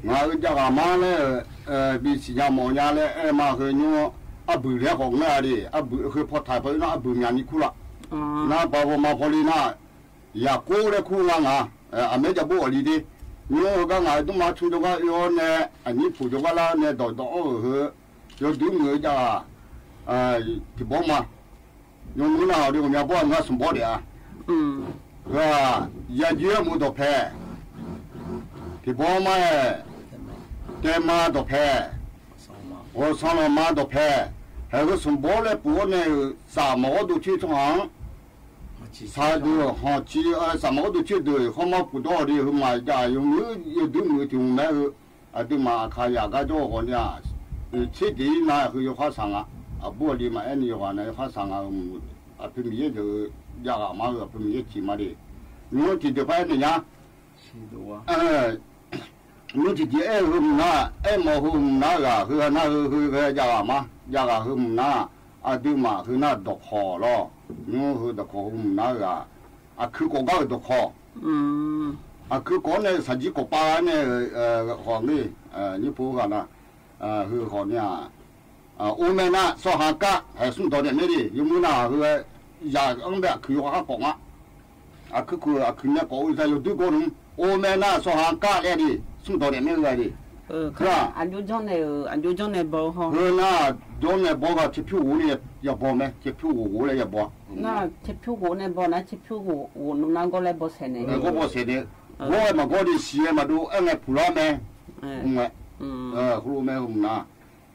ငါအုၣ်ယၤဂၤမါလၢ ဘံစံၣ်ညါမီၢ်ညါလၢအဲၣ်မးဃုာ်ညိ အဘုၣ်လၢဟီၣ်ငၢၢ်ဒံး အဘုၣ်ဃုာ်ဖီထးဖီအုၣ်နၤ အဘုၣ်မၠးနံၤခူလီၤ နပာ်ဖှိၣ်မၤဖှိၣ်လံနၤ ယၤကိၢ်လၢခူနၤ အမ့ၢ်ယဘိအီၤလံဒ့ ညိကါငါဒိၣ်မးဆူဒိကါအုၣ်အီၤန့ၣ် အနံၣ်ဖှိၣ်ဒိကါလၢန့ၣ် ဒီးဒီးအီၣ်ဧၢ ယဒုးမုၢ်ယၤ တံၤဘီမး ယမုၢ်နၤဟးဒီး ကမၠီဘီနၤစံးဘီဒံးဧါ ယၤယုၢ်မူဒီးဖဲ တံၤဘီမး တဲမါဒီးဖဲ ဂီၤဆီလီၤမါဒီးဖဲ ဟဲက့ၤစံးဘီလၢပူၤအီၤန့ၣ် စးမၤအိၣ်ဒိဆူၣ်ဆီဟါ စးဒုး ဟီၣ်ဆံ စးမၤအိၣ်ဒိဆူၣ်ဒုး ဃီမီၢ်ပူၤဒီးဒံး ဟုမၤယၤ ယမုၢ် ယဒုးမုၢ်တံၤမူမဲဧၢ အဒုးမၤအခါယၤကါဒိၣ်ဂီၤန့ၣ် ဆ့ဒံးနၤဃုာ်ယီၤဃါစၢ်ငါ အဘူးအလံၤမးအဲၣ်န့ၣ်ယီၤဃါန့ၣ် ယီၤဃါစၢ်ငါ အဖုမံၤယဲၢ်ဒီး ယၤဂၤမါဧၢ အဖုမံၤယဲၢ်ဆံးမးဒံး နုၢ်ထီၣ်ဒုးဖဲန့ၣ်ညါ အဲ နုၢ်ထီၣ်ဒုးအဲၣ် ဟုမုၢ်နါ အဲၣ်မီၢ်ဟုမုၢ်နါဂၤ ဟုနၢ် ဟု ဟု ဟုယၤဂၤမး ယၤဂၤဟုမုၢ်နါ အဒုးမး ဟုနၢ်ဒိၣ်ခီၣ်လီၤ နုၢ်ဟုဒိၣ်ခီၣ် ဟုမုၢ်နါဂၤ အခုၣ်ကီၢ်ဂၤဒိၣ်ခီၣ် အခုၣ်ကီၢ်န့ၣ် စၢ်ကီးပာ်န့ၣ် အဲ ဃီၤန့ၣ် အဲ နံၣ်ဖိဂၤနၤ အဲ ဟုဃီၤန့ၣ် အဲ အိၣ်မဲၢ်နၤ စီၤဟၣ်ကၣ် ဟဲဆူၣ်တီၢ်ဒဲးမ့ၢ်ဒံး ယမုၢ်နၤ ဟု ယၤအီၣ်ဘၣ်အခုၣ်ယိၤဟၣ်ကိးမး အခုၣ်ခုၣ် အခုၣ်နဲၣ်ကိးအိၣ်တၢ်ယိၤဒုးကိးနုၢ် အိၣ်မဲၢ်နၤ စီၤဟၣ်ကၣ်လဲၣ်ဒံး ဆူၣ်တီၢ်ဒဲးမ့ၢ်ဂၤဒံး အဒိကၠီၣ်နဲၣ် အဒိကၠီၣ်နဲၣ်ဘီဟီ ဟုနၢ် ကၠီၣ်နဲၣ်ဘီဂၤ ဆ့ဖၠူၣ်ဂိၢ်န့ၣ် ယဘီမဲ ဆ့ဖၠူၣ်ဂိၢ်ဂိၢ်လၢယဘီ ဆ့ဖၠူၣ်ဂိၢ်န့ၣ်ဘီနၤ ဆ့ဖၠူၣ်ဂိၢ်ဂိၢ်နုၢ်နၤ ဂီၢ်လၢဘီဆဲးန့ၣ် ဂီၢ်ဘီဆဲးန့ၣ် ဂီၢ်မးဂီၢ်ဒံး ဆံးမးဒိၣ် အဲၣ်ငဲၤဖူးလီၤမဲ ဃိမဲ ဃိမဲ ဟုမုၢ်နၤ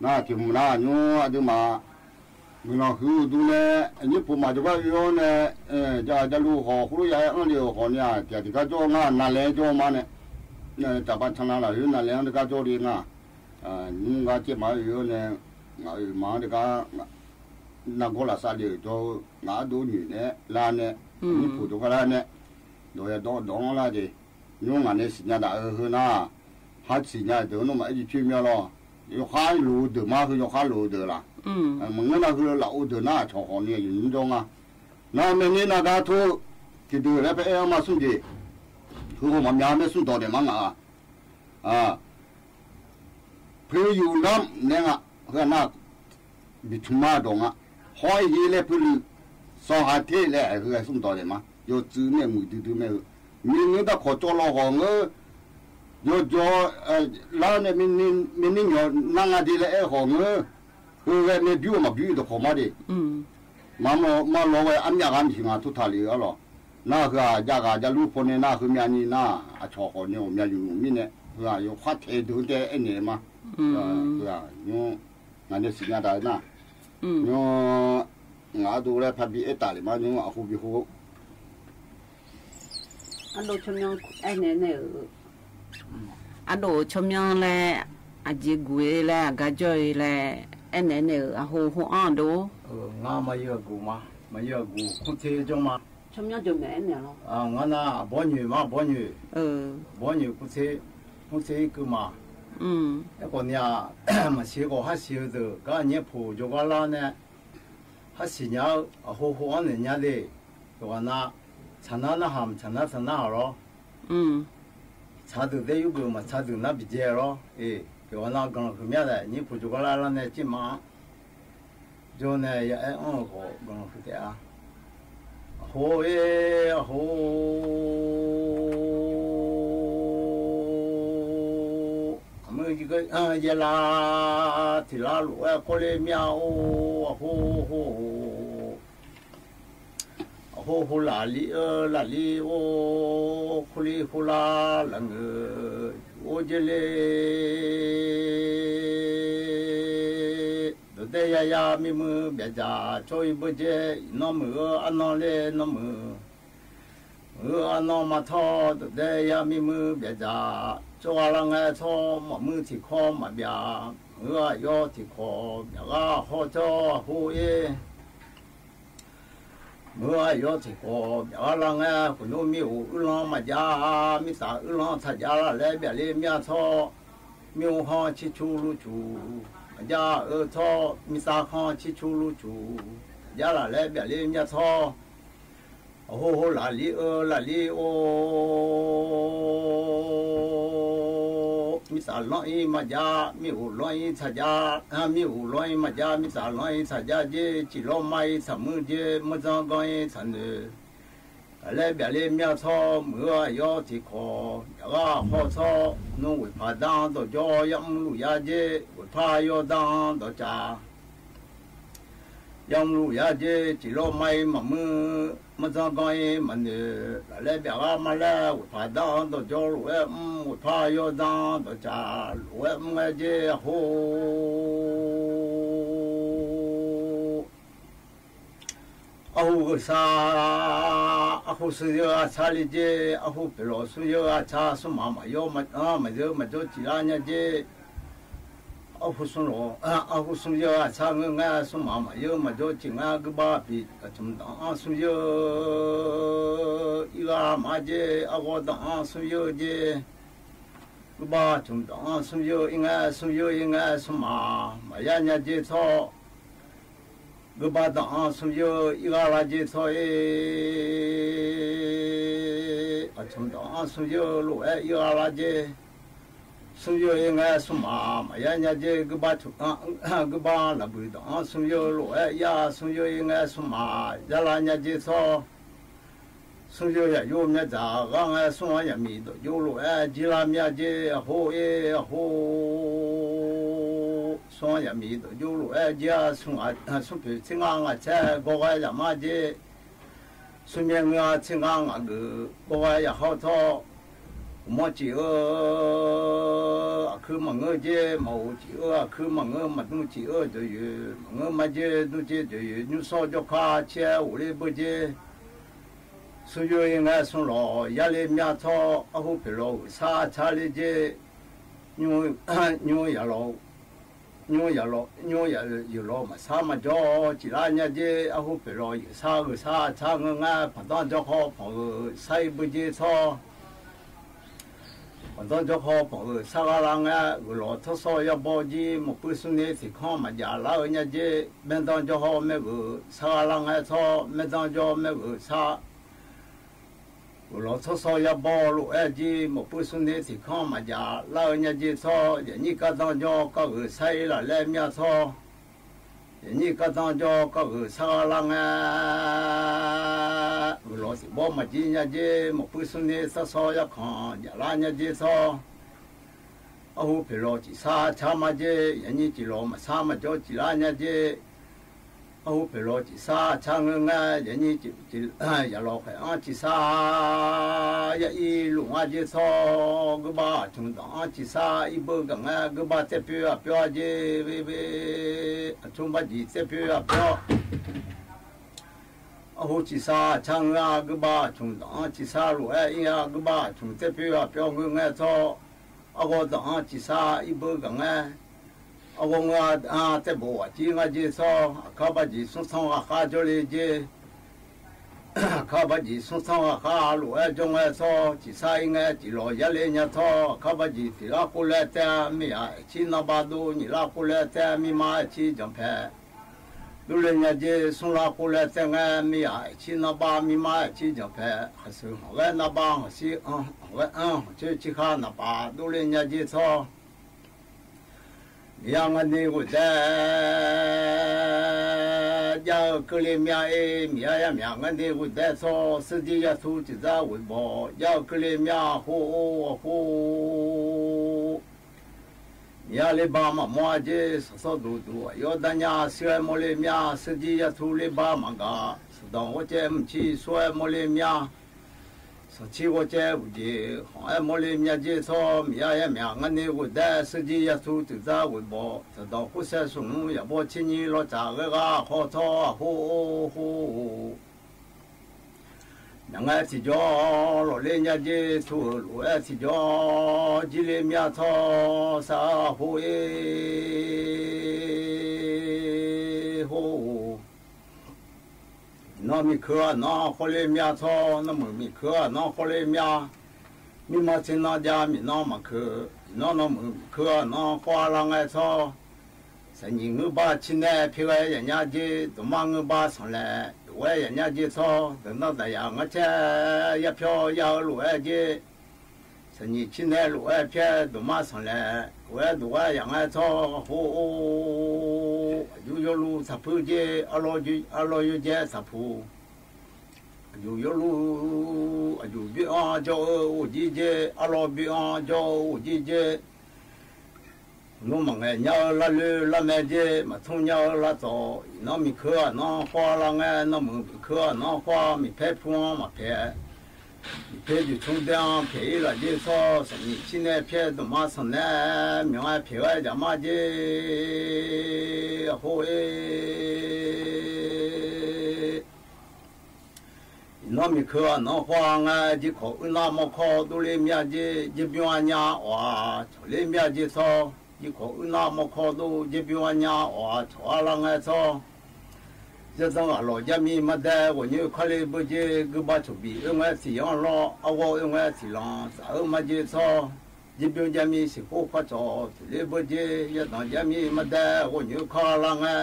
နၢ်က့ၤမုၢ်နၤ ညိအဒုးမး မုၢ်လီၤဃုဒုးနဲ နံၣ်ဖိမး ကဘၣ်အီၤန့ၣ် ယၤဒၣ်လူဃီၤဃိယၤအဲၣ်လံဃီၤန့ၣ် တၢ်တကးကၠီၣ် နၤလဲၤကၠီၣ်မးန့ၣ် တၢ်ဘၣ်ဆၣ်နၤလၢ နၤလဲၤတကးကၠီၣ်ဒံးနၤ နုၢ်ဂၤက့ၤမးအီၤန့ၣ် မၤတကး နဂီၢ်လၢ်စးလံ ကၠီၣ် နဒိးနုၢ်နဲလၢန့ၣ် နံၣ်ဖိတကလၢ်န့ၣ် ဒီးယဒိးဒိးလၢ်ဒံး ညိငၤန့ၣ် စံးညါဒၣ်အီၤ ဟုနၢ် ဟးစံးညါဒၣ်နီၢ်မး အဲၣ်ယဖံမ့ၢ်လီၤ ယခါလိာ်ဒၢးမး ဟုယခါလိာ်ဒၢးလၢ် မ့ၢ်နၤဟုလၢအိၣ်ဒၢးနၤ အဆီၣ်ဃီၤန့ၣ် ယညိကၠီၣ်ငါ နမ့ၢ်န့ၢ်နၤကါထိၣ် က့ၤဒုးလၢဖဲအဲၣ်အီၤမးဆူၣ်ဒံး ဟုမၤမၠါမ့ၢ်ဆူၣ်တီၢ်ဒဲးမးငါ ဖုယူၢ်နမ်နဲငါ ဟုနၢ် ဘံၣ်ထူမါဒိၣ်ငါ ဟီၣ်ဟ့လဲၣ်ဖုလူၢ် စီၤဟးထ့လဲၣ် ဟုဆူၣ်တီၢ်ဒဲးမး ယိၤစုမ့ၢ်မုၢ်ဒုဒုမ့ၢ်ဟု မ့ၢ်နုၢ်တၢ်ခိးကၠီၣ်လီၤဃီၤငၢ ယိၤကၠီ လၢန့ၣ် မ့ၢ်နံၣ်ညီနၢ်ငါဒ်လဲၣ်အဲၣ်ဃီၤငၢ ဟုဝဲမ့ၢ်ဘျုးမးဘျုးတခိးမးဒံး မၤလီၤဝဲအမျးဂၤမ့ၢ်ဆံးငါထူၣ်ထးလံအီၤလီၤ နၢ်ဟုယၤဂၤယလူဖိန့ၣ် နၢ်ဟုမၠါနံၤနၢ် အဆီၣ်ဃီၤန့ၣ် အိၣ်မၠါယူၢ်မံန့ၣ် ဟုယိၤခွါထဲဒုတဲအဲၣ်န့ၣ်မး ဟု ငါန့ၣ်စံးညါတၢ်နၢ် ညီ ငါအဒိးလၢဖးဘံအဲၣ်တၢ်လံမး ညီအဃိဘံဃိ အဒိးဆိမိၣ်အဲၣ်န့ၣ်န့ၣ် အဒိးဆိမိၣ်လၢ အစ့ကူၣ်အံၤလၢအကါကၠီၣ်အံၤလၢ အဲၣ်န့ၣ်န့ၣ် အဟိဟိအီၣ်ဒိၣ် ငါမၤယၢၢ်အကူၣ်မး မၤယၢၢ်အကူၣ် ခိၣ်ထ့ကၠီၣ်မး ဆိမိၣ်ကၠိၣ်မဲာ်အဲၣ်န့ၣ်လီၤ ငါနၢ် အဘီညွံၣ်မး အဘီညွံၣ် အဘီညွံၣ် ခိၣ်ထ့ ခိၣ်ထ့ကုၢ်မး အဲၣ်ကိးနံၤ မၤစ့ကိးဟးစံးအီၤဒၢး ကါညဲၣ်ဖိယိၤကါလါန့ၣ် ဟးစံးညါ အဟိဟိအီၣ်န့ၣ်ညါဒ့ၣ် ယိၤကါနၢ် ဆၣ်နါနၢ်ဟး မဆၣ်နါဆၣ်နါဟးလီၤ ဆၣ်ဒုးသ့ၣ်ယုၢ်ဘုး မဆၣ်ဒုးနၢ်ပံၤကဲလီၤ အ့ၣ် ယိၤကါနၢ် ကလီၤဃုာ်မးဒၣ် ညဲၣ်ဖိယိၤကါလါလါန့ၣ် ကၠံၣ်မး ကၠိၣ်န့ၣ် ယအဲၣ်အီၣ်ဂီၤ ကလီၤဃုာ်တဲအါ အဟိဧၢ အဟိ အမုၢ်ယဲလါ ထံၣ်လါလိာ်ဝဲ ခိၣ်လ့မၠၣ်အိၣ် အဟိ ဟိ အဟိ ဟိလၢ်လံဧၢ လၢ်လံအိၣ် ခိၣ်လံၣ်ဃိလါလၢငၢၣ် အိၣ်က့လ့ ဒိးတဲယၤယၤ မံမုၢ်ဘၣ်စၢ် ကၠိၣ်အံၤဘၢၣ်က့ အံၤနီၢ်မုၢ်ဧၢ အနီၢ်လ့နီၢ်မုၢ် မုၢ်ဧၢ အနီၢ်မၤထီၣ် ဒိးတဲယၤ မံမုၢ်ဘၣ်စၢ် ကၠိၣ်အါလါငဲထီၣ် မၤမုၢ်ထံၣ်ခီမၤဘၣ် မုၢ်ဧၢ အယီထံၣ်ခီ ဘၣ်ဂၤဟီၣ်ထီၣ် အဟိအ့ၣ် မုၢ်ဧၢ အယီထံၣ်ခီ ဘၣ်ဂၤလါငဲ ခိၣ်ညိၣ်မ့ၣ်အူအုၣ်လီၤမၤဒၣ် မ့ၢ်သးအုၣ်လီၤထးဒၣ်လၢ်လၢဘၣ်လ့မၠၣ်ထီၣ် မ့ၣ်အူဟီၣ်ဆံဆူလူဆူ မၤဒၣ်အၢထီၣ် မ့ၢ်သးခီၣ်ဆံဆူလူဆူ မၤဒၣ်လၢ်လၢဘၣ်လ့မၠၣ်ထီၣ် အဟိဟိလၢ်လံဧၢ လၢ်လံအိၣ် မ့ၢ်သးလီအံၤမၤဒၣ် မ့ၣ်အူလီအံၤထးဒၣ် မ့ၣ်အူလီအံၤမၤဒၣ် မ့ၢ်သးလီအံၤထးဒၣ်က့ စံၣ်လီမၤအံၤထးမုၢ်က့ မုၢ်သီၣ်ကီအံၤထးနုၢ် လၢ်လၢဘၣ်လ့မၠၣ်ထီၣ် မုၢ်ဧၢ အယီထံၣ်ခီ ဘၣ်ဂၤဟီၣ်ထီၣ် နူဝ့ၢ်ဖးဒၣ် ဒီးကၠီ ယၣ်မုၢ်လူၤယၤက့ ဝ့ၢ်ဖးယီၢ်ဒၣ် ဒီးကၠၣ် ယၣ်မုၢ်လူၤယၤက့ စံၣ်လီမၤအံၤမၤမုၢ် မုၢ်သီၣ်ကီအံၤမၤနုၢ် လၢ်လၢဘၣ်ဂၤမၤလၢ် ဝ့ၢ်ဖးဒၣ် ဒီးကၠီ လိာ်ဝဲမုၢ် ဝ့ၢ်ဖးယီၢ်ဒၣ် ဒီးကၠၣ် လိာ်ဝဲမုၢ်ဝဲက့ အဟိ အဟူးဂ့ၤဆါ အဟူးဆူယဲအဆါလံက့ အဟူးပ့ၤလီၤဆူယဲအဆါ ဆူမၤမၤယီမၤ မၤယၢမၤကၠီစံၣ်လါညါက့ အ အဟုသူလီၤ အဟုသူယဲၢ် အဆါငိုငဲ သူမၤမၤယဲၢ် မၤကၠီကံၤငဲ ဂုၢ်ဘါပျံၤ အထုးဒၣ်အါသူယဲၢ် အံၣ်ဂါမၤကၠီ အဂီၢ်ဒၣ်အါသူယဲၢ်ကၠီ ဂုၢ်ဘါထုးဒၣ်အါသူယဲၢ် အံၣ်ငဲသူယဲၢ် အံၣ်ငဲသူမၤ မၤယါညါကၠီထီၣ် ဂုၢ်ဘါဒၣ်အါသူယဲၢ် အံၣ်ဂါလါကၠီထီၣ်အံၤ အထုးဒၣ်အါသူယဲၢ် လိာ်အဲၣ်အံၣ်ဂါလါကၠီ သူယဲၢ်အံၣ်ငဲသူမၤ မၤယါညါကၠီ ဂုၢ်ဘါထုး ဂုၢ်ဘါလၢ်ဘုၣ်ဒၣ်အါသူယဲၢ် လိာ်အဲၣ်ယါ သူယဲၢ်အံၣ်ငဲသူမၤ ယါလါညါကၠီထီၣ် သူယဲၢ်ယၤယိမၠဲဒၣ် ဂၤငဲ သူယၤမံၤဒီးယိလိာ်အဲၣ် ကၠီလါမၠါကၠီ အဟိအ့ အဟိ သူယၤမံၤဒီးယိလိာ်အဲၣ် ကၠီ သူ သူပၢၤဆ့ငါငါဆဲ ဂီၤဂဲယၤမါကၠီ သူမၠဲငါဆ့ငါငါဂုာ် ဂီၤဂဲယၤဟီၣ်ထီၣ် မီၢ်ကၠီဧၢ အခုမၤငၢၢ်ကၠီ မၤအိၣ်ကၠီဧၢ အခုမၤငၢၢ် မၤနူၢ်ကၠီဧၢ ဒိးယိာ် မၤငၢၢ်မါကၠီ နူၢ်ကၠီ ဒိးယိာ် နူၢ်စီၣ်ကၠီခါ ဆဲအိၣ်လၢဘၢၣ်ကၠီ သူယဲၢ်အံၣ်ငဲသူလီၤ ယါလၢမၠါထီၣ် အဟူးဖဲးလီၤဂုာ်ဆါဆါလၢကၠီ ညိ ညိယၤလီၤ ညိယၤလီၤ ညိယၤယိာ်လီၤ မၤဆါမၤကၠီ ကၠီလါညါကၠီ အဟူးဖဲးလီၤဂုာ်ဆါ ဂုာ်ဆါဆါငိုငဲ ပှၤဒီကၠီဃီ ပှၤဂုာ်ဆါအံၤဘၢၣ်ကၠီထီၣ် ပှၤဒီကၠီဃီ ပှၤဂုာ်ဆါဂၤလၢငဲ ဂုာ်လီၤထီၣ်စီယါဘီကၠီ မိၢ်ပၢ်သူန့ၣ် သ့ၣ်ခီမၤယၤလါအံၤညါကၠီ မဲဒီကၠီဃီ မ့ၢ်ဂုာ်ဆါဂၤလၢငဲထီၣ် မဲဒီကၠီ မ့ၢ်ဂုာ်ဆါ ဂုာ်လီၤထီၣ်စီယါဘီလိာ်အဲၣ်ကၠီ မိၢ်ပၢ်သူန့ၣ် သ့ၣ်ခီမၤယၤလါအံၤညါကၠီထီၣ် ယၤနံၣ်ကၢ်ဒီကၠီ ကၢ်ဂုာ်ဆါအံၤလၢလဲမၠါထီၣ် ယၤနံၣ်ကၢ်ဒီကၠီ ကၢ်ဂုာ်ဆါဂၤလၢငဲ ဂုာ်လီၤသ့ၣ်ဘီမၤကၠီညါကၠီ မိၢ်ပၢ်သူန့ၣ် သၢစီယါခီ ယၤလါညါကၠီထီၣ် အဟူးဖဲးလီၤကၠီဆါဆါမၤကၠီ ယၤနံၣ်ကၠီလီၤမၤဆါမၤကၠီ ကၠီလါညါကၠီ အဟူးဖဲးလီၤကၠီဆါဆါငိုငဲ ယၤနံၣ်ကၠီ ကၠီ ယၤလီၤဃဲၤအီၣ်ကၠီဆါ ယၤအံၤလိာ်ငါကၠီထီၣ် ဂုၢ်ဘါထုးဒၣ်အီၣ်ကၠီဆါ အံၣ်ဘၢၣ်ဂၤငဲ ဂုၢ်ဘါတဲပၠီအပျီကၠီ ဝ့ ဝ့ အထုးဘၣ်ကၠီတဲပၠီအပျီ အဟူးကၠီဆါဆါငိုငဲ ဂုၢ်ဘါထုးဒၣ်အီၣ်ကၠီဆါလိာ်အဲၣ်အံၣ် ဂုၢ်ဘါထုးတဲပၠီအပျီငိုငဲထီၣ် အဂီၢ်ဒၣ်အီၣ်ကၠီဆါ အံၣ်ဘၢၣ်ဂၤငဲ အဂီၢ်ငို အတဲဘိးဝဲကၠီငါကၠီထီၣ် အခါဘၣ်ကၠီသူထီၣ်ဂၤဃါကၠီလံကၠီ အခါဘၣ်ကၠီသူထီၣ်ဂၤဃါလိာ်အဲၣ်ကၠီငဲထီၣ် ကၠီဆါအံၣ်ငဲကၠီလီၤယါလၢညါထီၣ် အခါဘၣ်ကၠီသီလါကိလဲၣ်တဲ မ့ၢ်ယၤအဲၣ်ဆံနါဘါဒိ နံၣ်လါကိလဲၣ်တဲ မ့ၢ်မါအဲၣ်ဆံကၠီဖဲ ဒိလၢညါကၠီ သူလါကိလဲၣ်တဲငဲ မ့ၢ်ယၤအဲၣ်ဆံနါဘါ မ့ၢ်မါအဲၣ်ဆံကၠီဖဲ ဟီၣ်စူၤဟီၣ်ဂဲနါဘါ ဟီၣ်ဆံ ဟီၣ်ဂဲ ဟီၣ်ဆူၣ်ဆံဃါနါဘါ ဒိလၢညါကၠီထီၣ် မ့ၢ်ယါငါန့ၣ်ဂုာ်ဒဲး ယါအၢကၢလ့မၠါအ့ မ့ၢ်ယါယါမ့ၢ်ယါငါန့ၣ်ဂုာ်ဒဲးထီၣ် သဒံယါထူတံၢ်သၣ်ဝံၤဘီ ယါအၢကၢလ့မၠါ အဃိ အဃိ မ့ၢ်ယါလ့ဘါမၤမီၢ်ကၠီ စီၤသီၣ်ဒိၣ်ဒိၣ် အယီၢ်ဒၣ်ညါ စံးဝဲမိၢ်လ့မၠါ သဒံယါထူလ့ဘါမၤဂၤ စီၤဒီၣ်ဂီၢ်ကၠီမုၢ်ဆံ စံးဝဲမိၢ်လ့မၠါ စီၤဆံဂီၢ်ကၠီဝံၤကၠီ ဟီၣ်အဲၣ်မိၢ်လ့မၠါကၠီထီၣ် မ့ၢ်ယါယါမ့ၢ်ယါငါန့ၣ်ဂုာ်ဒဲး သဒံယါထူတံၢ်သၣ်ဝံၤဘီ စီၤဒီၣ်ဃိၣ်စဲးဆူၣ်နူယၤဘီဆံနံၣ်လီၤစၢ်ဂ့ၤဂၤဃီထီၣ် အဃိ အဃိ မ့ၢ်ယါငါထံၣ်ကၠီ လီၤလ့မၠါကၠီ ထူလိာ်အဲၣ်ထံၣ်ကၠီ ကၠီလ့မၠါထီၣ် စၢ်အဃိ အဃိ နီၢ်မံၤခုၣ်အနီၢ်ဃီလ့မၠါထီၣ် နီၢ်မုၢ်မံၤခုၣ်အနီၢ်ဃီလ့မၠါ မံမါဆ့နီၢ်ဒၣ်မံနီၢ်မၤခုၣ် နီၢ်နီၢ်မုၢ်မံၤခုၣ်အနီၢ်ဃီလၢငဲထီၣ် သညံၤငုၢ်ဘါဆံနဲၣ်ဖဲးဝဲယၤညါကၠီ ဒိၣ်မးငုၢ်ဘါဆီၣ်လဲၣ် ဒိၣ်ဝဲယၤညါကၠီထီၣ် ဒိၣ်နီၢ်ဒၣ်ယၤငါဆဲး ယါဖျီယါအၢလိာ်အဲၣ်ကၠီ သညံၤဆံနဲၣ်လိာ်အဲၣ်ဖဲး ဒိၣ်မးဆီၣ်လဲၣ် ဝဲဒိၣ်ဝဲယၤငဲထီၣ် အဃိ အယူယိလူထးဖုကၠီ အလီၤယူယဲထးဖု အယူယိလူ အယူဘံအီၣ်ကၠီအၢအိၣ်ကၠီကၠီ အလီၤဘံအီၣ်ကၠီအၢအိၣ်ကၠီကၠီ နီၢ်မၤငဲၤညါအၢလၢလၢလၢမဲာ်ကၠီ မၤထူၣ်ညါအၢလၢတီၤ အံၤနီၢ်မံၤခုၣ်အနီၢ်ဃီလၢငဲ နီၢ်မုၢ်မံၤခုၣ်အနီၢ်ဃီ မံၤဖဲဖူအီၣ်မၤဖဲ မံၤဖဲယူၤထူဒဲအီၣ်ဖဲးအံၤလၢကၠီထီၣ် သညံၤဆံနဲၣ်ဖဲး ဒိၣ်မးဆီၣ်နဲၣ် မံၤငဲဖဲးဝဲယၤမးကၠီ အဃိ အ အံၤနီၢ်မံၤခုၣ်အနီၢ်ဃီငဲ ကၠီခိၣ်အုၣ်နၢ်မီၢ်ခီ ဒိၣ်လ့မၠါကၠီ ကၠီဘံအီၣ်ညါအီၤ ထီၣ်လ့မၠါကၠီထီၣ် ယိၤခီၣ်အုၣ်နၢ်မီၢ်ခီၣ်ဒိၣ် ယဘျုးအညါအီၣ်အါထီၣ်အါလၢငါဆီ ယဲၢ်သီအလီၢ် ယမံမၤဒဲး ဂီၢ်ညိခါလ့ဘၢၣ်က့ ဂုၢ်ဘါဆိၣ်ဘံၣ်အၢငါ ထံၣ်ယီၢ်လီၤ အဂီၢ်အၢငါ ထံၣ်လီၤ သးအၢမၤက့ၤဆီ ယဘျုးယမံစံၣ်ဖိခွါထီၣ် တုၤလ့ဘၢၣ်က့ ယဲၢ်သီယမံမၤဒဲး ဂီၢ်ညိခါလၢငါ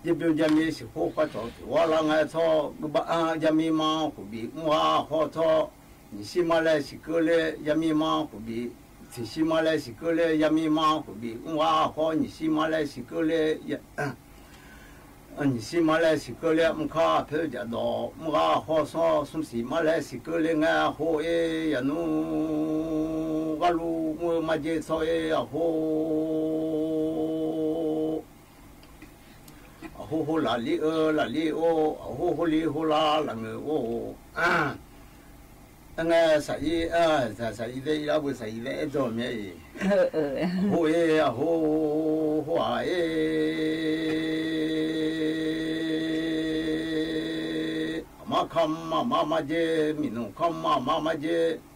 ယဘျုးယမံစံၣ်ဖိခွါထီၣ် တုၤဝါလၢငါဆီ ဂုၢ်ဘါ ယမံမၤခိၣ်ဘံၣ် မုၢ်ဂၤဟီထီၣ် နံၣ်ဆံမၤလၢစံၣ်ကၢလ့ ယမံမၤခိၣ်ဘံၣ် သံဆံမၤလၢစံၣ်ကၢလ့ ယမံမၤခိၣ်ဘံၣ် မုၢ်ဂၤဟီ နံၣ်ဆံမၤလၢစံၣ်ကၢလ့ ယ နံၣ်ဆံမၤလၢစံၣ်ကၢလ့ မုၢ်ခါဖၢကဒီး မုၢ်ဂၤဟီဆီ ဆူၣ်ဆံမၤလၢစံၣ်ကၢလ့ ငါအဟိအ့ ယနူ ဂၤလူမုၢ်မၤက့ၤဆီအ့ အဟိ အဟိဟိလၢလံအၢ လၢလံအိၣ် အဟိဟိလံဟိလၢ လၢငုၢ်အိၣ် အငါ စံၣ်အံၤ အ စံၣ် စံၣ်အံၤသ့ၣ်အံၤ လၢဘၣ်စံၣ်အံၤသ့ၣ် အဲၣ်ဒိးမ့ၢ်အံၤ အဟိအ့ အဟိ ဟိအ့ အမါခီမါ မၤမၤက့ၤ မံၣ်နုာ်ခီမါ မၤမၤက့ၤ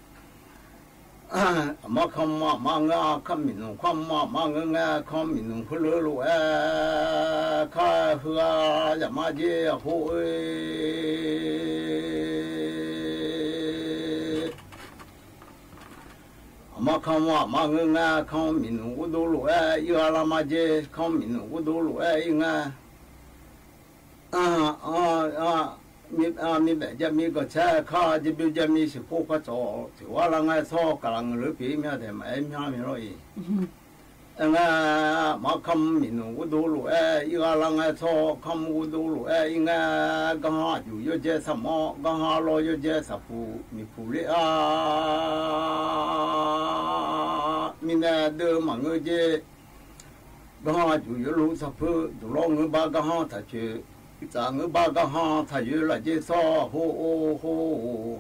အမါခီမါ မၤငါ ခီမံၣ်နုာ်ခီမါ မၤငါ ငါခီမံၣ်နုာ် ဟိလၢလိာ်အဲ ခါဟိအါ ယမၤက့ၤ အဟိအ့ အမါခီမါ မၤငါ ငါခီမံၣ်နုာ် အိၣ်ဒိၣ်လိာ်အဲ အံၤဂၤလၢမၤက့ၤ ခီမံၣ်နုာ် အိၣ်ဒိၣ်လိာ်အဲ အံၤငါ အ အ အ မ့ၢ် အ မ့ၢ်ဘၣ် ယမံကီၢ်ဆၢခါ ယဘျုးယမံစံၣ်ဖိခွါထီၣ် တုၤဝါလၢငါဆီ ကလၢငုၢ်လၢပံၤ မ့ၢ်တဲမၤအဲၣ်မ့ၢ်မ့ၢ်လီၤအံၤ အငါ မါခီမံၣ်နုာ် အိၣ်ဒိၣ်လိာ်အဲ အံၤဂၤလၢငါဆီ ခီမံၣ်နုာ် အိၣ်ဒိၣ်လိာ်အဲ အံၤငါ ကဟီၣ်ယူၢ်ယိၣ်ကဲဆၣ်မီၢ် ကဟီၣ်လီယိၣ်ကဲဆၣ်ပူၤ မံၣ်ပူၤလ့အါ မံၣ်နဲဒၢမၤငၢက့ၤ ကဟီၣ်ယူၢ်ယိၣ်လူၤဆၣ်ဖု ဒူၣ်လီၤငုၢ်ဘါကဟီၣ်ထၣ်ခၢၣ် အုၣ်စၣ်ငုၢ်ဘါကဟီၣ်ထၣ်ယိၣ်လၢက့ၤဆီ အဟိၣ်အိၣ်ဟိၣ်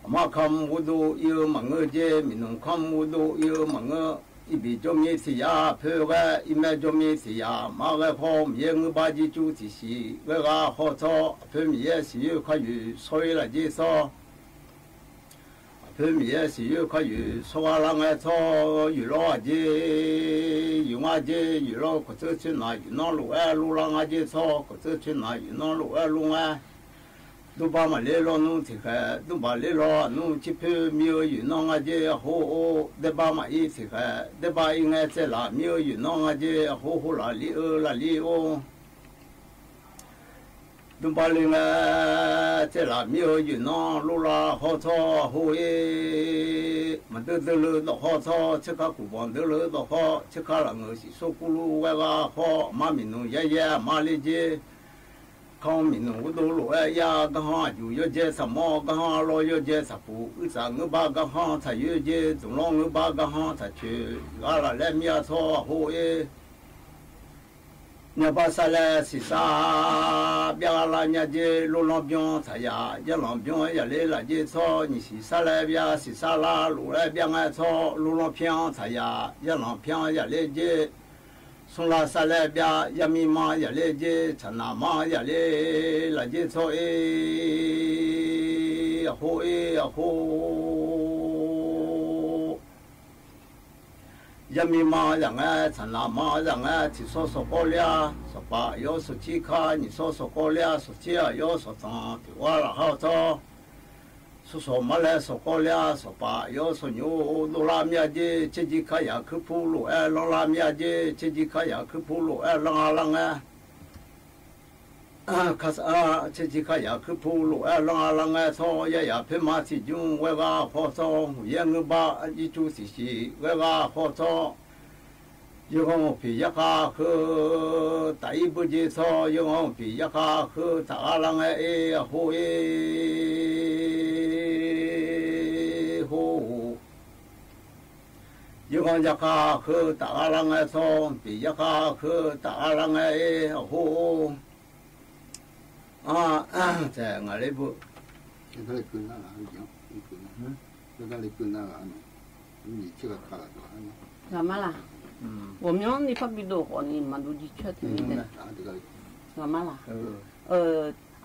အမါခီမံၣ်အိၣ်ဒိၣ် အံၤမၤငၢက့ၤ မံၣ်နုာ်ခီမံၣ်အိၣ်ဒိၣ် အံၤမၤငၢ အံၤဘ့ၣ်ကၠိမံသ့ၣ်ယါဖဲဂဲ အံၤမဲကၠိမံသ့ၣ်ယါ မၤဂဲၤဖီ မံၤယဲၢ်ငုၢ်ဘါ ယံကၠူထံၣ်ဆံး ဂဲၤဂၤဟီၣ်ဆီ အဖဲမံၤယဲၢ်စံၣ်ယိၣ်ခီၣ်ယိၣ် ဆီလၢက့ၤဆီ အဖဲမံၤယဲၢ်စံၣ်ယိၣ်ခီၣ်ယိၣ် ဆီဂၤလၢငါဆီ ယိၣ်လီၤအက့ၤ ယိၣ်ငါက့ၤ ယိၣ်လီၤ ခိၣ်သၢဆ့နၤ ယိၣ်နီလိာ်အဲ လိၣ်လၢငါက့ၤဆီ ခိၣ်သၢဆ့နၤ ယိၣ်နီလိာ်အဲ လိၣ်ငါ ဒိၣ်ဘၣ်မးလ့လီၤနူထံၣ်ဃဲ ဒိၣ်ဘၣ်လ့လီၤနူထံၣ်ဖု မံၤဧၢ ယိၣ်နီငါက့ၤ အဟိၣ်အိၣ် ဒဲဘၣ်မးအံၤထံၣ်ဃဲ ဒဲဘၣ်အံၤငါစဲးလး မံၤဧၢ ယိၣ်နီငါက့ၤ အဟိၣ်ဟိၣ်လၢလံဧၢ လၢလံအိၣ် ဒိၣ်ဘၣ်လၢငါစဲးလး မံၤဧၢ ယိၣ်နီ လိၣ်လၢဟီၣ်ဆီ အဟိၣ်အ့ မၤဒၢဒၢလၢဒီးဟီၣ်ဆီ ဆ့ခါကူၣ်ဘီၣ် ဒၢလၢဒီးဟီၣ် ဆ့ခါလၢငုၢ်စံၣ်စိကူလူဝဲဂၤဟီၣ် မါမံၤနုာ်ယဲယဲ မါလ့က့ၤ ခီမံၤနုာ်အိၣ်ဒိၣ်လိာ်အဲယါ ကဟီၣ်ယူၢ်ယိၣ်ကဲဆၣ်မီၢ် ကဟီၣ်လီယိၣ်ကဲဆၣ်ပူၤ အုၣ်စၣ်ငုၢ်ဘါ ကဟီၣ်ထၣ်ယိၣ်က့ၤ ဒူၣ်လီၤငုၢ်ဘါ ကဟီၣ်ထၣ်ခၢၣ် ဂၤလၢ်လၢမံၤအဆီ အဟိၣ်အ့ ညါဘၣ်စၢ်လဲၣ်စံးစၢ် ဘျါဂၤလၢညါက့ၤ လိၣ်လီၤဘျီထၣ်ယၤ ယဲၢ်လီၤဘျီယၤလ့လၢက့ၤဆီ နံၣ်စံးစၢ်လဲၣ်ဘျါ စံးစၢ်လၢလိၣ်လၢဘျါငါဆီ လိၣ်လီၤဖျါထၣ်ယၤ ယဲၢ်လီၤဖျါယၤလ့က့ၤ ဆိလၢစၢ်လဲၣ်ဘျါ ယမံၤမါယၤလ့က့ၤ ဆၣ်နၢ်မါယၤလ့ လၢက့ၤဆီအ့ အဟိၣ်အ့ အဟိၣ် ယမံၤမါယၤငါ ဆၣ်နၢ်မါယၤငါ ထံၣ်ဆီစီၤကီလျါ စီၤပၤယီၤစီၤဆံခါ နံၣ်ဆီစီၤကီလျါ စီၤဆံယီၤစီၤထီၣ် တုၤဝဲလၢဟီၣ်ဆီ စီၤစီၤမါလဲၣ်စီၤကီလျါ စီၤပၤယီၤစီၤညိ ဒိၣ်လၢမံၤအက့ၤ ဆ့ကံခါယၤခုဖုလိာ်အဲလီၤလၢမံၤအက့ၤ ဆ့ကံခါယၤခုဖုလိာ်အဲလီၤလၢငါ ခါဆၣ် ဆ့ကံခါယၤခုဖုလိာ်အဲလီၤလၢငါဆီ ယဲယၤဖဲမၤထံၣ်ကၠူဝဲဂၤဟီၣ်ဆီ ဟူးယဲၢ်ငုၢ်ဘါ ယံကၠူထံၣ်ဆံး ဝဲဂၤဟီၣ်ဆီ ယဂီၢ်ဖံးယါခါဃု တၢ်အံၤဘၣ်က့ၤဆီ ယဂီၢ်ဖံးယါခါဃု တၢ်အါလၢငါအ့ အဟိၣ်အ့ ဟိၣ် ယဂီၢ်ယါခါဃု တၢ်အါလၢငါဆီ ဖံးယါခါဃု တၢ်အါလၢငါအ့ အဟိၣ် အ တၢ်ငါလၢဘၣ် ဂၤမါလၢ် ဂၤမါလၢ်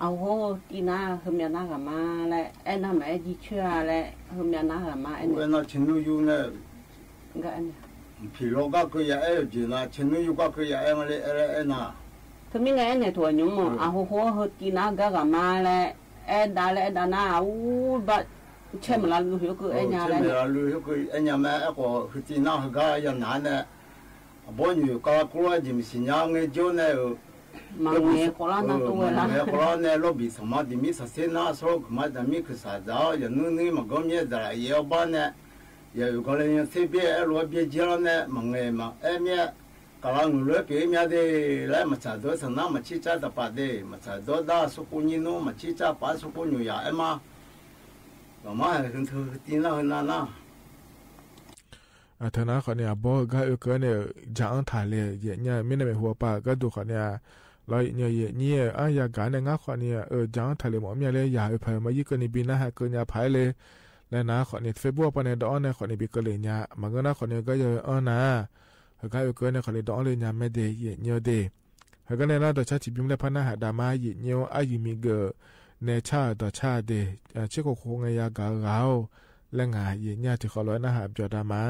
အဟိၣ် တံၤနါ ဟဲမၤနါဂၤမါလဲၣ် အဲၣ်နၤမၤအဲၣ်ကံဆၢလဲၣ် ဟဲမၤနါဂၤမါအဲၣ်န့ၣ် အဲၣ်နၤဆ့နူယူၢ်န့ၣ် ဂၤအဲၣ်န့ၣ် ผีโลกก็คืออย่าแอ้เจอนะ เชนนุยก็คืออย่าแอ้มาเลย แอ้แอ้นะ คือมีไงเนี่ย ตั๋วหยุมหมด เออ อ่ะ หัวหัว เฮอตีนา กะกะมาแล แอ้ดาแล แอ้ดานา อู้ บะ เช่นเมื่อลาลือ ก็คือแอ้ยาแล เออ เช่นเมื่อลาลือ ก็คือแอ้ยาแม่ แอ้ก็คือตีนา เฮอกะยาหนาเนี่ย บ่อยู่กะกลัว จิมสิญญาเงยโจ้เนี่ย เออ มาเงยโคราชนะ เออ ตัวเวลา มาเงยโคราชเนี่ย โลกบิดสมาธิมีศาสนา โซกมาจะมีคือศาสนา อย่านู้นนี่มันก็มีแต่ละเยอะบ้านเนี่ย อย่าอยู่ก็เลยยังเสียเบี้ย ไอ้หลัวเบี้ยเจียแล้วเนี่ย มาเงยมา เอ้ยเมีย กะละหนูเหลือเปียเมียเด้ และมาสาดโดยสนะ มาชี้จ้าตะปาดเด้ มาสาดโดยด้าสุกุญญิโน มาชี้จ้าปาสุกุญอยู่อย่า เอ้ยมา ก็มาให้คืนเธอตีนา คืนนานา อ่า เถิงนาขอเนี่ย บ่ กาเออเกอเนี่ย จ๋าอั้นถ่ายเลย เยียะเยียะ มีในแม่หัวปา กาดูขอเนี่ย ลอเยียะเยียะ อ่ะ ยากาเนี่ย งาขอเนี่ย เออ จ๋าอั้นถ่ายเลย หมอเมียเลย อย่าเออ เผยมายี่เกินนี่ บีนาหาเกินยาผายเลย และนาขอเนี่ย เฟซบุ๊กปะเนี่ย ดออั้นเนี่ย ขอเนี่ย บีเกินเลยเนี่ย มาเงินนาขอเนี่ย กาเยอะ เออ นา เฮอกาเออเกอเนี่ย ขอเนี่ย ดออั้นเลยเนี่ย แม่เด้ เยียะเยียะเด้ เฮอกาเนี่ยนา ดอดชาติบิมและพะนาหาดามา เยียะเยียะ อ่ะ อยู่มีเกอ ในชาติ ดอดชาติเด้ อ่า เชโกโคงยากาเหลา และงา เยียะเยียะ ถือขอร้อยนาหาบจอดามา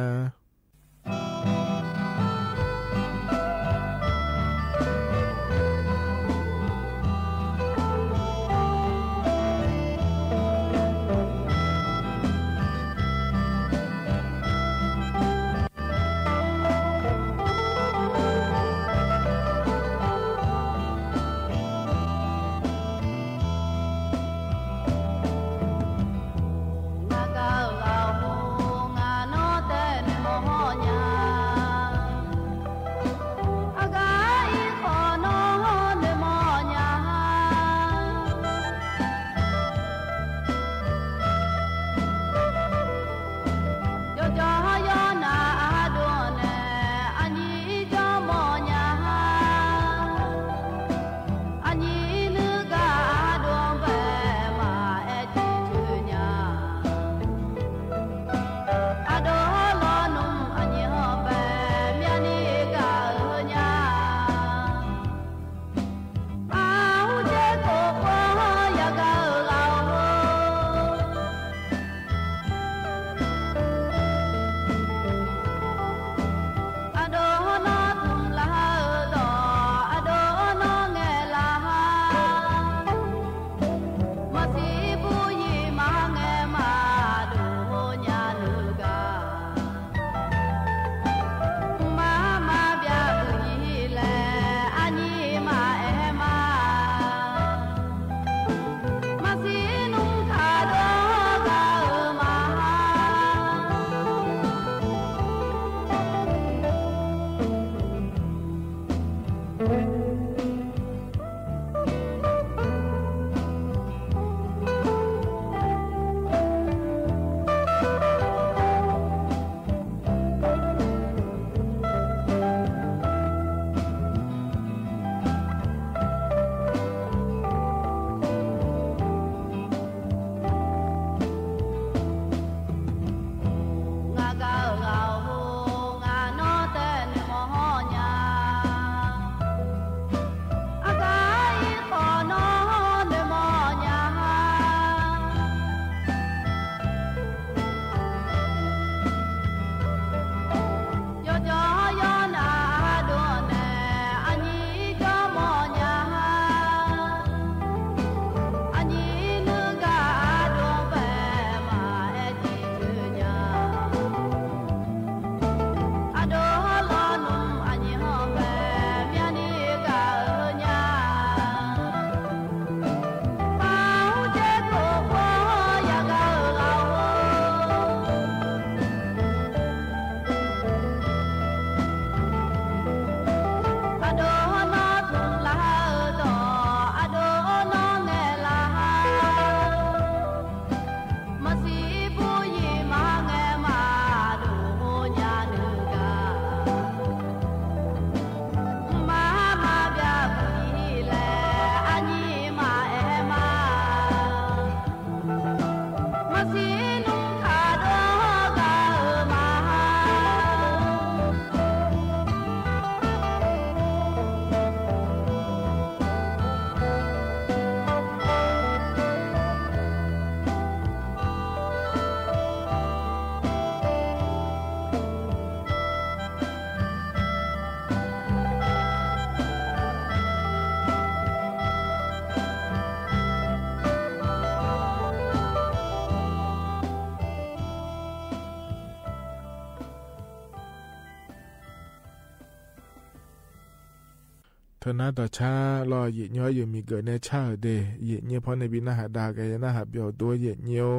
ၼႃႈ ต่อช้า ลอ เหยียดเยียว เยินมีเกิดแน่ ใช่เด เหยียดเยียว เพราะในบิณฑบาตเด ก็ยังหน้าหับเหี่ยว ตั๋วเหยียดเยียว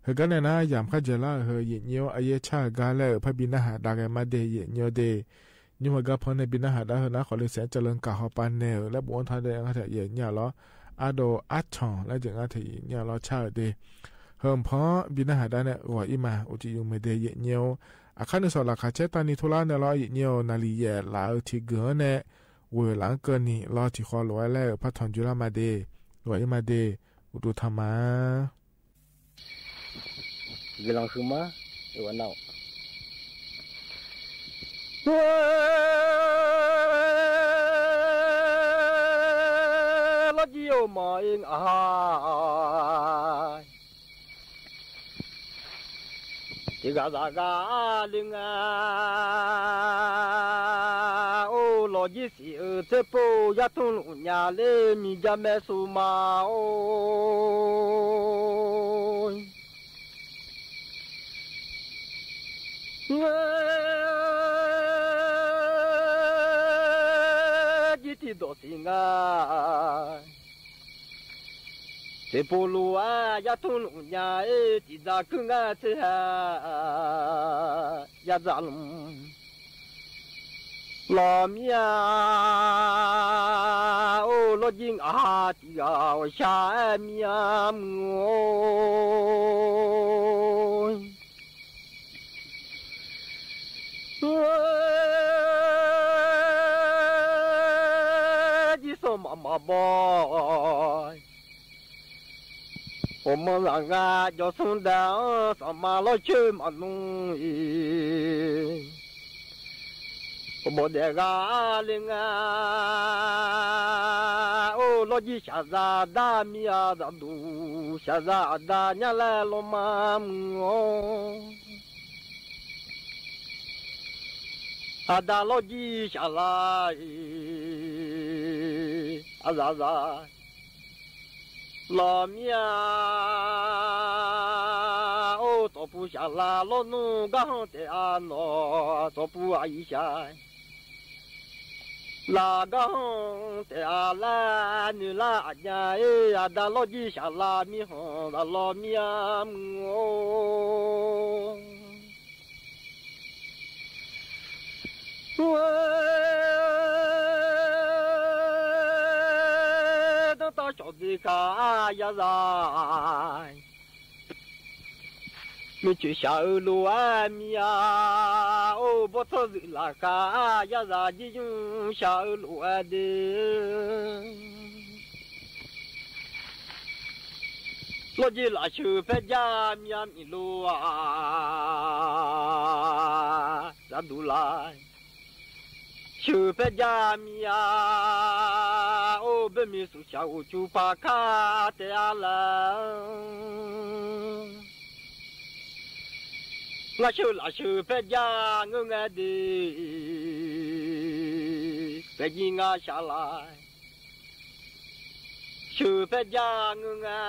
เฮอ ก็แน่นะ หยามข้าเจ๋อละ เฮอ เหยียดเยียว อาเย้ย ใช่กา และ เออ พระบิณฑบาตเด ก็มาเด เหยียดเยียวเด ยุคเฮอ ก็เพราะในบิณฑบาตเด เฮอ นะ ขอเรียนเสียงเจริญกล่าวเฮาปานแนว และบอกว่าท่านได้ อาเถอะ เหยียดเยียวลอ อาโด อาช่อง และจึง อาเถอะ เหยียดเยียวลอ ใช่เด เฮอ เพราะบิณฑบาตเด เนี่ย ก่ออี้มา อุจิยุงเมเด เหยียดเยียว อะ คันหนึ่งสอง ละ ขาเช็ดตานีธุระเนี่ย ลอ เหยียดเยียว นาลีแหย่ ลา เออ ทีเก๋อเนี่ย เวอหลังเกินนี่ ลอ ถีคอหลวย และ เออ พระถอนจุลมาเด หลวยอี้มาเด อุตุธรรมา เวลาคือมา เออ วันเนา ลอ ยี่โอ มาเอง อา ติกาสากา เล็งอา โอ ลอ ยี่สิ เออ เทโป ยาทุนอุญญาเล มีจาแม่สุมา โอ เว ยี่สิ ดอกสิงา เทโป ลัว ยาทุนอุญญา เอ ติดาคึงอา เทหา ยาจาลุง ลอ เมีย โอ ลอ ยิ่งอา ติกา โอ ชา เมีย มึง โอ ยี่สอง มา มา บอย โอ มะละงา ยอดสุนดา สามา ลอ เชย มา นุง อี โอ บ่ เดกา เล็งอา โอ ลอ ยี่ ชาซาดา เมีย ดาดู ชาซาดา ญา และ ลอ มา มึง โอ อาดา ลอ ยี่ ชาลา อี อาซาซา ลอ เมีย โอ ต่อปูชาลา ลอ นุง กะฮ้อง เตอา นอ ต่อปู อา อี ชาย ลา กะฮ้อง เตอา และ เนลา อาญา เอ อาดา ลอ ยี่ ชาลา มีฮ้อง ลา ลอ เมีย มึง โอ เว ตั้งตา ชอดี คา ยาซา มีจื้อ ชา เออ ลัว เมีย โอ บ่ ทอด ละ คา ยาซา ยี่ยุง ชา เออ ลัว เด ลอ ยี่ ละ เชย แพทย์ ยา เมีย มี ลัว จะดูลาย เชย แพทย์ ยา เมีย โอ เบ มี สุ ชา อุ จู ปา คา เตอา ละ งา เชย ละ เชย แพทย์ ยา เงอะ งา ดี แพทย์ ยี่ งา ชาลาย เชย แพทย์ ยา เงอะ งา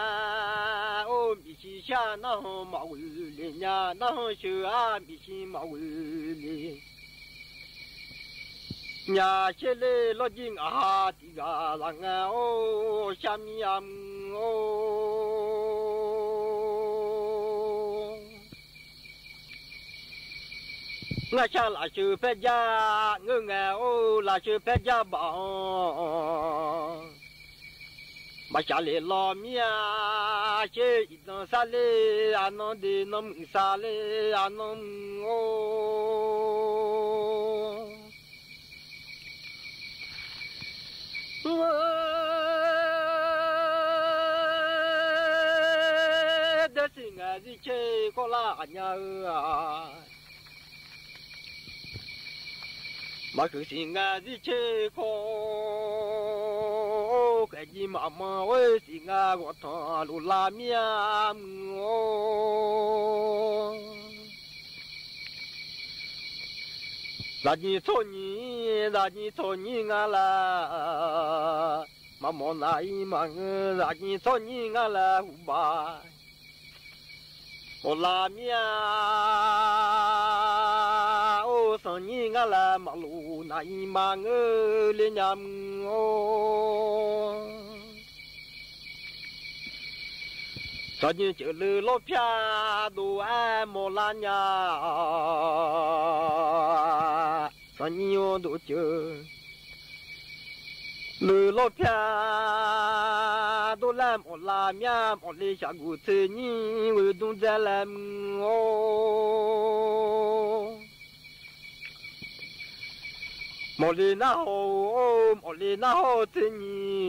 โอ มี ชี ชา หน้าฮ้อง มา วือ เล ญา หน้าฮ้อง เชย อา มี ชี มา วือ เล ญา เชย เล ลอ ยิ่ง อา ติกา ละ งา โอ ชา มี อา มึง โอ งา ชา ละ เชย แพทย์ ยา เงอะ งา โอ ละ เชย แพทย์ ยา บ่า มา ชา เล ลอ เมีย เชย อี นอ ซา เล อา นอ เด นอ มึง ซา เล อา นอ มึง โอ เด สิงหา สิเชย คอ ลา อาญา เออ มา คือ สิงหา สิเชย คอ แขก ยี่ มา มา เว้ย สิงหา ก็ ทอ ลู ลา เมีย มึง โอ ลา ยี่ ทอ ยี่ ลา ยี่ ทอ ยี่ งา ละ มา หมอ นา อี มา เงอ ลา ยี่ ทอ ยี่ งา ละ หู บา โอ ลา เมีย โอ นี่งั่นแหละ มาลูนาอีหม่างเอ๋ย เล่นยามโอ้ ต๋อนนี้เจอลือลบเปียดูแอหมอลาเนี่ย ต๋อนนี้โอ้ดูเจอลือลบเปียดูแลหมอลาเมีย หมอลีฉากกูเธอนี่ เวอดุงแจแลมึงโอ้ หมอลีหน้าโห หมอลีหน้าโหเธอนี่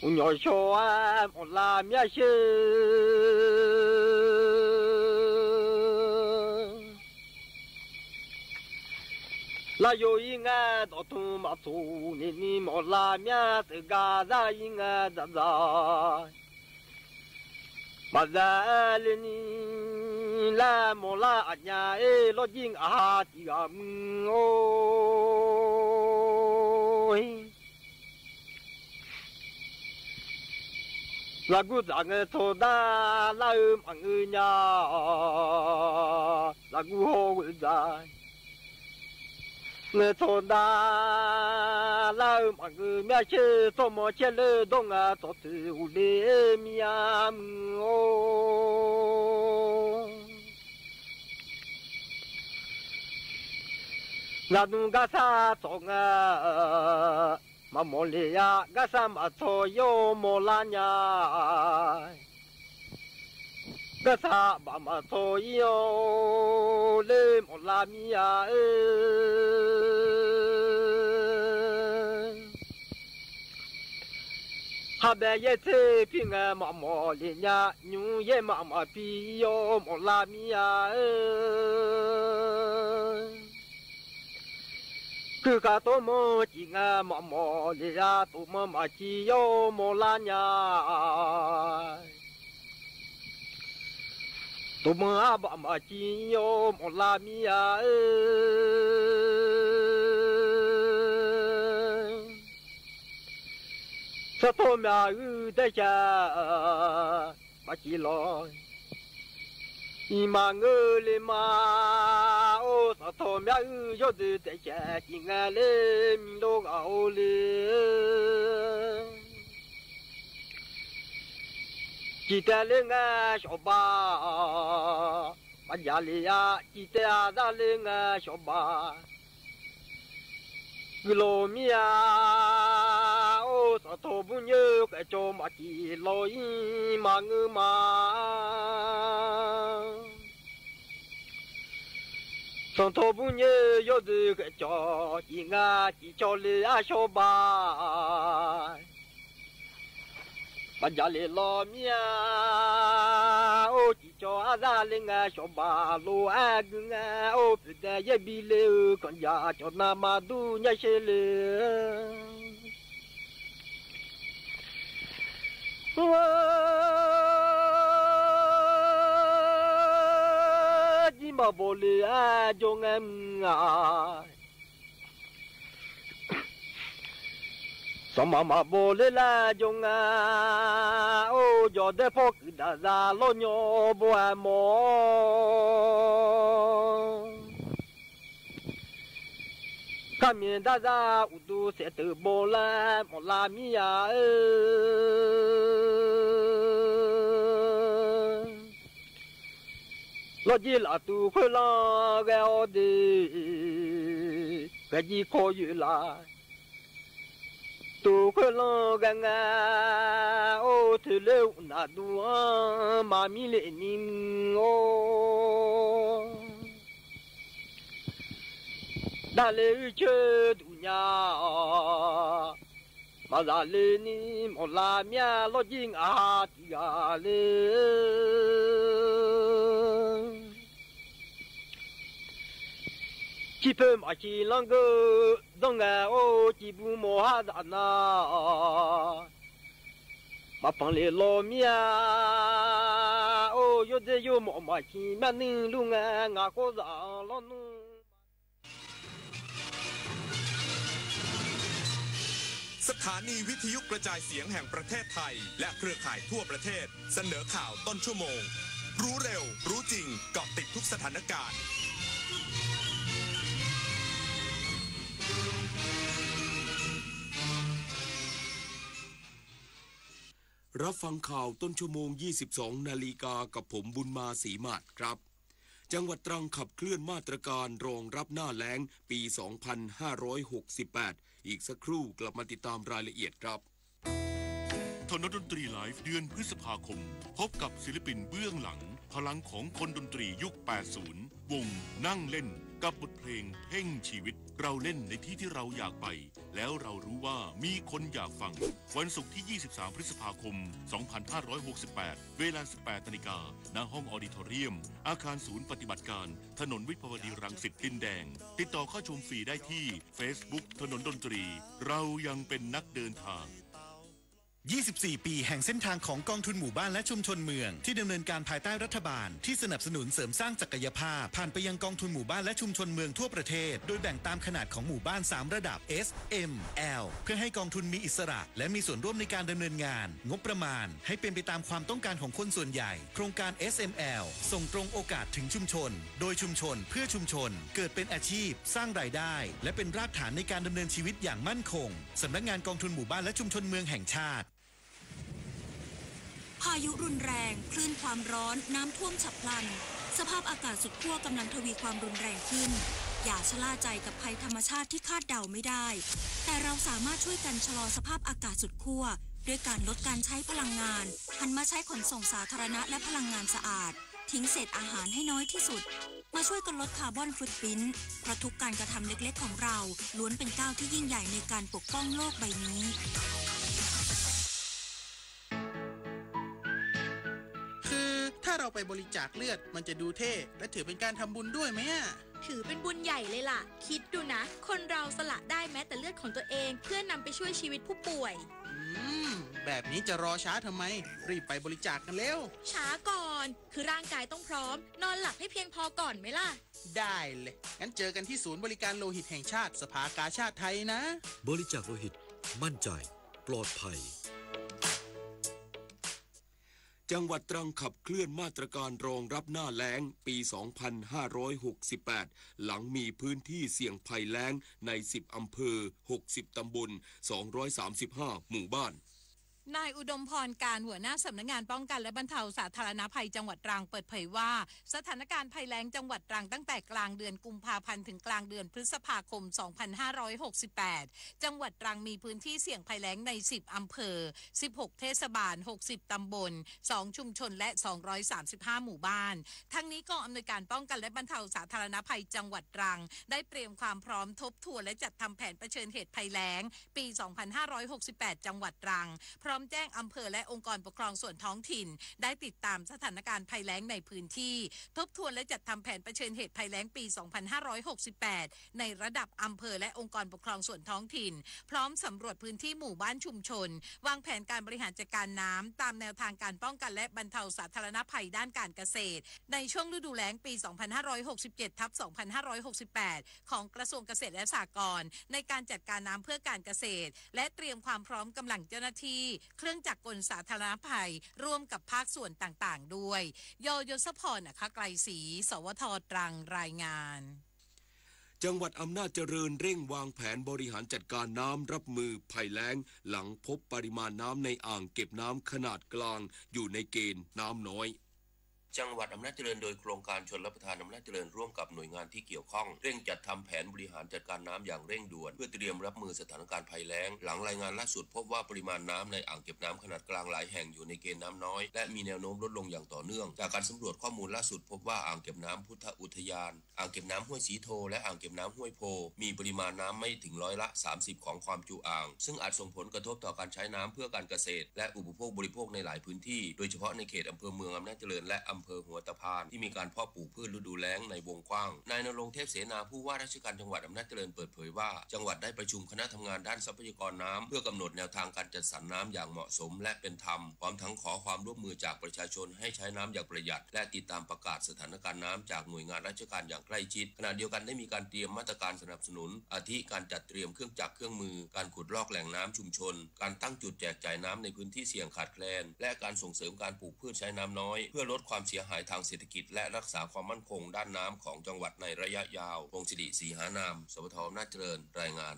อุยหยอชอหมอลาเมียเชย ละโยอีงาดอกทุงมาสูนี่นี่ หมอลาเมียเต๋อกาซะอีงาดาดา มาซะเล่นนี่ละหมอลาอัญญาเอ๋ย ลอดยิ่งอาหาติกามึงโอ้ย ละกูจ๋าเงินโทดาละเอิมอังเอิญญา ละกูโหเอิญจ๋า เงยโทนดาลาวมักเงยเมียเชย โตหมอเชยเลยดงอา โตถืออุเลเมียมึงโอ้ ลานุงกาซาโตงา มาหมอเลยะ กาซามาโตโยหมอลาญา กาซาบ่ามาโตเยียวเลยหมอลาเมียเอ๋ย หาแบเยเทพิงมาหมอเลยะ ยุงเยมามาปีโยหมอลาเมียเอ๋ย คือข้าโตหมอจิงามาหมอเลยะ โตหมอมาจิโยหมอลาญา โตหมออาบ่ามาจิโยหมอลาเมียเอ๋ย สะโทเมียอือได้จา มาจิลอย อีหม่างเอ๋ยเลยมา โอ้ สะโทเมียอือ โยดื้อแต่แก่จิงาเลย มีโลกเอาเลย จิแต่เลยงาชอบบา ปัญญาเลยะ จิแต่อาซาเลยงาชอบบา กึโลเมีย โอ้ สะโทบุญเยอะ แก่จอมาจิลอย อีหม่างเอ๋ยมา สะโทบุญเยอะ โยดื้อแก่จอ จิงาจิจอเลยอาชอบบา ปัญญาเลยลอเมีย โอ้ จิจออาซาเลยงาชอบบา โลอากึงา โอ้ เปื้อแต่เยบีเลย ก่อนอย่าจอดหน้ามาดูเนี่ยเชเลย ว่าจิมาบ่เลยอาจงแอมงา สมมามาบ่เลยละจงอา โอ้ ยอดได้พ่อคือดาราล้อญอบ่อาหมอ ข้ามีดาราอุดูเสถือบ่ละหมอลาเมียเอ๋ย ลอดยี่หละตูค่อยลอแกออดี แกยี่คออยู่หลาย ตูค่อยลอแกงา โอ้ ถือเร็วหน้าดูมามีเลนิม โอ้ ดาเลอือเชิดอุญญา มาลาเลนิม หมอลาเมียลอดยิ่งอาติกาเลย จิเพิ่มอาชีลังเกอต้องแง โอ้ จิบูมอหาดานา มาปังเลลอเมีย โอ้ โยเดโยหมอมาชีแม่นึ่งลุงแง งาโคสาลอนุ่ง สถานีวิทยุกระจายเสียงแห่งประเทศไทย และเครือข่ายทั่วประเทศ เสนอข่าวต้นชั่วโมง รู้เร็ว รู้จริง เกาะติดทุกสถานการณ์ รับฟังข่าวต้นชั่วโมง ยี่สิบสองนาฬิกา กับผมบุญมา ศรีมาศครับ จังหวัดตรังขับเคลื่อนมาตรการรองรับหน้าแล้งปี สองพันห้าร้อยหกสิบแปด อีกสักครู่กลับมาติดตามรายละเอียดครับ ถนนดนตรีไลฟ์เดือนพฤษภาคม พบกับศิลปินเบื้องหลัง พลังของคนดนตรียุค แปดศูนย์ วงนั่งเล่น กับบทเพลงเพ่งชีวิต เราเล่นในที่ที่เราอยากไป แล้วเรารู้ว่ามีคนอยากฟัง วันศุกร์ที่ ยี่สิบสาม พฤษภาคม สองพันห้าร้อยหกสิบแปด เวลา สิบแปดนาฬิกา ณ ห้องออดิทอเรียม อาคารศูนย์ปฏิบัติการ ถนนวิภาวดีรังสิตดินแดง ติดต่อเข้าชมฟรีได้ที่เฟซบุ๊ก ถนนดนตรี เรายังเป็นนักเดินทาง ยี่สิบสี่ ปีแห่งเส้นทางของกองทุนหมู่บ้านและชุมชนเมือง ที่ดำเนินการภายใต้รัฐบาล ที่สนับสนุนเสริมสร้างศักยภาพ ผ่านไปยังกองทุนหมู่บ้านและชุมชนเมืองทั่วประเทศ โดยแบ่งตามขนาดของหมู่บ้าน สามระดับ S M L เพื่อให้กองทุนมีอิสระ และมีส่วนร่วมในการดำเนินงาน งบประมาณให้เป็นไปตามความต้องการของคนส่วนใหญ่ โครงการ S M L ส่งตรงโอกาสถึงชุมชน โดยชุมชน เพื่อชุมชน เกิดเป็นอาชีพ สร้างรายได้ และเป็นรากฐานในการดำเนินชีวิตอย่างมั่นคง สำนักงานกองทุนหมู่บ้านและชุมชนเมืองแห่งชาติ พายุรุนแรง คลื่นความร้อน น้ำท่วมฉับพลัน สภาพอากาศสุดขั้วกำลังทวีความรุนแรงขึ้น อย่าชะล่าใจกับภัยธรรมชาติที่คาดเดาไม่ได้ แต่เราสามารถช่วยกันชะลอสภาพอากาศสุดขั้ว ด้วยการลดการใช้พลังงาน หันมาใช้ขนส่งสาธารณะและพลังงานสะอาด ทิ้งเศษอาหารให้น้อยที่สุด มาช่วยกันลดคาร์บอนฟุตพริ้นท์ เพราะทุกการกระทำเล็กๆของเรา ล้วนเป็นก้าวที่ยิ่งใหญ่ในการปกป้องโลกใบนี้ คือถ้าเราไปบริจาคเลือด มันจะดูเท่ และถือเป็นการทำบุญด้วยไหมอะ ถือเป็นบุญใหญ่เลยล่ะ คิดดูนะ คนเราสละได้แม้แต่เลือดของตัวเอง เพื่อนำไปช่วยชีวิตผู้ป่วย อืม แบบนี้จะรอช้าทำไม รีบไปบริจาคกันเร็ว ช้าก่อน คือร่างกายต้องพร้อม นอนหลับให้เพียงพอก่อนไหมล่ะ ได้เลย งั้นเจอกันที่ศูนย์บริการโลหิตแห่งชาติ สภากาชาดไทยนะ บริจาคโลหิต มั่นใจ ปลอดภัย จังหวัดตรังขับเคลื่อนมาตรการรองรับหน้าแล้งปี สองพันห้าร้อยหกสิบแปด หลังมีพื้นที่เสี่ยงภัยแล้งใน สิบอำเภอ หกสิบตำบล สองร้อยสามสิบห้าหมู่บ้าน นายอุดมพร การ หัวหน้าสำนักงานป้องกันและบรรเทาสาธารณภัยจังหวัดตรังเปิดเผยว่า สถานการณ์ภัยแล้งจังหวัดตรังตั้งแต่กลางเดือนกุมภาพันธ์ถึงกลางเดือนพฤษภาคม สองพันห้าร้อยหกสิบแปด จังหวัดตรังมีพื้นที่เสี่ยงภัยแล้งใน สิบอำเภอ สิบหกเทศบาล หกสิบตำบล สองชุมชน และ สองร้อยสามสิบห้าหมู่บ้าน ทั้งนี้กองอำนวยการป้องกันและบรรเทาสาธารณภัยจังหวัดตรัง ได้เตรียมความพร้อมทบทวนและจัดทำแผนเผชิญเหตุภัยแล้ง ปี สองพันห้าร้อยหกสิบแปด จังหวัดตรัง พร้อมแจ้งอำเภอและองค์กรปกครองส่วนท้องถิ่น ได้ติดตามสถานการณ์ภัยแล้งในพื้นที่ ทบทวนและจัดทำแผนเผชิญเหตุภัยแล้งปี สองพันห้าร้อยหกสิบแปด ในระดับอำเภอและองค์กรปกครองส่วนท้องถิ่น พร้อมสำรวจพื้นที่หมู่บ้านชุมชน วางแผนการบริหารจัดการน้ำตามแนวทางการป้องกันและบรรเทาสาธารณภัยด้านการเกษตร ในช่วงฤดูแล้งปี สองพันห้าร้อยหกสิบเจ็ดทับสองพันห้าร้อยหกสิบแปด ของกระทรวงเกษตรและสหกรณ์ ในการจัดการน้ำเพื่อการเกษตร และเตรียมความพร้อมกำลังเจ้าหน้าที่ เครื่องจักรกลสาธารณภัย ร่วมกับภาคส่วนต่างๆ ด้วย ย ยศพร อัครไกรศรี สวท ตรัง รายงาน จังหวัดอำนาจเจริญเร่งวางแผนบริหารจัดการน้ำรับมือภัยแล้ง หลังพบปริมาณน้ำในอ่างเก็บน้ำขนาดกลางอยู่ในเกณฑ์น้ำน้อย จังหวัดอำนาจเจริญโดยโครงการชลประทานอำนาจเจริญร่วมกับหน่วยงานที่เกี่ยวข้อง เร่งจัดทำแผนบริหารจัดการน้ำอย่างเร่งด่วน เพื่อเตรียมรับมือสถานการณ์ภัยแล้ง หลังรายงานล่าสุดพบว่าปริมาณน้ำในอ่างเก็บน้ำขนาดกลางหลายแห่งอยู่ในเกณฑ์น้ำน้อย และมีแนวโน้มลดลงอย่างต่อเนื่อง จากการสำรวจข้อมูลล่าสุดพบว่าอ่างเก็บน้ำพุทธอุทยาน อ่างเก็บน้ำห้วยสีโท และอ่างเก็บน้ำห้วยโพ มีปริมาณน้ำไม่ถึงร้อยละ สามสิบ ของความจุอ่าง ซึ่งอาจส่งผลกระทบต่อการใช้น้ำเพื่อการเกษตร และอุปโภคบริโภคในหลายพื้นที่ โดยเฉพาะในเขตอำเภอเมืองอำนาจเจริญ และอำเภอหัวตะพาน ที่มีการเพาะปลูกพืชฤดูแล้งในวงกว้าง นายณรงค์ เทพเสนา ผู้ว่าราชการจังหวัดอำนาจเจริญเปิดเผยว่า จังหวัดได้ประชุมคณะทำงานด้านทรัพยากรน้ำ เพื่อกำหนดแนวทางการจัดสรรน้ำอย่างเหมาะสม และเป็นธรรม พร้อมทั้งขอความร่วมมือจากประชาชนให้ใช้น้ำอย่างประหยัด และติดตามประกาศสถานการณ์น้ำจากหน่วยงานราชการอย่างใกล้ชิด ขณะเดียวกันได้มีการเตรียมมาตรการสนับสนุน อาทิการจัดเตรียมเครื่องจักรเครื่องมือ การขุดลอกแหล่งน้ำชุมชน การตั้งจุดแจกจ่ายน้ำในพื้นที่เสี่ยงขาดแคลน และการส่งเสริมการปลูกพืชใช้น้ำน้อย เพื่อลดความ เสียหายทางเศรษฐกิจ และรักษาความมั่นคงด้านน้ำของจังหวัดในระยะยาว พงศิริ สีหานาม สวท อำนาจเจริญ รายงาน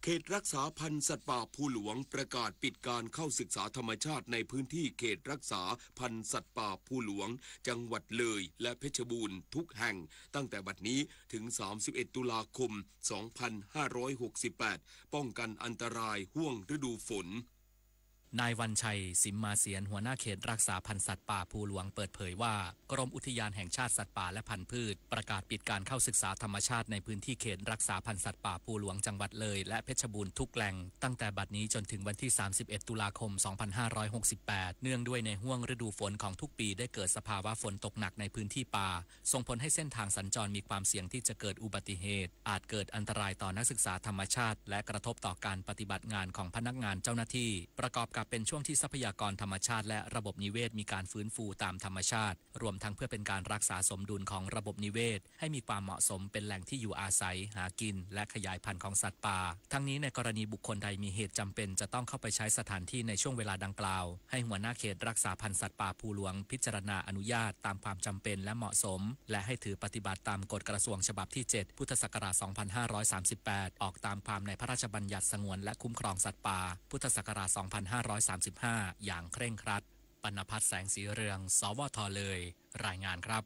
เขตรักษาพันธุ์สัตว์ป่าภูหลวงประกาศปิดการเข้าศึกษาธรรมชาติในพื้นที่เขตรักษาพันธุ์สัตว์ป่าภูหลวง จังหวัดเลยและเพชรบูรณ์ทุกแห่ง ตั้งแต่บัดนี้ถึง สามสิบเอ็ด ตุลาคม สองพันห้าร้อยหกสิบแปด ป้องกันอันตรายห้วงฤดูฝน นายวันชัย สิมมาเสียน หัวหน้าเขตรักษาพันธุ์สัตว์ป่าภูหลวง เปิดเผยว่า กรมอุทยานแห่งชาติสัตว์ป่าและพันธุ์พืช ประกาศปิดการเข้าศึกษาธรรมชาติในพื้นที่เขตรักษาพันธุ์สัตว์ป่าภูหลวง จังหวัดเลยและเพชรบูรณ์ทุกแหล่ง ตั้งแต่บัดนี้จนถึงวันที่ สามสิบเอ็ด ตุลาคม สองพันห้าร้อยหกสิบแปด เนื่องด้วยในห้วงฤดูฝนของทุกปีได้เกิดสภาวะฝนตกหนักในพื้นที่ป่า ส่งผลให้เส้นทางสัญจรมีความเสี่ยงที่จะเกิดอุบัติเหตุ อาจเกิดอันตรายต่อนักศึกษาธรรมชาติ และกระทบต่อการปฏิบัติงานของพนักงานเจ้าหน้าที่ ประกอบกับเป็นช่วงที่ทรัพยากรธรรมชาติและระบบนิเวศมีการฟื้นฟูตามธรรมชาติ รวมทั้งเพื่อเป็นการรักษาสมดุลของระบบนิเวศ ให้มีความเหมาะสมเป็นแหล่งที่อยู่อาศัย หากิน และขยายพันธุ์ของสัตว์ป่า ทั้งนี้ในกรณีบุคคลใดมีเหตุจำเป็นจะต้องเข้าไปใช้สถานที่ในช่วงเวลาดังกล่าว ให้หัวหน้าเขตรักษาพันธุ์สัตว์ป่าภูหลวงพิจารณาอนุญาตตามความจำเป็นและเหมาะสม และให้ถือปฏิบัติตามกฎกระทรวงฉบับที่ เจ็ด พุทธศักราช สองพันห้าร้อยสามสิบแปด ออกตามความในพระราชบัญญัติสงวนและคุ้มครองสัตว์ป่า พุทธศักราช สองพันห้าร้อยสามสิบห้า อย่างเคร่งครัด ปณพัฒน์ แสงสีเรือง สวท เลย รายงานครับ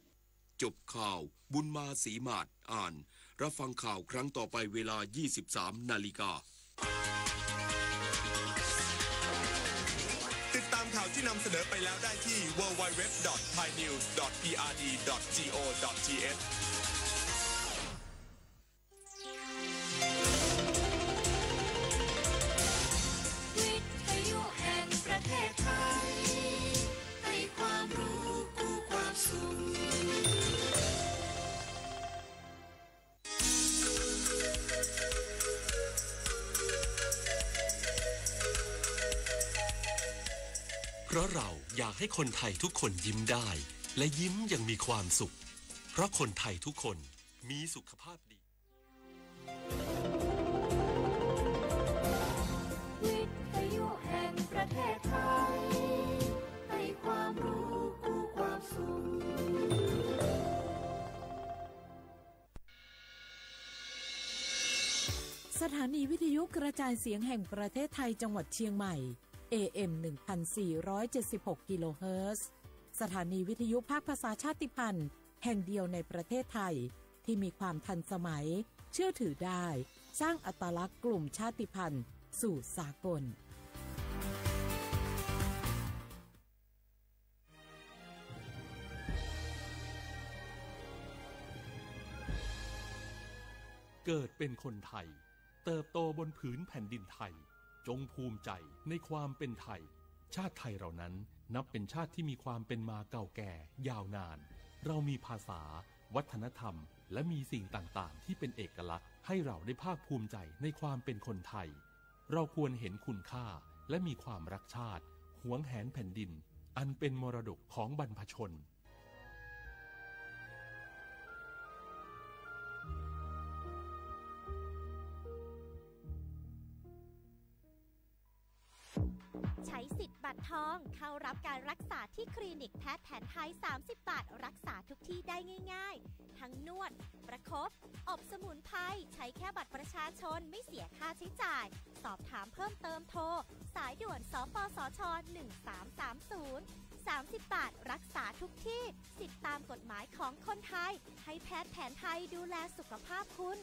จบข่าว บุญมา ศรีหมาด อ่าน รับฟังข่าวครั้งต่อไปเวลา ยี่สิบสาม นาฬิกา ติดตามข่าวที่นำเสนอไปแล้วได้ที่ ดับเบิลยู ดับเบิลยู ดับเบิลยู ดอท ไทยนิวส์ ดอท พีอาร์ดี ดอท จี โอ ดอท ที เอช วิทยุแห่งประเทศไทย ให้ความรู้คู่ความสุข เพราะเราอยากให้คนไทยทุกคนยิ้มได้ และยิ้มอย่างมีความสุข เพราะคนไทยทุกคนมีสุขภาพดี วิทยุแห่งประเทศไทย ให้ความรู้คู่ความสุข สถานีวิทยุกระจายเสียงแห่งประเทศไทยจังหวัดเชียงใหม่ เอ เอ็ม หนึ่งพันสี่ร้อยเจ็ดสิบหก กิโลเฮิรตซ์ สถานีวิทยุภาคภาษาชาติพันธุ์ แห่งเดียวในประเทศไทย ที่มีความทันสมัย เชื่อถือได้ สร้างอัตลักษณ์กลุ่มชาติพันธุ์สู่สากล เกิดเป็นคนไทย เติบโตบนผืนแผ่นดินไทย จงภูมิใจในความเป็นไทย ชาติไทยเรานั้นนับเป็นชาติที่มีความเป็นมาเก่าแก่ยาวนาน เรามีภาษา วัฒนธรรม และมีสิ่งต่างๆ ที่เป็นเอกลักษณ์ ให้เราได้ภาคภูมิใจในความเป็นคนไทย เราควรเห็นคุณค่า และมีความรักชาติ หวงแหนแผ่นดิน อันเป็นมรดกของบรรพชน ใช้สิทธิ์บัตรทอง เข้ารับการรักษาที่คลินิกแพทย์แผนไทย สามสิบบาท รักษาทุกที่ได้ง่ายๆ ทั้งนวด ประคบ อบสมุนไพร ใช้แค่บัตรประชาชน ไม่เสียค่าใช้จ่าย สอบถามเพิ่มเติมโทร สายด่วน สปสช หนึ่งสามสามศูนย์ สามสิบบาท รักษาทุกที่ สิทธิ์ตามกฎหมายของคนไทย ให้แพทย์แผนไทยดูแลสุขภาพคุณ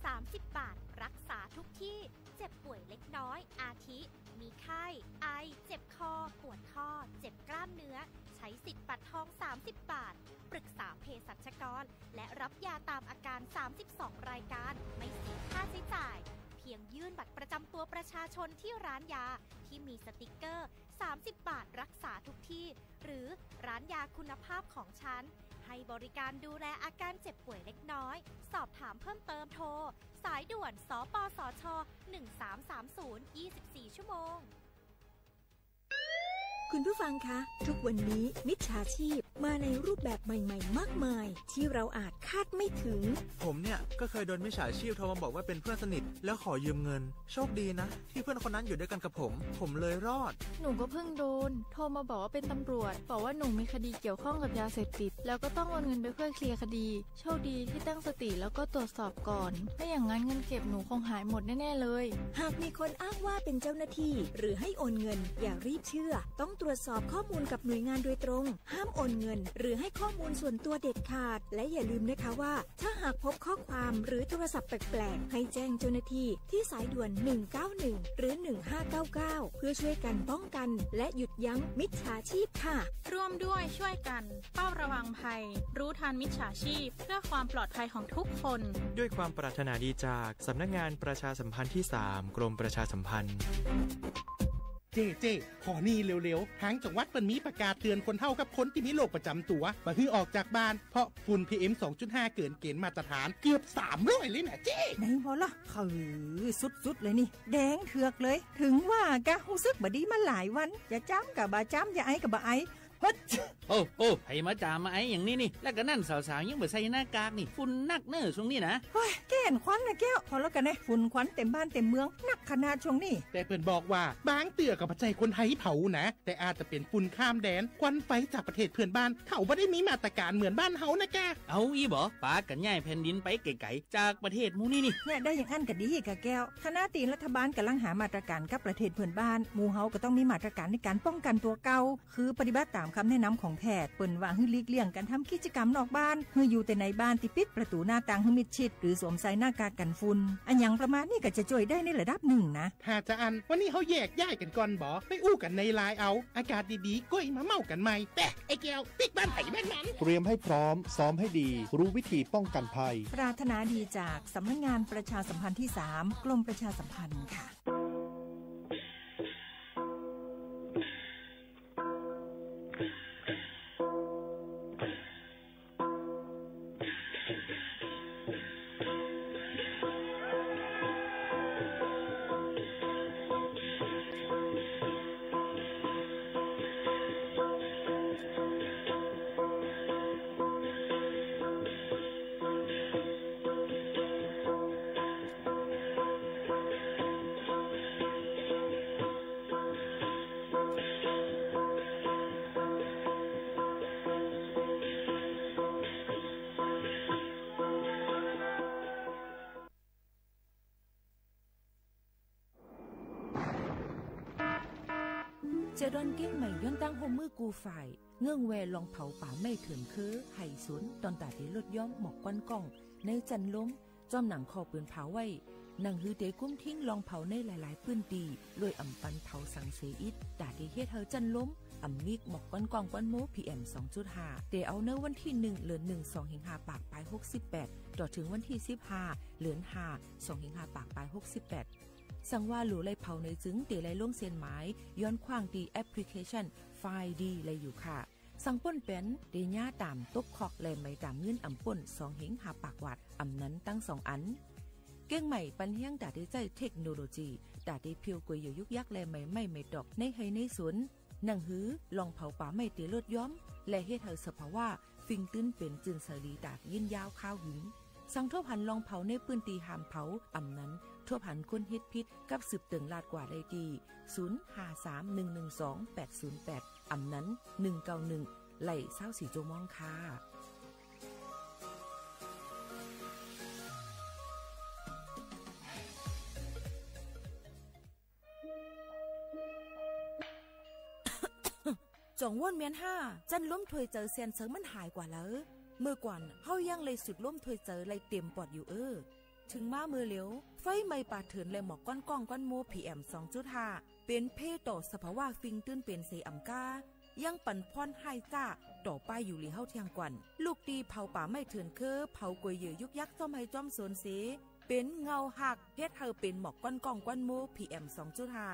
สามสิบบาท รักษาทุกที่ เจ็บป่วยเล็กน้อย อาทิ มีไข้ ไอ เจ็บคอ ปวดข้อ เจ็บกล้ามเนื้อ ใช้สิทธิ์บัตรทอง สามสิบบาท ปรึกษาเภสัชกร และรับยาตามอาการ สามสิบสองรายการ ไม่เสียค่าใช้จ่าย เพียงยื่นบัตรประจำตัวประชาชนที่ร้านยา ที่มีสติกเกอร์ สามสิบบาท รักษาทุกที่ หรือร้านยาคุณภาพของฉัน ให้บริการดูแลอาการเจ็บป่วยเล็กน้อย สอบถามเพิ่มเติมโทร สายด่วน สปสช หนึ่งสามสามศูนย์ ยี่สิบสี่ชั่วโมง คุณผู้ฟังคะ ทุกวันนี้มิจฉาชีพมาในรูปแบบใหม่ๆ มากมาย ที่เราอาจคาดไม่ถึง ผมเนี่ยก็เคยโดนมิจฉาชีพโทรมาบอกว่าเป็นเพื่อนสนิท แล้วขอยืมเงิน โชคดีนะ ที่เพื่อนคนนั้นอยู่ด้วยกันกับผม ผมเลยรอด หนูก็เพิ่งโดน โทรมาบอกว่าเป็นตำรวจ บอกว่าหนูมีคดีเกี่ยวข้องกับยาเสพติด แล้วก็ต้องโอนเงินไปเพื่อเคลียร์คดี โชคดีที่ตั้งสติแล้วก็ตรวจสอบก่อน ไม่อย่างนั้นเงินเก็บหนูคงหายหมดแน่ๆ เลย หากมีคนอ้างว่าเป็นเจ้าหน้าที่ หรือให้โอนเงิน อย่ารีบเชื่อ ต้องตรวจสอบข้อมูลกับหน่วยงานโดยตรง ห้ามโอนเงิน หรือให้ข้อมูลส่วนตัวเด็ดขาด และอย่าลืมนะคะว่า ถ้าหากพบข้อความหรือโทรศัพท์แปลกๆ ให้แจ้งเจ้าหน้าที่ที่สายด่วน หนึ่งเก้าหนึ่ง หรือ หนึ่งห้าเก้าเก้า เพื่อช่วยกันป้องกัน และหยุดยั้งมิจฉาชีพค่ะ ร่วมด้วยช่วยกัน เฝ้าระวังภัย รู้ทันมิจฉาชีพ เพื่อความปลอดภัยของทุกคน ด้วยความปรารถนาดีจากสำนักงานประชาสัมพันธ์ที่สาม กรมประชาสัมพันธ์ เจ้ เจ้ ขอนี่เร็วๆ ตางจังหวัดเปิ้นมีประกาศเตือนคนเฒ่ากับคนตี้มีโรคประจำตั๋ว บ่หื้อออกจากบ้าน เพราะฝุ่น พีเอ็ม สองจุดห้า เกินเกณฑ์มาตรฐานเกือบสามร้อยเลยนะเจ้ ไหนบ่ล่ะ เออ สุดๆ เลยนี่ แดงเถือกเลย ถึงว่ากะฮู้สึกบ่ดีมาหลายวัน จะจามกะบ่จาม จะไอก็บ่ไอ เฮ้ย โอ้ โอ้ ใผมาจามมาไออย่างนี้นี่ แล้วก็นั่นสาวๆ ยังบ่ใส่หน้ากากนี่ ฝุ่นนักเน่อช่วงนี้นะ เฮ้ย แก้นควันนะแก้ว พอแล้วกันนะ ฝุ่นควันเต็มบ้านเต็มเมือง นักขนาดช่วงนี้ แต่เปิ้นบอกว่า บางเตื้อก็บ่ใจ้คนไทยเผานะ แต่อาจจะเป๋นฝุ่นข้ามแดน ควันไฟจากประเทศเพื่อนบ้าน เขาบ่ได้มีมาตรการเหมือนบ้านเฮานะกะ เอาอี้บ่ ปากั๋นย้ายแผ่นดินไปไก๋ๆ จากประเทศหมู่นี้นี่ เนี่ย ได้อย่างอั้นก็ดีกะแก้ว ขณะตี้รัฐบาลก่ำลังหามาตรการกับประเทศเพื่อนบ้าน หมู่เฮาก็ต้องมีมาตรการในการป้องกันตั๋วเก่า คือปฏิบัติต๋ามกำแนะนำของแพทย์ เปิ้นว่าหื้อหลีกเลี่ยงก๋านทำกิจกรรมนอกบ้าน หื้ออยู่แต่ในบ้านตี้ปิดประตู๋หน้าต่างหื้อมิดชิด หรือสวมใส่หน้ากากกั๋นฝุ่น อะหยังประมาณนี้ก็จะจ้วยได้ในระดับนึ่งนะ ถ้าจะอั้น วันนี้เฮาแยกย้ายกั๋นก่อนบ่ ไปอู้กั๋นในไลน์เอา อากาศดีๆ ก้อยมาเม้ากั๋นใหม่ แปะ ไอ้แก้ว ปิ๊กบ้านไผบ้านมัน เตรียมให้พร้อม ซ้อมให้ดี รู้วิธีป้องกันภัย ปรารถนาดีจากสำนักงานประชาสัมพันธ์ที่สาม กรมประชาสัมพันธ์ค่ะ จะดอนเก้งใหม่ย้อนตั้งฮ่วมมือกู้ฝ่าย เงื่อนแวลองเผาป่าไม้เถื่อนเคือ ไห่สน ตอนต๋าเตลดย้อมหมอกควันก้อง ในจั้นลม จอมหนังข้อปืนเผาไว้ หนังหือเตกุ้มทิ้งลองเผาในหลายๆ ปื้นตี้ โดยอ่ำปันเผาสังเสอิด ต๋าเตเฮ็ดหื้อจั้นลม อ่ำมีหมอกควันก้องควันโม พีเอ็ม สองจุดห้า เตเอาในวันตี้หนึ่ง เดือนหนึ่ง สองเฮงห้าปากปายหกสิบแปด ต่อเถิงวันตี้สิบห้า เดือนห้า สองเฮงห้าปากปายหกสิบแปด สังว่าหลู่ไล่เผาเน่ยจึงเตไล่ลงเส้นหมาย ย้อนขว้างตี้แอปพลิเคชัน ไฟล์ดี ไล่อยู่ค่ะ สังป้นแป๋น เตหญ้าต๋ามตกคอก และไหมต๋ามเงินอ่ำป้น สองเฮงห้าปากวาท อ่ำนั้นตังสองอัน เก้งใหม่ปันแฮงต๋าเตใจ๊เทคโนโลยี ต๋าเตเผียวก๋วยเหยื่อยุกยักษ์ และไหมไม้ไหมตอก ในไฮ่ในสน หนังหือลองเผาป่าไม้เตลดย้อม และเฮ็ดหื้อสภาวะ ฟิงตื้นเป๋นจื้นใสดีต๋ายืนยาวคาวหึง สังทบหันลองเผาในปื้นตี้ห้ามเผา อ่ำนั้นทบหันคนเฮ็ดผิดกับสืบเติ่งลาดกว่าได้ตี้ ศูนย์ห้าสามหนึ่งหนึ่งสองแปดศูนย์แปด อ่ำนั้น หนึ่งเก้าหนึ่ง ไล่ซาวสี่จั่วโมงค่ะ จ่องว่นเมียนห้า จั้นลมถ้วยเจอแซนเซิงมันหายกว่าแล้ว เมื่อก่อนเฮายังไล่สูดลมถ้วยเจอไล่เต๋มปอดอยู่เอ้อ เถิงมาเมื่อเหลียว ไฟไหม้ป่าเถื่อนและหมอกควันก้องควันโม พีเอ็ม สองจุดห้า เป๋นเพ่ต่อสภาวะฟิงตื้นเป๋นเสอ่ำก้า ยังปันผ่อนฮ้ายจ้าต่อป้ายอยู่หลีเฮาแทงก่อน ลูกตี้เผาป่าไม้เถื่อนเคือ เผาก๋วยเหยื่อยุกยักษ์จ้อมไฮ่จ้อมสนเส เป๋นเงาฮัก เฮ็ดหื้อเป๋นหมอกควันก้องควันโม พีเอ็ม สองจุดห้า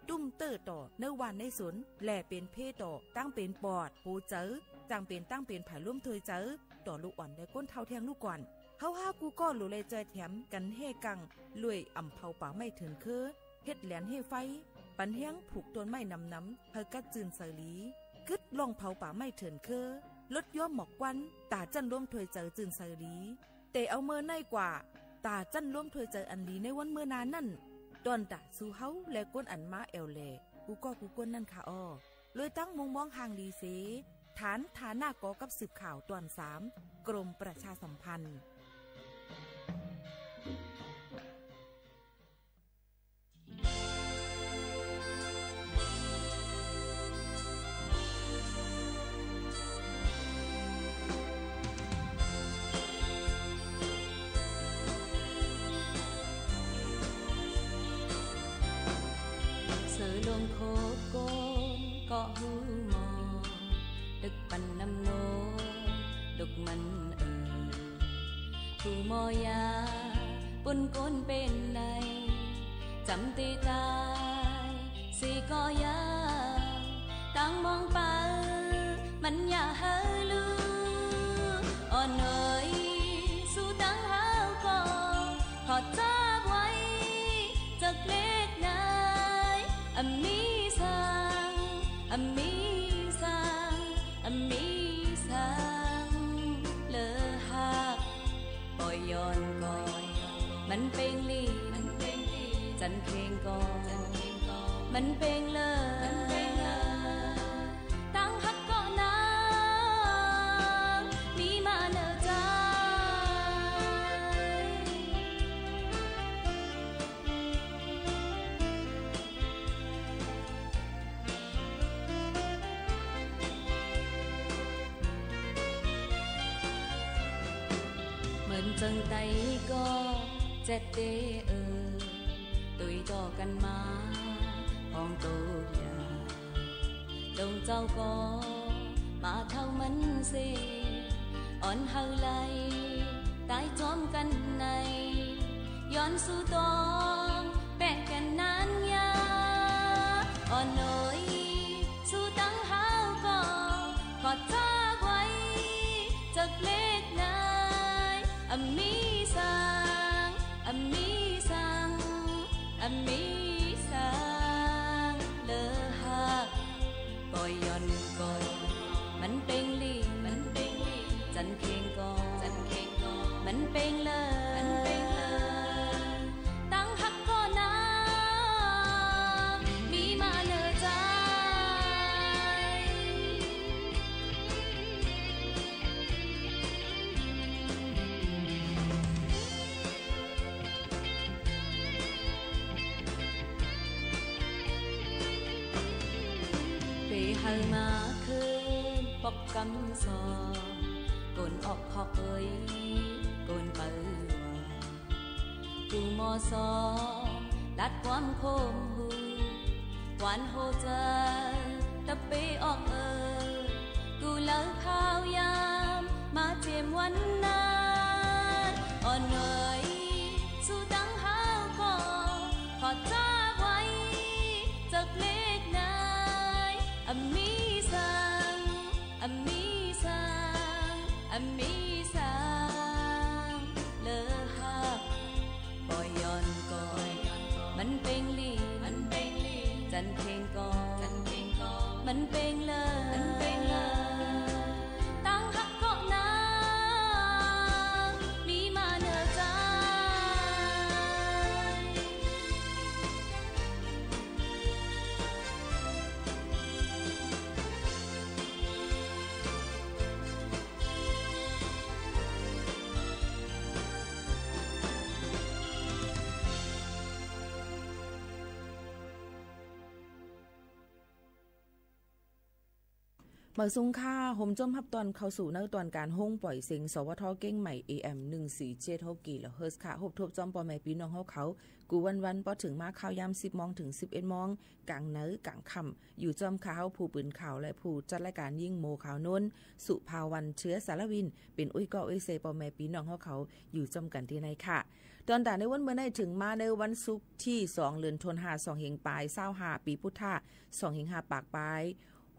ตุ้มเต๊อะต่อในว่านในสน และเป๋นเพ่ต่อตั้งเป๋นปอด หัวใจ๋ จ่างเป๋นตั้งเป๋นผายลมถ้วยเจอ ต่อลูกอ่อนและก้นเฒ่าแทงลูกก่อน เฮาฮากู้ก้อหลู่ไล่จอยแถมกั๋นแฮ่กัง รวยอ่ำเผาป่าไม้เถื่อนเคือ เฮ็ดแหลนเฮ่ไฟ ไป ปันแฮงผูกต้นไม้หนำๆ หื้อกัดจื้นใสหลี กึ๊ดร้องเผาป่าไม้เถื่อนเคือ ลดยั้วหมอกควัน ต๋าจั้นรวมถ้วยใจ๋จื้นใสหลี แต่เอาเมื่อไหนกว่า ต๋าจั้นรวมถ้วยใจ๋อันหลีในวันเมื่อหน้านั้น ต้อนต๋าสู่เฮาและคนอันมาแอ่วแหล่ กู้ก้อกู้คนนั้นค่ะอ้อ โดยตั้งมุมมองห่างหลีเส ฐานฐานะก่อกับสืบข่าวตอนสาม กรมประชาสัมพันธ์ เซอลงคบคนก็ฮู้หมอ ตึกปันน้ำนม ดกมันเอ่ย ฮู้หมอยา ปุ้นคนเป๋นใน จ๋ำเต๋ตายเสียก็ยัง ตั้งมองไป มันอย่าหื้อฮู้ อ่อนเอ๋ย สู้ตังเฮาก่อ ขอจับไว้ จักเล็กน้อย อะมีสัง อะมีสัง อะมีสัง เลอฮัก ปอยย้อนก่อ มันเป๋งลี จันเข่งก่อ มันเป๋งเลอ ตังฮักก่อนา มีมาเนอใจ๋ เหมือนเจิงไตก็เจ็บเตเออ ตุยต่อกันมา พองโตกยา ลงเจ้าก็มาเท่ามันเส อ่อนเฮาไหล ต๋ายจอมกันใน ย้อนสู้ต้อง แปะกันนานยา อ่อนเอ๋ย สู้ตังเฮาก่อ ขอจับไว้ จักเล็กน้อย อะมีสัง อะมีสัง อะมีสัง เลอฮัก ปอยย้อนก่อ มันเป๋งลี มันเป๋งลี จันเข่งก่อ จันเข่งก่อ มันเป๋งเลอ มันเป๋งเลอ ตังฮักก่อนา มีมาเนอใจ๋ เป๋เฮามาคืนปอกกำสอง โกนออกคอกเอ๋ย โกนไปว่า กูมอสอง ลัดความคมหู หวานโฮเจอ ตะเปออกเอ่อ กูเลิกข้าวยาม มาเจียมวันนั้น อ่อนเอ๋ย สู้ตังเฮาก่อ ขอจับไว้ จักเล็กน้อย อะมีสัง อะมีสัง อะมีสัง เลอฮัก ปอยย้อนก่อ มันเป๋งลี มันเป๋งลี จันเข่งก่อ จันเข่งก่อ มันเป๋งเลอ มันเป๋งเลอ ตังฮักก่อนา มีมาเนอใจ๋ เมิกสุงค่ะ โฮมจมฮับตอนเข้าสู่ในตอนก๋านโฮงป่อยเสียง สวท เกียงใหม่ เอเอ็ม หนึ่งสี่เจ็ดหก กิโลเฮิรตซ์ค่ะ ฮบทบจ้อมป้อแม่ปี้น้องเฮาเขา กู้วันๆ ปอเถิงมาข้าวยาม สิบโมงเถิง สิบเอ็ดโมง ก๋างในก๋างค่ำ อยู่จ้อมข้าเฮาผู้ปืนข่าวและผู้จัดรายก๋านหญิงโมขาวนวล สุภาวรรณ เชื้อสารวิน เป๋นอุ้ยก้ออุ้ยเซป้อแม่ปี้น้องเฮาเขา อยู่จ้อมกั๋นตี้นี่ค่ะ ตอนต๋าในวันเมื่อนี้เถิงมาในวันศุกร์ตี้สอง เดือนธันวา สองเฮงปายซาวห้า ปี๋พุทธะ สองเฮงห้าปากปาย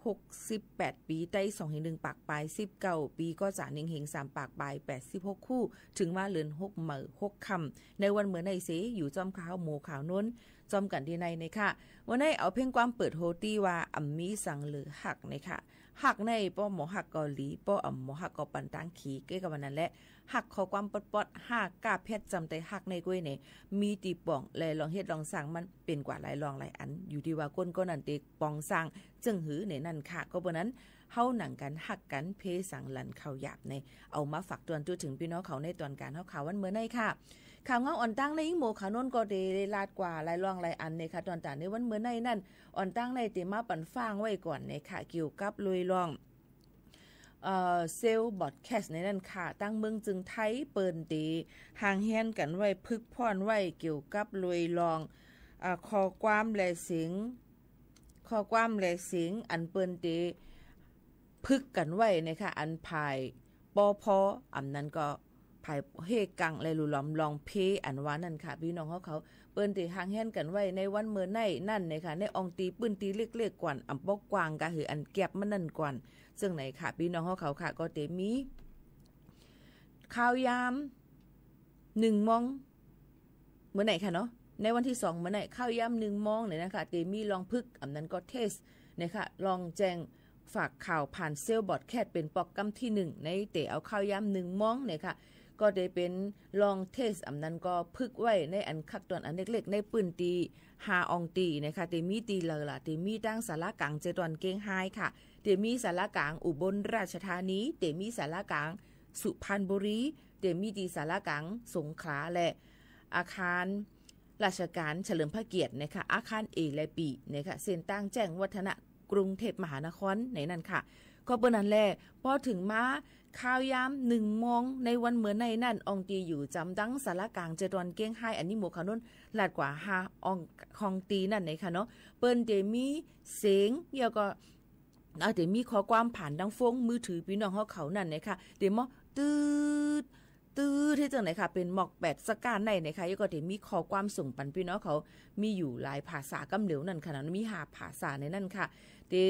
หกสิบแปดปี๋ไต สองเฮงหนึ่งปากปาย สิบเก้าปี๋ ก็จะเฮงสามปากปาย แปดสิบหกคู่ เถิงว่าเดือนหกใหม่หกค่ำ ในวันเมื่อนี้เส อยู่จ้อมข้าเฮาโมขาวนวล จ้อมกั๋นตี้ในในค่ะ วันนี้เอาเพลงความเปิดหัวตี้ว่า อ่ำมีสังเหลือฮักในค่ะ ฮักในป้อหมอฮักก็หลี ป้ออ่ำหมอฮักก็ปันตางขี เก้ากับวันนั้นแหละ ฮักข้อความป๊อดๆ ฮักก้าแพทย์จำใต้ฮักในก้วยเนี่ย มีตี้ป่องและลองเฮ็ดลองสร้างมันเป๋นกว่าหลายลองหลายอัน อยู่ตี้ว่าก้นก้อนนั้นเต๋ป่องสร้างเจิ่งหื้อในนั้นค่ะ ก็เป๋นนั้น เฮาหนังกั๋นฮักกั๋น เพสังหลันเข้าหยาบใน เอามาฝากตวนจุเถิงปี้น้องเขาในตอนก๋านเฮาข่าววันเมื่อในค่ะ ข่าวเงาอ่อนตั้งในอิงโมข่าวโน้นก็เต๋ลาดกว่าหลายลองหลายอันในค่ะ ตอนตางในวันเมื่อในนั้น อ่อนตั้งในเต๋มาปันฟังไว้ก่อนในค่ะ เกี่ยวกับลุยลอง เอ่อ เซลล์บอดแคสต์ในนั้นค่ะ ตั้งเมืองจึงไทยเปิ้นเต๋ห่างเฮียนกั๋นไว้ พึกพ่อนไว้เกี่ยวกับลุยลอง อ่า ข้อความและเสียง ข้อความและเสียงอันเปิ้นเต๋พึกกั๋นไว้นะคะ อันฝ่าย ปภ อ่ำนั้นก็ฝ่ายเฮกังและหลู่หลอมลองเพอันว่านั้นค่ะ ปี้น้องเฮาเขา เปิ้นเต๋ห่างเฮียนกั๋นไว้ในวันเมื่อในนั้นนะคะ ในอ่องตี้ปื้นตี้เล็กๆ ก่อน อ่ำปอกกว้างกาหื้ออันแก็บมันนั้นก่อน เซิ่งในค่ะ ปี้น้องเฮาเขาค่ะ ก็เต๋มี ข่าวยาม นึ่งโมง เมื่อในค่ะเนาะ ในวันตี้สองเมื่อใน ข่าวยามนึ่งโมงเนี่ยนะคะ เต๋มีลองพึก อ่ำนั้นก็เทสนะคะ ลองแจ้งฝากข่าวผ่านเซลล์บอดแคสต์เป๋นปอกก้ำตี้นึ่ง ในเต๋เอาข่าวยามนึ่งโมงเนี่ยค่ะ ก็เต๋เป๋นลองเทส อ่ำนั้นก็พึกไว้ในอันคักตอนอันเล็กๆ ในปื้นตี้ห้าอ่องตี้นะคะ เต๋มีตี้ใดล่ะ เต๋มีตั้งศาลากลางเจดอนเก้งฮ้ายค่ะ เต๋มีศาลากลางอุบลราชธานี เต๋มีศาลากลางสุพรรณบุรี เต๋มีตี้ศาลากลางสงขลา และอาคารราชการเฉลิมพระเกียรตินะคะ อาคาร A และ B นะคะ เส้นตางแจ้งวัฒนะ กรุงเทพมหานครในนั้นค่ะ ก็เปิ้นนั้นแหละ ปอเถิงมาข่าวยามนึ่งโมงในวันเมื่อในนั้น อ่องตี้อยู่จำตังศาลากลางเจดอนเก้งฮ้าย อันนี้โมข่าวโน้นลาดกว่าห้าอ่อง อ่องตี้นั้นนะคะเนาะ เปิ้นเต๋มีเสียง แล้วก็ อ่า เต๋มีข้อความผ่านตางโฟนมือถือปี้น้องเฮาเขานั้นนะคะ เต๋มอ ตื๊ด ตื๊ด ตี้เจิ่งไหนคะ เป๋นหมอกแปดสก้าในนะคะ แล้วก็เต๋มีข้อความส่งปันปี้น้องเขา มีอยู่หลายภาษาก้ำเหลียวนั้นค่ะนะ มีห้าภาษาในนั้นค่ะ เต๋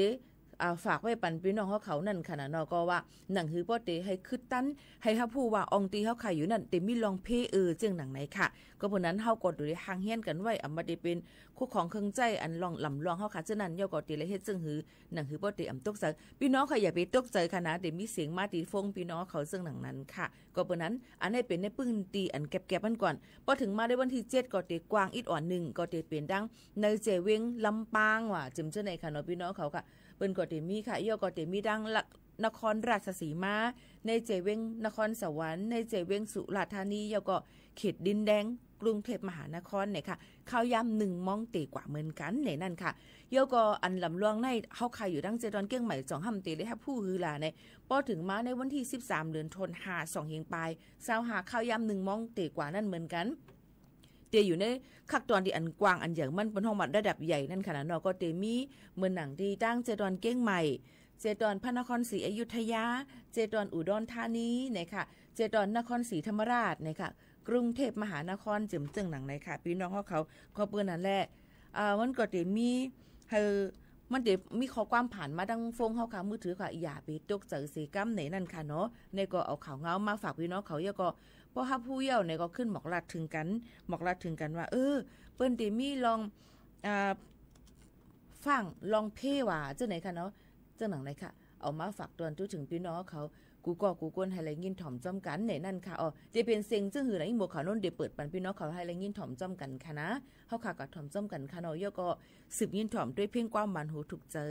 อ่า ฝากไว้ปันปี้น้องเฮาเขานั้นค่ะนะเนาะ ก็ว่าหนังหื้อป้อเต๋หื้อคึดตัน หื้อฮับฮู้ว่าอ่องตี้เฮาขายอยู่นั้น เต๋มีลองเพเออเจิ่งหนังไหนค่ะ ก็เปิ้นนั้นเฮาก็เต๋ได้ห่างเฮียนกั๋นไว้ อ่ำมาเต๋เป๋นคู่ของเครื่องใจ๊อันลองลำลองเฮาค่ะ เจ้านั้น แล้วก็เต๋ได้เฮ็ดเจิ่งหื้อ หนังหื้อป้อเต๋อ่ำตกใจ๋ ปี้น้องค่ะ อย่าไปตกใจ๋ค่ะนะ เต๋มีเสียงมาตี้โฟนปี้น้องเขาเจิ่งหนังนั้นค่ะ ก็เปิ้นนั้น อันนี้เป๋นในปื้นตี้อันแก็บๆ มันก่อน ปอเถิงมาในวันตี้เจ็ดก็เต๋กว้างอิดอ่อนนึ่ง ก็เต๋เป๋นตังในเจเว็งลำปางว่า เจิ่มเจ้าไหนคะเนาะ ปี้น้องเขาค่ะ เปิ้นก็เต๋มีค่ะ แล้วก็เต๋มีตังละ นครราชสีมา ในเจเว็งนครสวรรค์ ในเจเว็งสุราษฎร์ธานี แล้วก็เขตดินแดงกรุงเทพมหานครเนี่ยค่ะ ข่าวยามนึ่งโมงเต๋กว่าเหมือนกั๋นในนั้นค่ะ แล้วก็อันลำลองในเฮาขายอยู่ตังเจดอนเก้งใหม่ จ่องห้ำเต๋ได้ฮับฮู้หื้อลาใน ปอเถิงมาในวันตี้สิบสาม เดือนธันวา สองเฮงปาย ซาวห้า ข่าวยามนึ่งโมงเต๋กว่านั้นเหมือนกั๋น เต๋อยู่ในคักตอนตี้อันกว้างอันใหญ่ มันเปิ้นฮ้องว่าระดับใหญ่นั้นค่ะนะเนาะ ก็เต๋มีเหมือนหนังตี้ตังเจดอนเก้งใหม่ เจดอนพระนครศรีอยุธยา เจดอนอุดรธานีนะคะ เจดอนนครศรีธรรมราชนะคะ กรุงเทพมหานคร เจิ่มเจิ่งหนังไหนค่ะ ปี้น้องเฮาเขา ก็เปิ้นนั้นแหละ อ่า มันก็เต๋มี หื้อ มันเต๋มีข้อความผ่านมาตังโฟนเฮาค่ะ มือถือค่ะ อย่าไปตกใจ๋เสียก้ำในนั้นค่ะเนาะ ในก็เอาข่าวเงามาฝากปี้น้องเขา แล้วก็ปอฮับฮู้แล้วในก็ขึ้นหมอกลาดเถิงกั๋น หมอกลาดเถิงกั๋นว่า เออ เปิ้นเต๋มีลอง อ่า ฟังลองเพว่า เจ้าไหนคะเนาะ เจ้าหนังไหนคะ เอามาฝากตวนจุเถิงปี้น้องเขา กู้ก้อกู้คนหื้อได้ยินถ่อมจ้อมกั๋นในนั้นค่ะ อ๋อ เต๋เป๋นเสียงเจิ่งหื้อหนังอีโมข่าวโน้นเต๋เปิดปันปี้น้องเขาหื้อได้ยินถ่อมจ้อมกั๋นค่ะนะ เฮาค่ะก็ถ่อมจ้อมกั๋นค่ะเนาะ แล้วก็สืบยินถ่อมตวยเพลงความหวานหูถูกใจ๋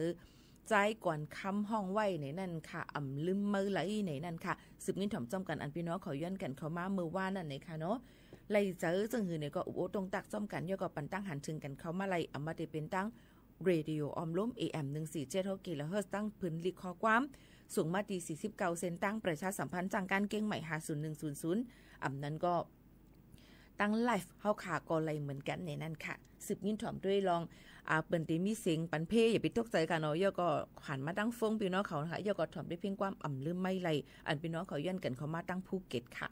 ใจ๊ก่อนค่ำฮ้องไว้ในนั้นค่ะ อ่ำลืมเมื่อไหร่ในนั้นค่ะ สืบยินถ่อมจ้อมกั๋น อันปี้น้องเขาย้อนกั๋นเข้ามาเมื่อวานนั้นในค่ะเนาะ ไล่ใจ๋เจิ่งหื้อในก็อุบโอ้ตรงตักจ้อมกั๋น แล้วก็ปันตังหันเถิงกั๋นเข้ามาไล่ อ่ำมาเต๋เป๋นตัง เรดิโอออมลม เอเอ็ม หนึ่งสี่เจ็ดหก กิโลเฮิรตซ์ ตังผืนลีกข้อความ ส่งมาตี้สี่สิบเก้า เส้นตางประชาสัมพันธ์ จ้างก๋านเก้งใหม่ ห้าศูนย์หนึ่งศูนย์ศูนย์ อ่ำนั้นก็ ตังไลฟ์เฮาค่ะก็ไล่เหมือนกั๋นในนั้นค่ะ สืบยินถ่อมตวยลอง อ่า เปิ้นเต๋มีเสียงปันเพ อย่าไปตกใจ๋ค่ะเนาะ แล้วก็หันมาตังโฟนปี้น้องเขานะคะ แล้วก็ถ่อมตวยเพลงความอ่ำลืมเมื่อไหร่ อันปี้น้องเขาย้อนกั๋นเข้ามาตังภูเก็ตค่ะ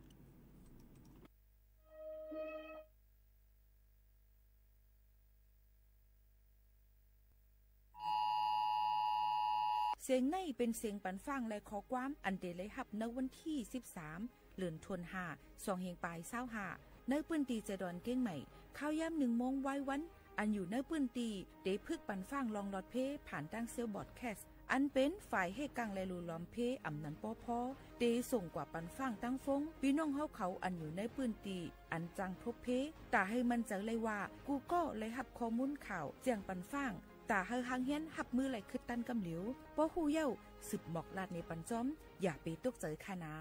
เสียงในเป๋นเสียงปันฟังและข้อความอันเต๋ได้ฮับในวันตี้สิบสาม เดือนธันวา สองเฮงปายซาวห้า ในปื้นตี้เจดอนเก้งใหม่ ข่าวยามนึ่งโมงวายวัน อันอยู่ในปื้นตี้ เต๋ฝึกปันฟ้างล่องลอดเพผ่านตางเซลล์บรอดแคสต์ อันเป๋นฝ่ายเฮ่ยกังและลู่หลอมเพ อำนันปอพอ เต๋ส่งกว่าปันฟ้างตางฟง ปี้น้องเฮาเขาอันอยู่ในปื้นตี้ อันจังทบเพ ต๋าหื้อมั่นใจ๋ไร้ว่า กู้ก้อไร้ฮับข้อมูลข่าว เจื้องปันฟ้าง ต๋าหื้อฮังเฮียนฮับมือไร้ขึดตันกำเหลียว ปอฮู้เย้า สืบมอกลาดเนปันจ๊อม อย่าเป๋ตกใจ๋ค่ะนา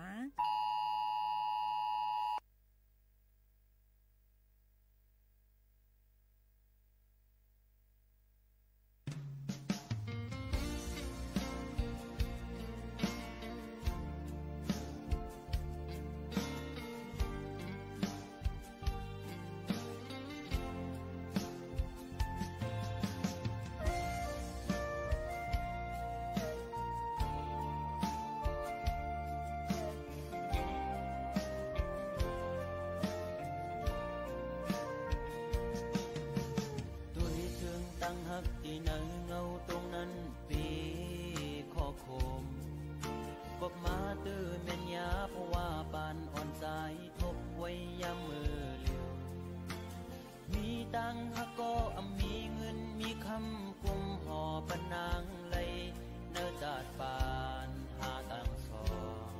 ตวยเถิงตังฮักตี้ในเงาตรงนั้น เป๋นข้อความ กบมาเตื้อแม่นยา เพราะว่าปานอ่อนสาย ทบไว้ยามเมื่อเหลียว มีตังฮักก็อำมีเงิน มีคำกุมห่อปะนางไล เนื้อจาดปานหาตังสอง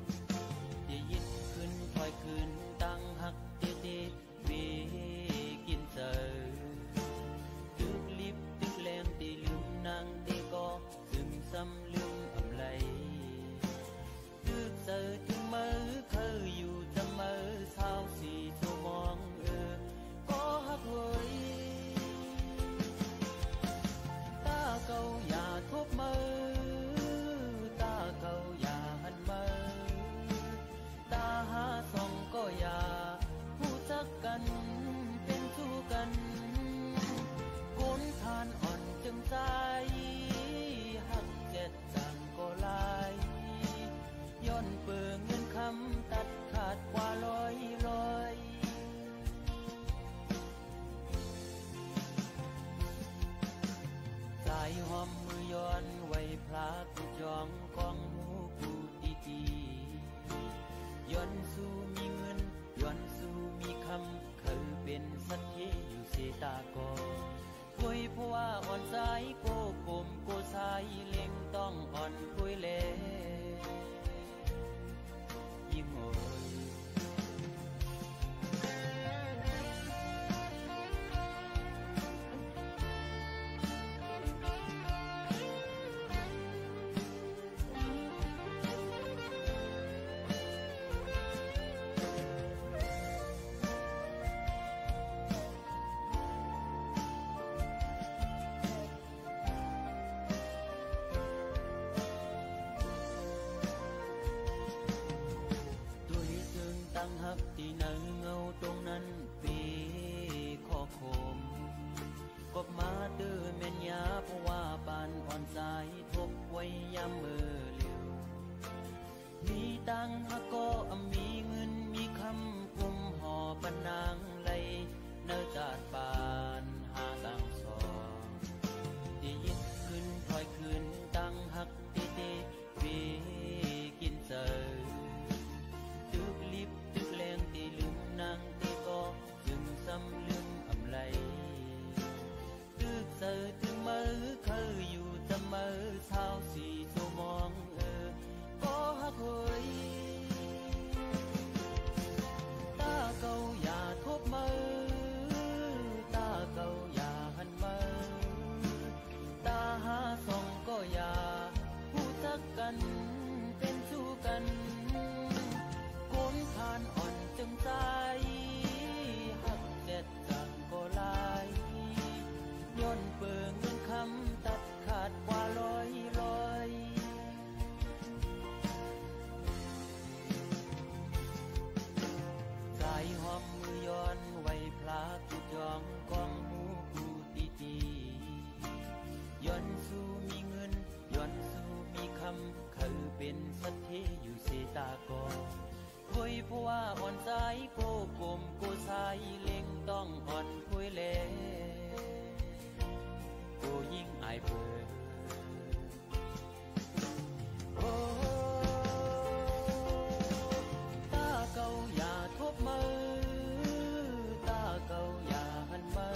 ตี้ยิดขึ้นถอยขึ้น ตังฮักตี้ตี้ เป๋นกิ๋นเสิร์ฟ ตึกลิบตึกแลงตี้ลืมนางตี้ก็ ซึมซ้ำลืมอำไล ตึกเสิร์ฟตึกเมอ เคิยอยู่จะเมอ ซาวสี่ชั่วโมง เออ ก็ฮักเวย ตาเก่าอย่าทบเมอ ตาเก่าอย่าหันเมอ ตาหาส่องก็อย่า ฮู้จักกั๋น เป๋นชู้กั๋น คนผ่านอ่อนจึงใจ๋ ฮักแจ๊ดจั่งก็หลาย ย้อนเปื้อเงินคำตัดขาดกว่าร้อยร้อย สายหอมมือย้อนไหว้พระกู้จอง ของหมู่กู้ตี้ตี้ ย้อนสู้มีเงิน ย้อนสู้มีคำ เคิยเป๋นสัตย์เทอยู่เสียตาก่อ ถ้วยเพราะว่าอ่อนสาย โก้กลมโก้สาย เล็งต้องอ่อนถ้วยแล ยิ่งโอย ตวยเถิงตังฮักตี้ในเงาตรงนั้น เป๋นข้อความ กบมาเตื้อแม่นยา เพราะว่าปานอ่อนสาย ทบไว้ยามเมื่อเหลียว มีตังฮักก็อำมีเงิน มีคำกุมห่อปะนางไล เนื้อจาดปานหาตังสอง ตี้ยิดขึ้นถอยขึ้น ตังฮักตี้ตี้ เป๋นกิ๋นเสิร์ฟ ตึกลิบตึกแลงตี้ลืมนางตี้ก็ ซึมซ้ำลืมอำไล ตึกเสิร์ฟตึกเมอ เคิยอยู่จะเมอ ซาวสี่ชั่วโมง เออ ก็ฮักเวย ตาเก่าอย่าทบเมอ ตาเก่าอย่าหันเมอ ตาหาส่องก็อย่า ฮู้จักกั๋น เป๋นชู้กั๋น คนผ่านอ่อนจึงใจ๋ ฮักแจ๊ดจั่งก็หลาย ย้อนเปื้อเงินคำตัดขาดกว่าร้อยร้อย สายหอมมือย้อนไหว้พระกู้จอง ของหมู่กู้ตี้ตี้ ย้อนสู้มีเงิน ย้อนสู้มีคำ เคิยเป๋นสัตย์เทอยู่เสียตาก่อ ถ้วยเพราะว่าอ่อนสาย โก้กลมโก้สาย เล็งต้องอ่อนถ้วยแล โก้ยิ่งอายเปิ้น โอ้ ตาเก่าอย่าทบเมอ ตาเก่าอย่าหันเมอ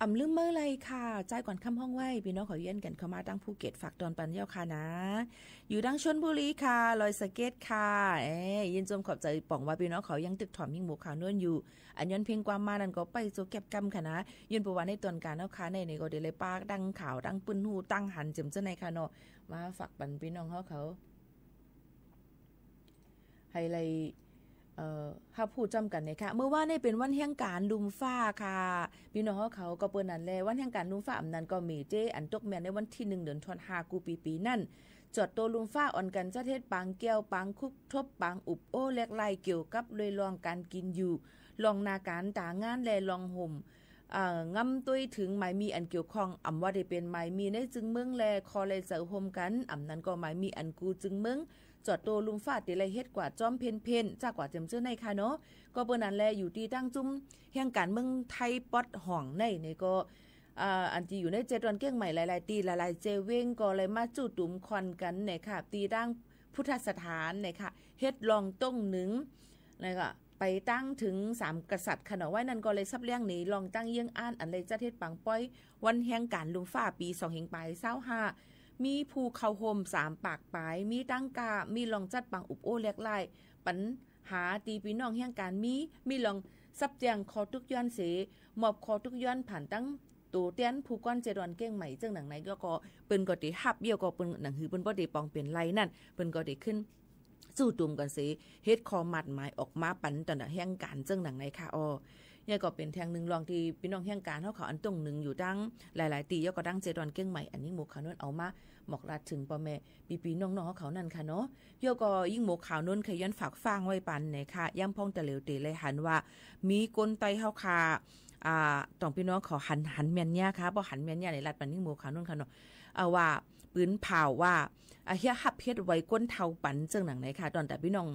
อ่ำลืมเม้อไรค่ะ จ้ายก่อนค่ำฮ้องไหว้ ปี้น้องเขาเยียนกั๋นเข้ามาตางภูเก็ต ฝากตอนปันเย้าค่ะนา อยู่ตางชลบุรีค่ะ ดอยสะเก็ดค่ะ เอ้ย ยินจมขอบใจ๋ป๋องว่าปี้น้องเขายังตึกถ่อมยิ่งหมูข่าวนวลอยู่ อันย้อนเพลงความมานั้นก็ไปโจเก็บกำค่ะนา ย้อนเปื้อว่าในตอนก๋านเฮาค่ะ ในนี่ก็ได้เลยปากดังข่าวดังปื้นฮู้ดังหันเจิมเจ้าในค่ะเนาะ มาฝากปันปี้น้องเฮาเขา ไฮไลท์ เอ่อ ฮับฮู้จ้ำกั๋นนะคะ เมื่อวานนี้เป๋นวันแฮงก๋านลุ่มฟ้าค่ะ ปี้น้องเฮาเขา ก็เปิ้นนั้นแล วันแฮงก๋านลุ่มฟ้าอำนั้นก็มีเจ้อันตกแม่นในวันตี้หนึ่ง เดือนธันวา กู้ปี๋ๆ นั้น จอดโตลุ่มฟ้าอ่อนกั๋นจัดเฮ็ดปางแก้ว ปางคุกทบ ปางอุบโอ้แลกไล่เกี่ยวกับเรื่องก๋านกิ๋นอยู่ เรื่องหน้าก๋านต๋างานและเรื่องห่ม เอ่อ งำตวยเถิงหมายมีอันเกี่ยวข้อง อ่ำว่าได้เป๋นหมายมีในจึงเมืองแล ขอไล่เสิร์ฟโฮมกั๋น อำนั้นก็หมายมีอันกู้จึงเมือง จอดโตลุ่มฟ้าตี้ไล่เฮ็ดกว่าจ้อมเพ่นๆ จ้ากว่าเจิมเจ้าในค่ะเนาะ ก็เปิ้นนั้นแล อยู่ตี้ตางจุมแฮงก๋านเมืองไทยปอดห้องในนี่ก็ อ่า อันตี้อยู่ในเจดอนเกียงใหม่หลายๆ ตี้หลายๆ เจเวงก็ไล่มาจุ้มตุมค่อนกั๋นนะคะ ตี้ตางพุทธสถานนะคะ เฮ็ดเรื่องต้งหนึ่งนะคะ ไปตางเถิงสามกษัตริย์ค่ะเนาะ ไว้นั้นก็ไล่สับเลี้ยงในเรื่องตางเยี่ยงอ้านอันไล่จัดเฮ็ดปางป้อยวันแฮงก๋านลุ่มฟ้าปี๋สองเฮงป๋ายซาวห้า มีผู้เข้าโฮมสามปากป๋าย มีตางก้า มีเรื่องจัดปางอุบโอ้แลกไล่ ปั๋นหาตี้ปี้น้องแฮงก๋านมี มีเรื่องสับแจ้งข้อตุ๊กย้อนเส มอบข้อตุ๊กย้อนผ่านตางโตแตนผู้ก้อนเจดอนเกียงใหม่เจิ่งหนังใน แล้วก็เปิ้นก็ได้ฮับ เยี่ยวก็เปิ้นหนังหือเปิ้นบ่ได้ปองเป๋นไรนั้น เปิ้นก็ได้ขึ้น จุ้มตุมกั๋นเส เฮ็ดข้อมัดหมายออกมาปั๋นต๋อนแฮงก๋านเจิ่งหนังในค่ะ อ้อ เนี่ยก็เป๋นแท่งหนึ่งเรื่องตี้ปี้น้องแฮงก๋านเฮาเขาอันต้งหนึ่งอยู่ตางหลายๆ ตี้ แล้วก็ตางเจดอนเกียงใหม่ อันนี้หมูข่าวนวลเอามาบอกลาเถิงป้อแม่ปี้ๆ น้องๆ เฮาเขานั้นค่ะเนาะ แล้วก็ยิ่งหมูข่าวนวลใค่ย้อนฝากฟังไว้ปั๋นนะคะ ยามพ่องตะเหลียวเต๋ไล่หันว่า มีคนใต้เฮาค่ะ อ่า ต้องปี้น้องเขาหัน หันแม่นเนี่ยค่ะ บ่หันแม่นเนี่ยในลัดปั๋นยิ่งหมูข่าวนวลค่ะเนาะ เอาว่า ปืนเผาว่า อ่า เฮียฮับเฮ็ดไหวก้นเฒ่าปั๋นเจิ่งหนังในค่ะ ต๋อนแต่ปี้น้อง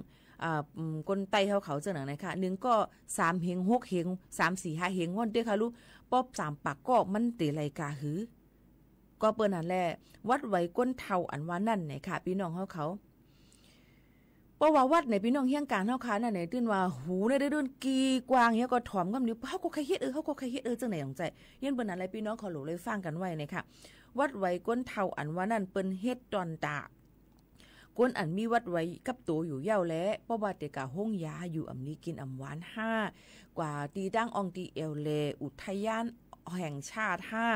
อ่า อืม คนใต้เฮาเขาเจิ่งหนังในค่ะ หนึ่งก็สามเฮง หกเฮง สามสี่ห้าเฮง ว่อนเต้ค่ะลูก ปอบสามปากก็มันเต๋ไล่กาหือ ก็เปิ้นนั้นแล วัดไหวก้นเฒ่าอันว่านั้นนะคะ ปี้น้องเฮาเขา เพราะว่าวัดในปี้น้องแฮงก๋านเฮาค่ะนั้นใน ตื่นว่าหูในได้ด้นกีกว้าง เฮียก็ถ่อมกำเดียว เฮาก็ใค่เฮ็ดเออ เฮาก็ใค่เฮ็ดเออ เจิ่งไหนหยังใจ๋ ย้อนเปิ้นนั้นแล ปี้น้องเขาหลูเลยฟังกั๋นไว้นะคะ วัดไหวก้นเฒ่าอันว่านั้น เปิ้นเฮ็ดต๋อนต๋า คนอันมีวัดไหวกับโตอยู่เย้าแล เพราะว่าเต๋กาโฮงยาอยู่อำนี้กิ๋นอำหวานห้า กว่าตี้ตางอ่องตี้แอ่วแหล่อุทยานแห่งชาติห้า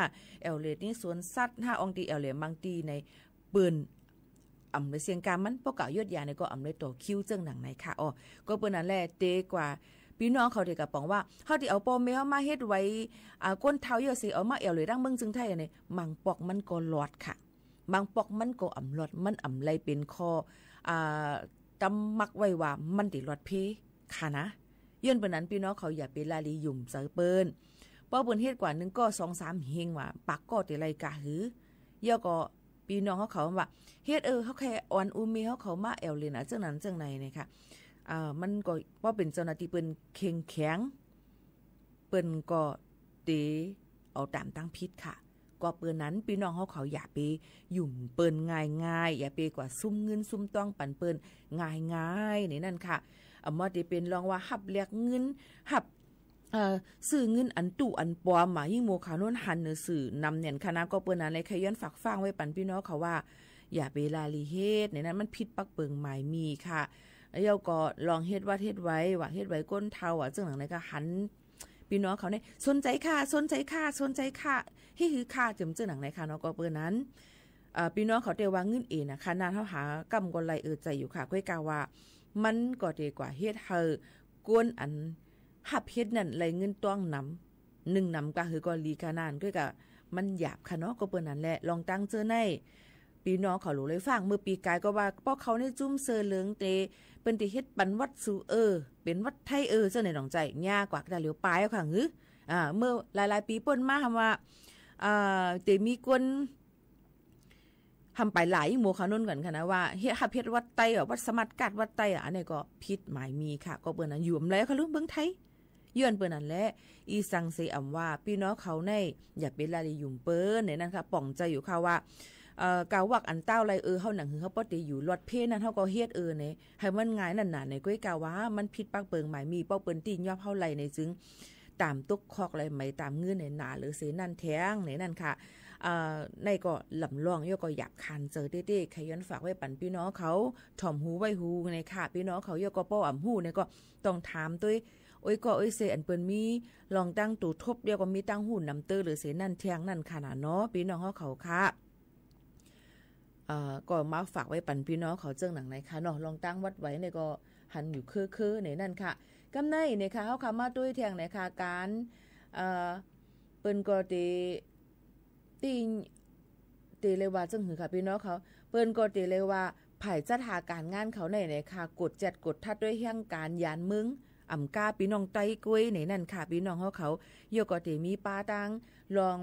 แอ่วแหล่ตี้สวนสัตว์ห้า อ่องตี้แอ่วแหล่บางตี้ใน เปิ้นอำเลยเสียงกามัน เพราะกาวยดยาในก็อำเลยต่อคิวเจิ่งหนังในค่ะ อ้อ ก็เปิ้นนั้นแล เต๋กว่า ปี้น้องเขาเต๋กาป๋องว่า เฮาตี้เอาป้อแม่เฮามาเฮ็ดไหว อ่า ก้นเฒ่าเย้าเส เอามาแอ่วแหล่ตางเมืองเจียงไฮ้อันนี้ บางปอกมันก็รอดค่ะ บางปอกมันก็อ่ำรอด มันอ่ำไล่เป๋นข้อ อ่า กำมักไว้ว่ามันเต๋รอดเพค่ะนะ ย้อนเปิ้นนั้นปี้น้องเขาอย่าไปละลีหยุ่มใจ๋เปิ้น เพราะเปิ้นเฮ็ดกว่าหนึ่งก็สองสามเฮงว่า ปากก็เต๋ไล่กาหือ เยี่ยวก็ปี้น้องเฮาเขาว่า เฮ็ดเออ เฮาใค่อ่อนอูเมเฮาเขามาแอ่วเล่นอะ เจิ่งนั้นเจิ่งในนะคะ อ่า มันก็ เพราะเป๋นเจ้าหน้าตี้เปิ้นเข้มแข็ง เปิ้นก็เต๋เอาต๋ามตางผิดค่ะ ก็เปิ้นนั้นปี้น้องเฮาเขาอย่าไปหยุ่มเปิ้นง่ายๆ อย่าไปกว่าซุ่มเงินซุ่มตองปั๋นเปิ้นง่ายๆ ในนั้นค่ะ อ่า บ่ว่าเต๋เป๋นเรื่องว่าฮับแลกเงิน ฮับ เอ่อ ซื้อเงินอันตู้อันปลอมมา ยิ่งหมูข่าวนวลหันในสื่อนำแหน่นค่ะนะ ก็เปิ้นนั้นเลยใค่ย้อนฝากฟังไว้ปั๋นปี้น้องเขาว่า อย่าไปละลีเฮ็ด ในนั้นมันผิดปักเปิงหมายมีค่ะ แล้วก็ลองเฮ็ดวัดเฮ็ดไหว ว่าเฮ็ดไหวก้นเฒ่าอะ เจิ่งหนังในก็หัน ปี้น้องเขาเนี่ย สนใจ๋ค่ะ สนใจ๋ค่ะ สนใจ๋ค่ะ เฮ็ดหื้อค่ะ เจิ่มเจิ่งหนังในค่ะเนาะ ก็เปิ้นนั้น เอ่อ ปี้น้องเขาเต๋ว่าเงินเอ๋นอะ ขนาดเฮาหากำก็ไล่เออใจ๋อยู่ค่ะ ก้อยกาว่า มันก็เต๋กว่าเฮ็ดหื้อคนอันฮับเฮ็ดนั้นไล่เงินตองนำ นึ่งนำกาหื้อก็ลีกานั้น ก้อยกามันหยาบค่ะเนาะ ก็เปิ้นนั้นแล ลองตั้งเจ้อใน ปี้น้องเขาหลูเลยฟัง เมื่อปี๋ก๋ายก็ว่า ป้อเขาในจุ้มเสื้อเหลืองเต๋ เปิ้นเต๋เฮ็ดปั๋นวัดสูเออ เป๋นวัดไทยเออ เจ้าในหนองใจ๋ ยากว่าตาเหลียวปายเอาค่ะหื้อ อ่า เมื่อหลายๆ ปี๋ป้นมาหาว่า อ่า เต๋มีคน หำไปหลายยิ่งหมูข่าวนวลกั๋นค่ะนะ ว่าเฮ็ดฮับเฮ็ดวัดไตอะ วัดสมาร์ทการ์ดวัดไตอะ อันนี้ก็ผิดหมายมีค่ะ ก็เปิ้นนั้นหยุ่มแล้วค่ะลูกเมืองไทย ย้อนเปิ้นนั้นแล อีสังเสอำว่า ปี้น้องเขาใน อย่าไปละลีหยุ่มเปิ้น ในนั้นค่ะ ป๋องใจ๋อยู่ค่ะว่า เอ่อ กาวักอันเต้าไล่เออ เฮาหนังหื้อเฮาป้อเต๋อยู่รอดเพนั้น เฮาก็เฮ็ดเออใน หื้อมันง่ายนั้นนา ในก้อยกาว่า มันผิดปักเปิงหมายมี ป้อเปิ้นตี้ยอบเฮาไล่ในจึง ต๋ามตกคอกและไหมต๋ามเงินในหนาเหลือเสียนั่นแต๊งในนั้นค่ะ อ่า ในก็ลำลอง แล้วก็หยาบคายเจ๋อเต๊ๆ ใค่ย้อนฝากไว้ปันปี้น้องเขา ถ่อมหูไว้หูในค่ะ ปี้น้องเขา แล้วก็ป้ออ่ำฮู้ในก็ต้องถามตวย โอ้ยก็โอ้ยเซ อันเปิ้นมีลองตั้งตั๋วทบ แล้วก็มีตั้งฮู้นำเต๊อะเหลือเสียนั่นแต๊งนั่นค่ะนะเนาะ ปี้น้องเขาค่ะ เอ่อ ก็มาฝากไว้ปันปี้น้องเขาเจิ่งหนังในค่ะเนาะ ลองตั้งวัดไหวในก็หันอยู่เค้อๆ ในนั้นค่ะ กำในในค่ะ เฮาค่ะมาตวยแต๊งในค่ะ ก๋าน เอ่อ เปิ้นก็เต ตี้ เตเลยว่าเจิ่งหื้อค่ะปี้น้องเขา เปิ้นก็เตเลยว่า ฝ่ายจัดหาก๋านงานเขาในในค่ะ กวดแจ๊ดกวดทัดตวยแฮงก๋านยานเมือง อ่ำก้าปี้น้องใต้ก๊วยในนั้นค่ะ ปี้น้องเขาเขา แล้วก็เตมีป้าตั้งลอง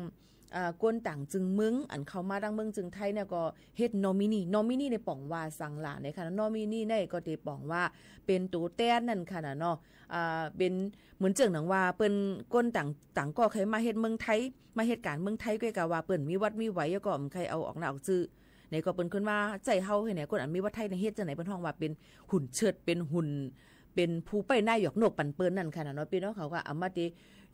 อ่า คนต่างจึงเมือง อันเข้ามาตังเมืองจึงไทยเนี่ยก็เฮ็ดนอมินี นอมินีในป๋องว่าสังหละในค่ะ นอมินีในก็เตป๋องว่าเป๋นตั๋วแตนนั่นค่ะนะเนาะ อ่า เป๋นเหมือนเจิ่งหนังว่าเปิ้นคนต่าง ต่างก็ใค่มาเฮ็ดเมืองไทย มาเฮ็ดก๋านเมืองไทย ก้อยกาว่าเปิ้นมีวัดมีไหว แล้วก็บ่ใค่เอาออกหน้าออกจื้อ ในก็เปิ้นขึ้นมาใจ๊เฮาเฮ้ย ในคนอันมีวัดไทยในเฮ็ดจั่งไหน เปิ้นฮ้องว่าเป๋นหุ่นเชิด เป๋นหุ่น เป๋นผู้ไปหน้าหยอกนกปันเปิ้นนั่นค่ะนะเนาะ ปี้น้องเขาก็อ่ำมาเต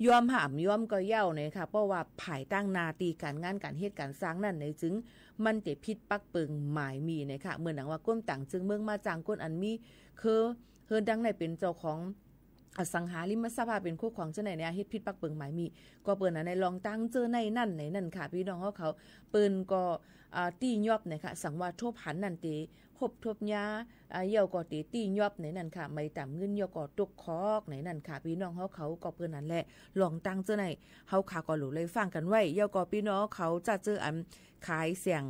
ยอมห้ามยอมก็เย้าในค่ะ เพราะว่าภายใต้หน้าตี้ก๋านงานก๋านเฮ็ดก๋านสร้างนั่นในจึง มันเตผิดปักเปิงหมายมีในค่ะ เหมือนหนังว่าคนต่างจึงเมืองมาจ้างคนอันมีเครือเฮือนดังในเป๋นเจ้าของ อสังหาริมทรัพย์ เป๋นคู่ครองเจ้าไหนเนี่ย เฮ็ดผิดปักเปิงหมายมี ก็เปิ้นอันในลองตั้งเจ้าในนั่นในนั่นค่ะ ปี้น้องเขาเขา เปิ้นก็ อ่า ตี้ยอบในค่ะ สังว่าทบหันนั่นเต ฮบทบยา อ่า แล้วก็เตตี้ยอบในนั่นค่ะ ไหมต๋ามเงิน แล้วก็ตกคอกในนั่นค่ะ ปี้น้องเขาเขา ก็เปิ้นนั่นแหละ ลองตั้งเจ้าใน เฮาค่ะก็หลู่เลยฟังกั๋นไว้ แล้วก็ปี้น้องเขาจะเจออันขายเสี้ยง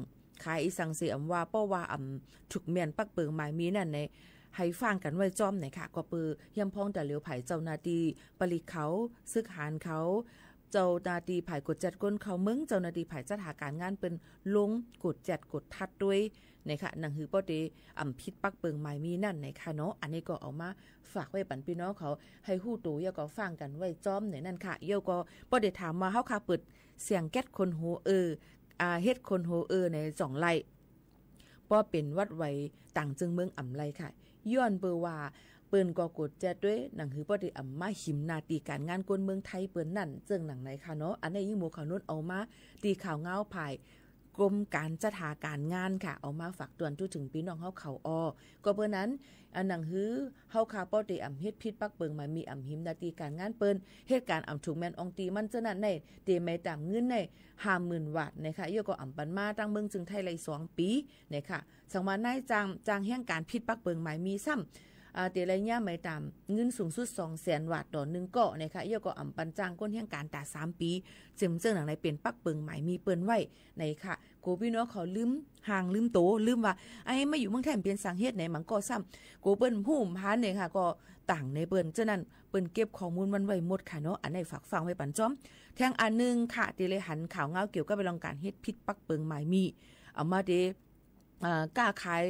ขายอีสังเสียอำว่า เพราะว่าอำถูกแม่นปักเปิงหมายมีนั่นใน หื้อฟังกั๋นไว้จ้อมในค่ะ ก็เปื้อย่ำพ้องตะเหลียวภายเจ้าหน้าตี้ปลิกเขา ศึกหารเขา เจ้าหน้าตี้ภายกวดแจ๊ดคนเข้าเมือง เจ้าหน้าตี้ภายจัดหาก๋านงานเปิ้นลงกวดแจ๊ดกวดทัดตวยในค่ะ หนังหื้อป้อเตอำผิดปักเปิงหมายมีนั่นในค่ะเนาะ อันนี้ก็เอามาฝากไว้ปันปี้น้องเขา หื้อฮู้ตั๋ว แล้วก็ฟังกั๋นไว้จ้อมในนั่นค่ะ แล้วก็ป้อเตถามว่า เฮาค่ะเปิดเสียงแก๊สคนโหเออ อ่า เฮ็ดคนโหเออในจ่องไล่ ป้อเป๋นวัดไหวต่างจึงเมืองอ่ำไล่ค่ะ ย้อนเปื้อว่าเปิ้นก็กวดแจ๊ดตวย หนังหื้อป้อเตอำมาหิมหน้าตี้ก๋านงานคนเมืองไทยเปิ้นนั่น เจิ่งหนังในค่ะเนาะ อันนี้ยิ่งหมู่เขานุ่นเอามาตี้ข่าวเงาภายกรมก๋านจัดหาก๋านงานค่ะ เอามาฝากตวนทั่วเถิงปี้น้องเขาเขาออ ก็เปื้อนั้น อันหนังหื้อเฮาค่ะป้อเตอำเฮ็ดผิดปักเปิงหมายมี อำหิมหน้าตี้ก๋านงานเปิ้น เฮ็ดก๋านอำถูกแม่นอ่องตี้มันเจ้านั่นใน เตไหมต๋ามเงินในห้าหมื่นวาทในค่ะ แล้วก็อำปันมาตังเมืองจึงไทยไล่สองปี๋ในค่ะ สังว่านายจ้าง จ้างแฮงก๋านผิดปักเปิงหมายมีซ้ำ อ่า เตไล่เยียะไหมต๋ามเงินสูงสุดสองแสนวาทต่อหนึ่งก้อในค่ะ แล้วก็อำปันจ้างคนแฮงก๋านต๋าสามปี๋ เจิ่งเจิ่งหนังในเป๋นปักเปิงหมายมีเปิ้นไว้ในค่ะ โกปี้น้องเขาลืมฮ่างลืมตั๋ว ลืมว่า ไอ้มาอยู่เมืองไทยมันเป๋นสังเหตุใน บางก้อซ้ำ โกเปิ้นฮู้บ่หันในค่ะ ก็ต่างในเปิ้น เจ้านั่นเปิ้นเก็บข้อมูลมันไว้หมดค่ะเนาะ อันนี้ฝากฟังไว้ปันจ้อม แต๊งอันหนึ่งค่ะ ตี้เลยหันข่าวเงาเกี่ยวกับเรื่องก๋านเฮ็ดผิดปักเปิงหมายมี เอามาเต อ่า ก้าขาย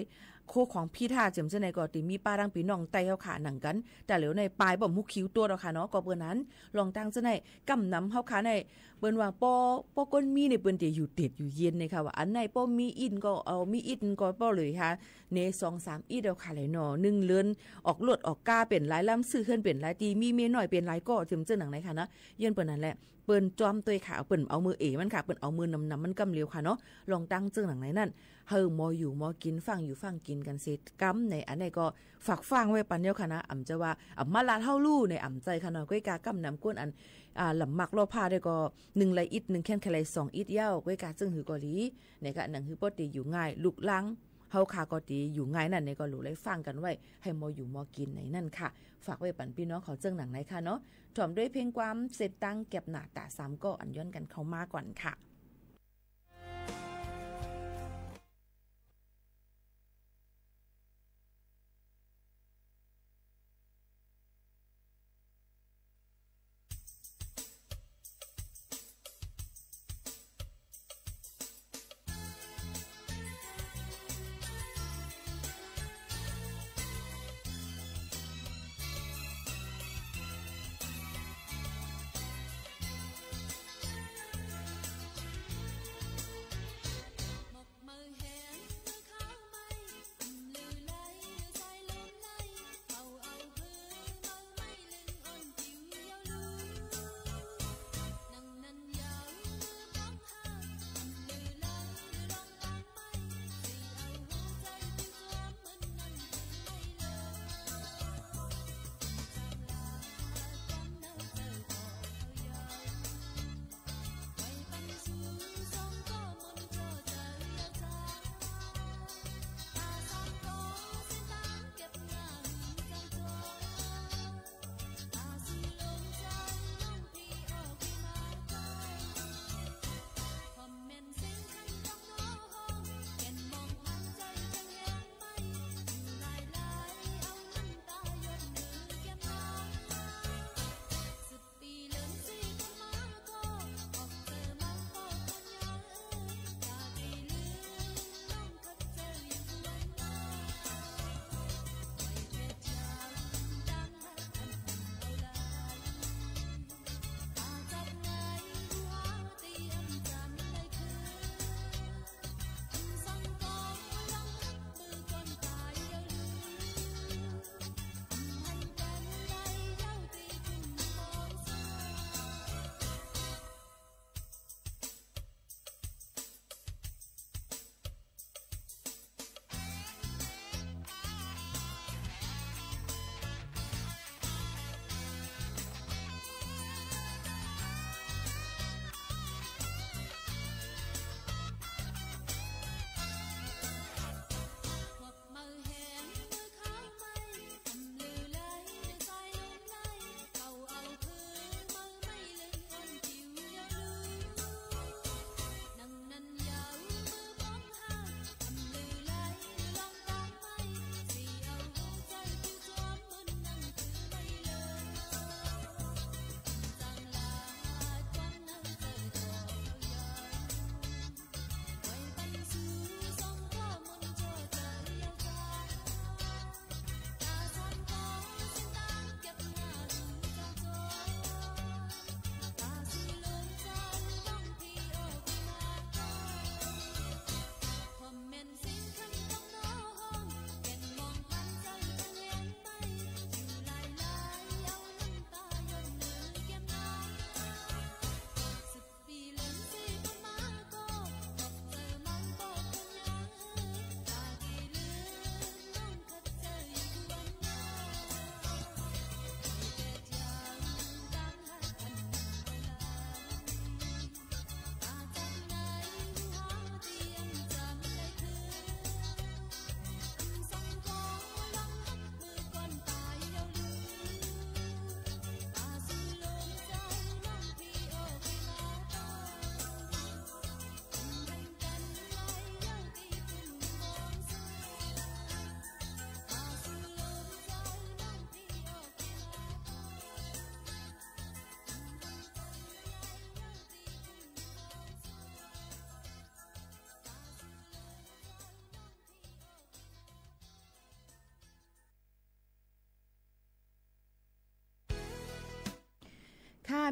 โคของผิดหาเจิ่งเจ้าไหนก็ตี้มีป้าตังปี้น้องใต้เฮาค่ะหนังกั๋น แต่เหลียวในปายบ่ฮู้คิวตั๋วแล้วค่ะเนาะ ก็เปื้อนั้น ลองตั้งเจ้าไหน กำนำเฮาค่ะใน เปิ้นว่าป้อ ป้อคนมีในเปิ้นเตอยู่เต็ดอยู่เย็นในค่ะ ว่าอันไหนป้อมีอิดก็เอา มีอิดก็ป้อเลยค่ะ ในสองสามอิดเอาค่ะเลยเนาะ นึ่งเลิน ออกรถออกก้าเป๋นหลายลำ ซื้อเฮือนเป๋นหลายตี้ มีเมียน้อยเป๋นหลายก้อ เจิ่งเจ้าหนังในค่ะนะ ย้อนเปิ้นนั่นแหละ เปิ้นจ้อมตวยค่ะ เปิ้นเอามือเอ๋มันค่ะ เปิ้นเอามือนำๆ มันกำเหลียวค่ะเนาะ ลองตั้งเจิ่งหนังในนั่น หื้อหมออยู่หมอกิ๋น ฟั่งอยู่ฟั่งกิ๋นกั๋นเสียกำใน อันนี้ก็ฝากฟังไว้ปันเดียวค่ะนะ อ่ำจะว่า อ่ำมาลาดเฮาลู่ใน อ่ำใจ้ค่ะเนาะ ก้อยกากำนำก้นอัน อ่า ลำบากลอดผ้าได้ก็ นึ่งไล่อิด นึ่งแค่นแค่ไล่สองอิดเย้า ก้อยกาเจิ่งหื้อก็ดี ในค่ะ หนังหื้อป้อเตอยู่ง่าย ลูกหลานเฮาค่ะก็เตอยู่ง่ายนั่น ในก็หลู่เลยฟังกั๋นไว้ หื้อหมออยู่หมอกิ๋นในนั่นค่ะ ฝากไว้ปันปี้น้องเขาเจิ่งหนังในค่ะเนาะ ถ่อมด้วยเพลงความเสร็จตั้งเก็บหน้าต๋าสามก้ออันย้อนกั๋นเข้ามาก่อนค่ะ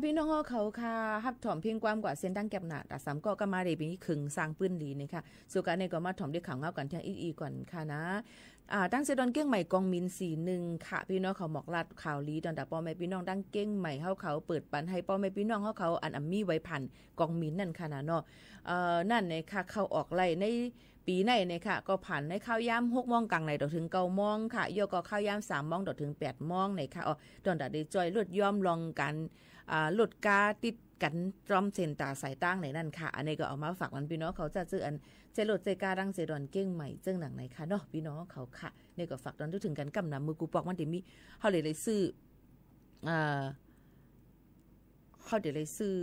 ปี้น้องเฮาเขาค่ะ ฮับถ่อมเพียงความกว่าเส้นตั้งแก็บหนา ต๋าสามก็ ก็มาได้เป๋นเคิงสร้างปื้นหลีนี่ค่ะ สุดก้านี่ก็มาถ่อมได้ข่าวเงากั๋นเที่ยงอี้ก่อนค่ะนะ อ่า ตั้งเซดอนเก้งใหม่กองหมิ่นสี่หนึ่งค่ะ ปี้น้องเขาหมอกลาดข่าวหลี ตอนต๋าป้อแม่ปี้น้องตั้งเก้งใหม่เฮาเขา เปิดปันหื้อป้อแม่ปี้น้องเฮาเขา อันอ่ำมีใบผ่านกองหมิ่นนั่นค่ะนะเนาะ เอ่อ นั่นเนี่ยค่ะ เข้าออกไล่ใน ปี๋ไหนเนี่ยค่ะ ก็ผ่านในข้าวยามหกโมงก๋างในต่อเถิงเก้าโมงค่ะ ยอดก็ข้าวยามสามโมงต่อเถิงแปดโมงเนี่ยค่ะ อ๋อ ตอนต๋าได้จ้อยลดยอมลองก๋าน อ่า ลดก้าติดกั๋นต๋ามเส้นต๋าสายตางในนั้นค่ะ อันนี้ก็เอามาฝากปันปี้น้องเขา จะซื้ออันใจ๊ลดใจ๊ก้าตั้งเซดอนเก้งใหม่เจิ่งหนังไหนค่ะเนาะ ปี้น้องเขาค่ะ นี่ก็ฝากตอนทั่วเถิงกั๋นก้ำนะ เมื่อกู้ปอกมันจะมี เฮาเลยเลยซื้อ อ่า เฮาเตียวไล่ซื้อ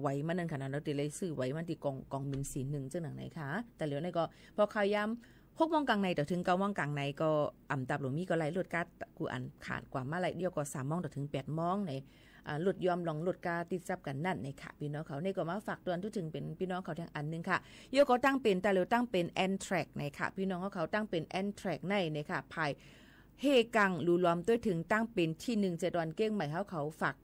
ไว้มันนั่นค่ะนะ เฮาเตียวไล่ซื้อไว้มันตี้กอง กองหมิ่นสี่หนึ่งเจิ่งหนังไหนค่ะ แต่เหลียวนี่ก็ พอข้าวยามหกโมงก๋างในต่อเถิงเก้าโมงก๋างในก็ อ่ำตับหลวงมีก็ไล่ลดก้ากู้อันขาดกว่ามาไล่ เดี๋ยวก็สามโมงต่อเถิงแปดโมงใน อ่า ลดยอมลองลดก้าติดจับกั๋นนั่นในค่ะ ปี้น้องเขา นี่ก็มาฝากตอนทั่วเถิงเป๋นปี้น้องเขาแท่งอันนึ่งค่ะ เดี๋ยวก็ตั้งเป๋น แต่เหลียวตั้งเป๋นแอนแทร็กในค่ะ ปี้น้องเขาตั้งเป๋นแอนแทร็กในในค่ะ ผ่าย เฮ่กังหลูลอมต้วยเถิงตั้งเป๋นตี้นึ่งเซดอนเก้งใหม่เฮาเขาฝาก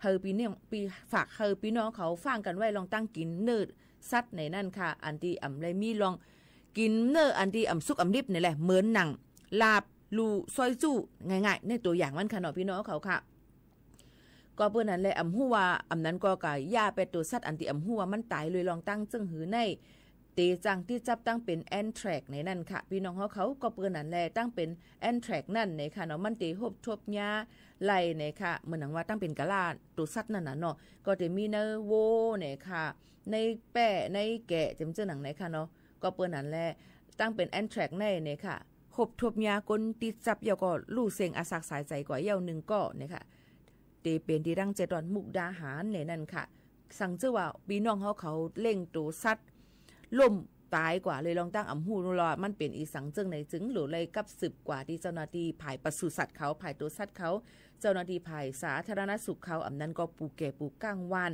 หื้อปี้น้อง ปี้ ฝากหื้อปี้น้องเขาฟังกั๋นไว้ลองตั้งกิ๋นเนื้อสัตว์ในนั้นค่ะ อันตี้อ่ำได้มีลองกิ๋นเนื้ออันตี้อ่ำสุกอ่ำดิบนี่แหละ เหมือนหนังลาบลู่ซอยจู้ ง่ายๆ ในตั๋วอย่างมันค่ะเนาะ ปี้น้องเขาค่ะ ก็เปิ้นนั้นแหละอ่ำฮู้ว่า อ่ำนั้นก็กะอย่าไปตั๋วสัตว์อันตี้อ่ำฮู้ว่ามันต๋ายเลยลองตั้งเจิ่งหื้อใน เต๋จังตี้จับตั้งเป๋นแอนแทร็กในนั้นค่ะ ปี้น้องเฮาเขา ก็เปิ้นนั้นแหละตั้งเป๋นแอนแทร็กนั่นในค่ะเนาะ มันเต๋ฮบทบยาไล่ในค่ะ เหมือนหนังว่าตั้งเป๋นกะลาตั๋วสัตว์นั่นน่ะเนาะ ก็เต๋มีในวัวในค่ะ ในแป้ ในแกะ เจิ่งเจิ่งหนังในค่ะเนาะ ก็เปิ้นนั้นแหละตั้งเป๋นแอนแทร็กในในค่ะ ฮบทบยาคนติดจับเย้าก็ลู่เซ็งอะสักสายใจ๋กว่าเย้านึ่งก็ในค่ะ เต๋เป๋นตี้ตั้งเซดอนมุกดาหารในนั้นค่ะ สังเจ้าว่าปี้น้องเฮาเขาเลี้ยงตั๋วสัตว์ล้มต๋ายกว่าเลยลองตั้งอ่ำฮู้ว่ามันเป๋นอีสังเจิ่งใน จึงหลูไล่กับสืบกว่าตี้เจ้าหน้าตี้ฝ่ายปศุสัตว์เขา ฝ่ายตั๋วสัตว์เขา เจ้าหน้าตี้ฝ่ายสาธารณสุขเขา อ่ำนั้นก็ผู้แก่ผู้ก้างวาน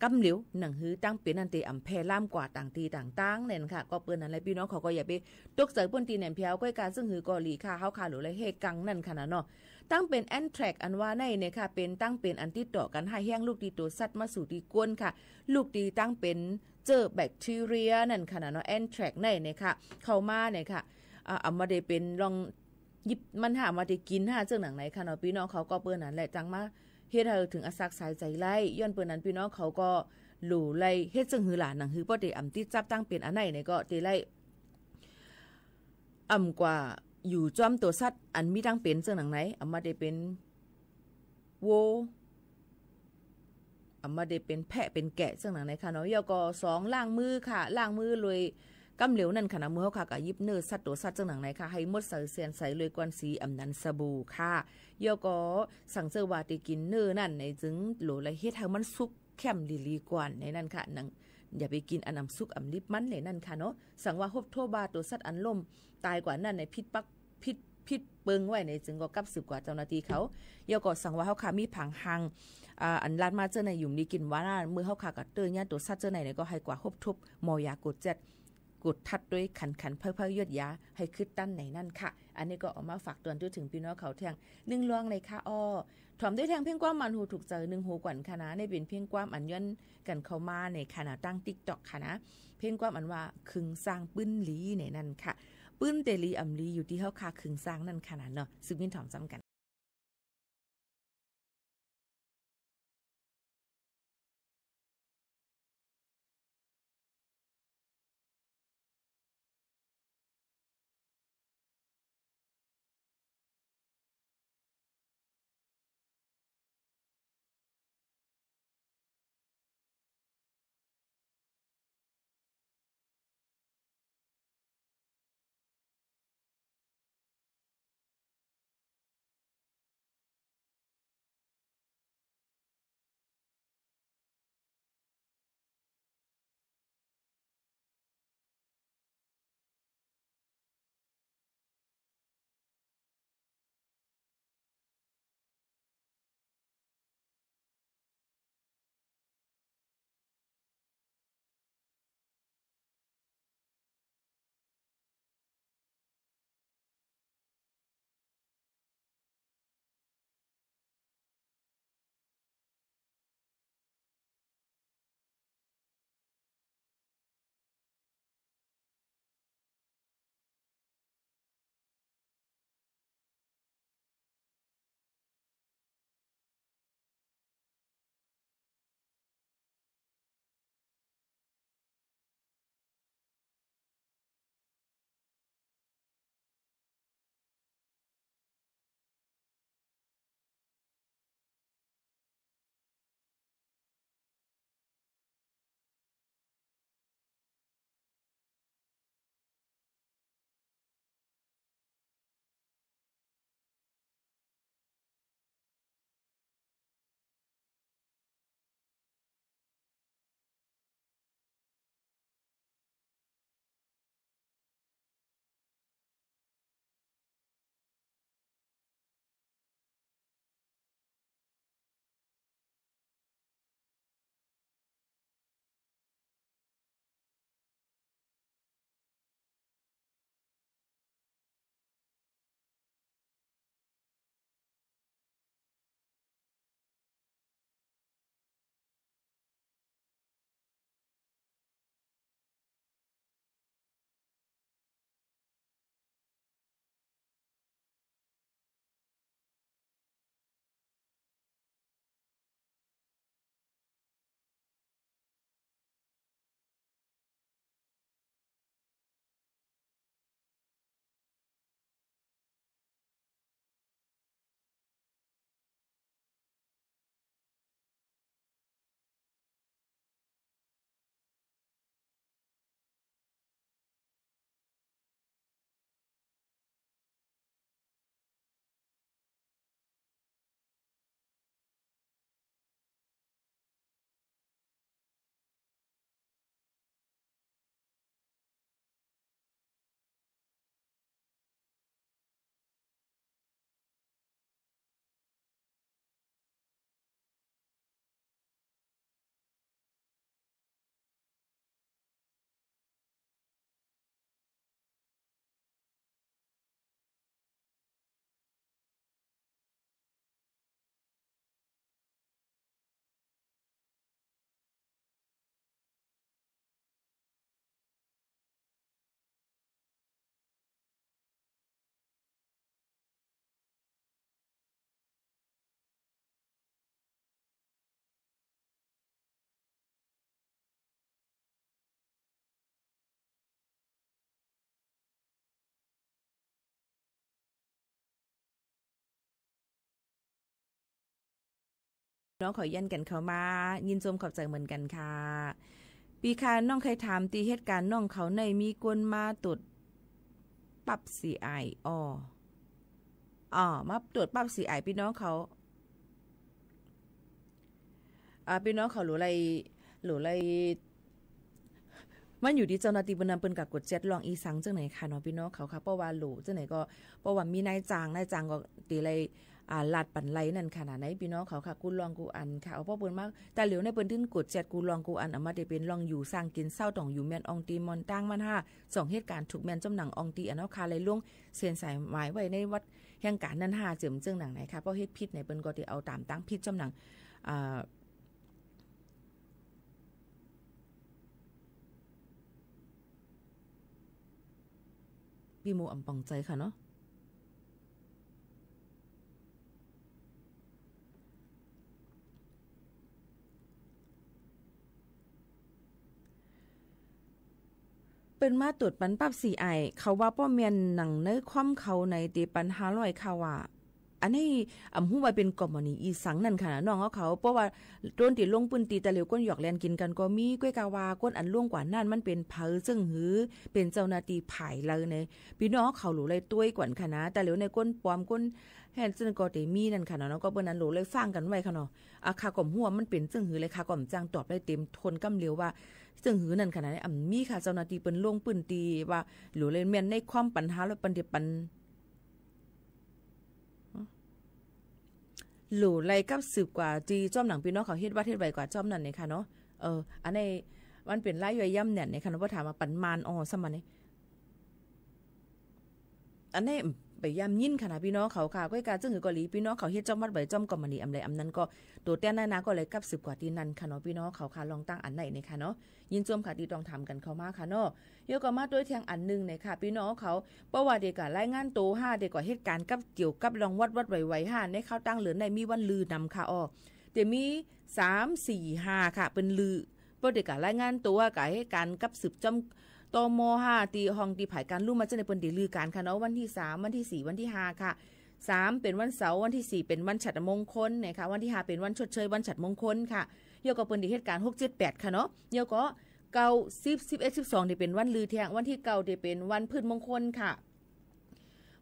ก้ำเหลียว หนังหื้อตั้งเป๋นอันตี้อ่ำแพร่ลามกว่าต่างตี้ต่างตางในนั้นค่ะ ก็เปิ้นนั้นแหละปี้น้องเขาก็อย่าไปตกใจ๋เปิ้นตี้แหนมเผียว ก้อยกาเจิ่งหื้อก็หลีค่ะ เฮาค่ะหลูไล่เฮ่กังนั่นค่ะนะเนาะ ตั้งเป๋นแอนแทร็กอันว่าในเนี่ยค่ะ เป๋นตั้งเป๋นอันตี้ต่อกั๋นฮ้ายแฮง ลุกตี้ตั๋วสัตว์มาสู่ตี้คนค่ะ ลุกตี้ตั้งเป๋นเจื้อแบคทีเรียนั่นค่ะนะเนาะ แอนแทร็กในเนี่ยค่ะ เข้ามาเนี่ยค่ะ อ่า อ่ำบ่ได้เป๋นลองหยิบมันห้า อ่ำบ่ได้กิ๋นห้า เจิ่งหนังในค่ะเนาะ ปี้น้องเขา ก็เปิ้นนั้นแหละจังมาเฮ็ดหื้อเถิงอะสักสายใจ๋ไล่ ย้อนเปิ้นนั้นปี้น้องเขาก็หลูไล่เฮ็ดเจิ่งหื้อหลานหนังหื้อป้อเต๋อ่ำติดจับตั้งเป๋นอันในเนี่ยก็เต๋ไล่ อ่ำกว่าอยู่จ้อมตั๋วสัตว์อันมีตั้งเป๋นเจิ่งหนังใน อ่ำบ่ได้เป๋นวัว อ่ำบ่ได้เป๋นแพะเป๋นแกะเจิ่งหนังในค่ะเนาะ เย้าก็สองล้างมือค่ะ ล้างมือโดยก้ำเหลียวนั่นค่ะนะ เมื่อเฮาค่ะกะหยิบเนื้อสัตว์ตั๋วสัตว์เจิ่งหนังในค่ะ หื้อหมดใสเสี้ยนใสเลยก่อนสีอ่ำนั้นสบู่ค่ะ เย้าก็สังเจ้าว่าตี้กิ๋นเนื้อนั่นใน จึงหลูไล่เฮ็ดหื้อมันสุก แค่มหลีๆ ก่อนในนั้นค่ะ หนัง อย่าไปกิ๋นอันอ่ำสุกอ่ำดิบมันในนั้นค่ะเนาะ สังว่าฮบทบว่าตั๋วสัตว์อันล้มต๋ายกว่านั้นในผิดปัก ผิด ผิดเปิงไว้ใน จึงก็กับสืบกว่าเจ้าหน้าตี้เขา เย้าก็สังว่าเฮาค่ะมีผางฮัง อ่า อันลาดมาเจ้าในหยุ่มดีกิ๋นว่า เมื่อเฮาค่ะกะเตื้อยาตั๋วสัตว์เจ้าในเนี่ยก็หื้อกว่าฮบทบหมอยากดเจ็ด กดทัดตวยขันๆ เพิ่งๆ ยวดยาหื้อคึดตันในนั้นค่ะ อันนี้ก็เอามาฝากเตือนตวยเถิงปี้น้องเขาแท่งนึ่งลวงเลยค่ะอ้อ ถ่อมตวยแท่งเพลงความหมั่นหูถูกใจ๋นึ่งหูก่อนค่ะนะ นี่เป๋นเพลงความอันย้อนกั๋นเข้ามาในค่ะนะ ตางติ๊กต็อกค่ะนะ เพลงความอันว่าเคิงสร้างปื้นหลีในนั้นค่ะ ปื้นเต๋หลีอ่ำหลีอยู่ตี้เฮาค่ะเคิงสร้างนั่นค่ะนะเนาะ สืบยินถ่อมซ้ำกั๋น น้องเขาเยียนกั๋นเข้ามา ยินชมขอบใจ๋เหมือนกั๋นค่ะ ปี้คะ น้องใค่ถาม ตี้เหตุก๋ารณ์น้องเขาในมีคนมาตรวจปั๊บสี่อ้าย อ้อ อ้อ มาตรวจปั๊บสี่อ้าย ปี้น้องเขา อ่า ปี้น้องเขาหลูไหล่ หลูไหล่ มันอยู่ตี้เจ้าหน้าตี้เปิ้นนั้น เปิ้นกะกวดแจ๊ดร้องอี่สังจั่งไหนค่ะเนาะ ปี้น้องเขาค่ะ เพราะว่าหลูจั่งไหนก็ เพราะว่ามีนายจ้าง นายจ้างก็ตี้ไหล่ อ่า ลาดปั๋นไหล่นั่นค่ะนะ ไหนปี้น้องเขาค่ะ กู้ร้องกู้อันค่ะ เอา เพราะเปิ้นมา ตาเหลียวในเปิ้นถึงกวดแจ๊ดกู้ร้องกู้อัน เอามาตี้เป๋นร้องอยู่สร้างกิ๋นเซ้า ต้องอยู่แม่นอ่องตี้ม่อนตางมันห้า สองเหตุก๋ารณ์ถูกแม่นจ้ำหนังอ่องตี้อันเฮาค่ะ ไหล่ลงเส้นสายหมายไว้ในวัดแห่งก๋านนั้นห้า เจิ่มจั่งหนังไหนค่ะ เพราะเหตุผิดไหนเปิ้นก็ตี้เอาต๋ามตางผิดจ้ำหนัง อ่า ปี้หมู่อ่ำป่องใจ๋ค่ะเนาะ เปิ้นมาตรวจปันปั๊บสี่อ้าย เขาว่าป้อแม่นหนังในความเขาในตี้ปันห้าร้อยค่ะว่า อันนี้อ่ำฮู้ว่าเป๋นกรณีอี่สังนั่นค่ะนะ น้องเขา เพราะว่าโดนตี้ลงปื้นตี้ ตาเหลียวคนหยอกเล่นกิ๋นกั๋นก็มี ก้วยกาว่าคนอันลงกว่านั้นมันเป๋นใผ เซิ่งหื้อเป๋นเจ้าหน้าตี้ฝ่ายใดใน ปี้น้องเขาหลูไหล่ตวยก่อนค่ะนะ ตาเหลียวในคนปลอมคนแฮกจั่งก็ตี้มีนั่นค่ะเนาะ ก็เปิ้นนั้นหลูไหล่ฟังกั๋นไว้ค่ะเนาะ อ่ะ ข้าก็บ่ฮู้ว่ามันเป๋นเซิ่งหื้อเลย ข้าก็บ่จั่งตอบได้เต็มถ้วนกำเดียวว่าเซิ่งหื้อนั่นค่ะนะ อ่ำมีค่ะ เจ้าหน้าตี้เปิ้นลงปื้นตี้ว่าหลูไหล่แม่นในความปันห้าร้อย เปิ้นตี้ปัน หลูไหล่กับสืบกว่าตี้จ้อมหนังปี้น้องเขาเฮ็ดวัดเฮ็ดไหวกว่าจ้อมนั่นเนี่ยค่ะเนาะ เออ อันนี้มันเป๋นรายย่อยย้ำแหน่นเนี่ยค่ะเนาะ เพราะถามว่าปันมาน อ้อ ซ้ำมันนี่ อันนี้ไปย้ำยินค่ะนะปี้น้องเขาค่ะ ก้อยกาเซิ่งหื้อก็หลี ปี้น้องเขาเฮ็ดจ้อมวัดไหวจ้อมก็บ่ดีอำใดอำนั้นก็ ตั๋วแต๊นหน้านาก็เลยกับสืบกว่าตี้นั่นค่ะเนาะ ปี้น้องเขาค่ะ ลองตั้งอันไหนเนี่ยค่ะเนาะ ยินชมค่ะตี้ต้องถามกั๋นเข้ามาค่ะเนาะ เดี๋ยวก็มาตวยแทงอันนึ่งเนี่ยค่ะ ปี้น้องเขา เพราะว่าเต๋กะรายงานตั๋วห้า เต๋กะเหตุก๋ารณ์กับเกี่ยวกับเรื่องวัดวัดไหวไหวห้า ในคราวตั้งเดือนในมีวันลือนำค่ะ อ้อ เต๋มีสาม สี่ ห้า ค่ะ เปิ้นลือ เพราะเต๋กะรายงานตั๋วกะเหตุก๋ารณ์กับสืบจ้อม ตม ห้า ตี้ห้องตี้ฝ่ายก๋านฮู้มาจั่งในเปิ้นเต๋ลือกั๋นค่ะเนาะ วันตี้สาม วันตี้สี่ วันตี้ห้า ค่ะ สาม เป๋นวันเสาร์ วันตี้สี่ เป๋นวันฉัตรมงคลเนี่ยค่ะ วันตี้ห้า เป๋นวันชดเชยวันฉัตรมงคลค่ะ เดี๋ยวก็เปิ้นเต๋เหตุก๋ารณ์ หก เจ็ด แปด ค่ะเนาะ เดี๋ยวก็ เก้า สิบ สิบเอ็ด สิบสอง เต๋เป๋นวันลือแทง วันตี้เก้า เต๋เป๋นวันพืชมงคลค่ะ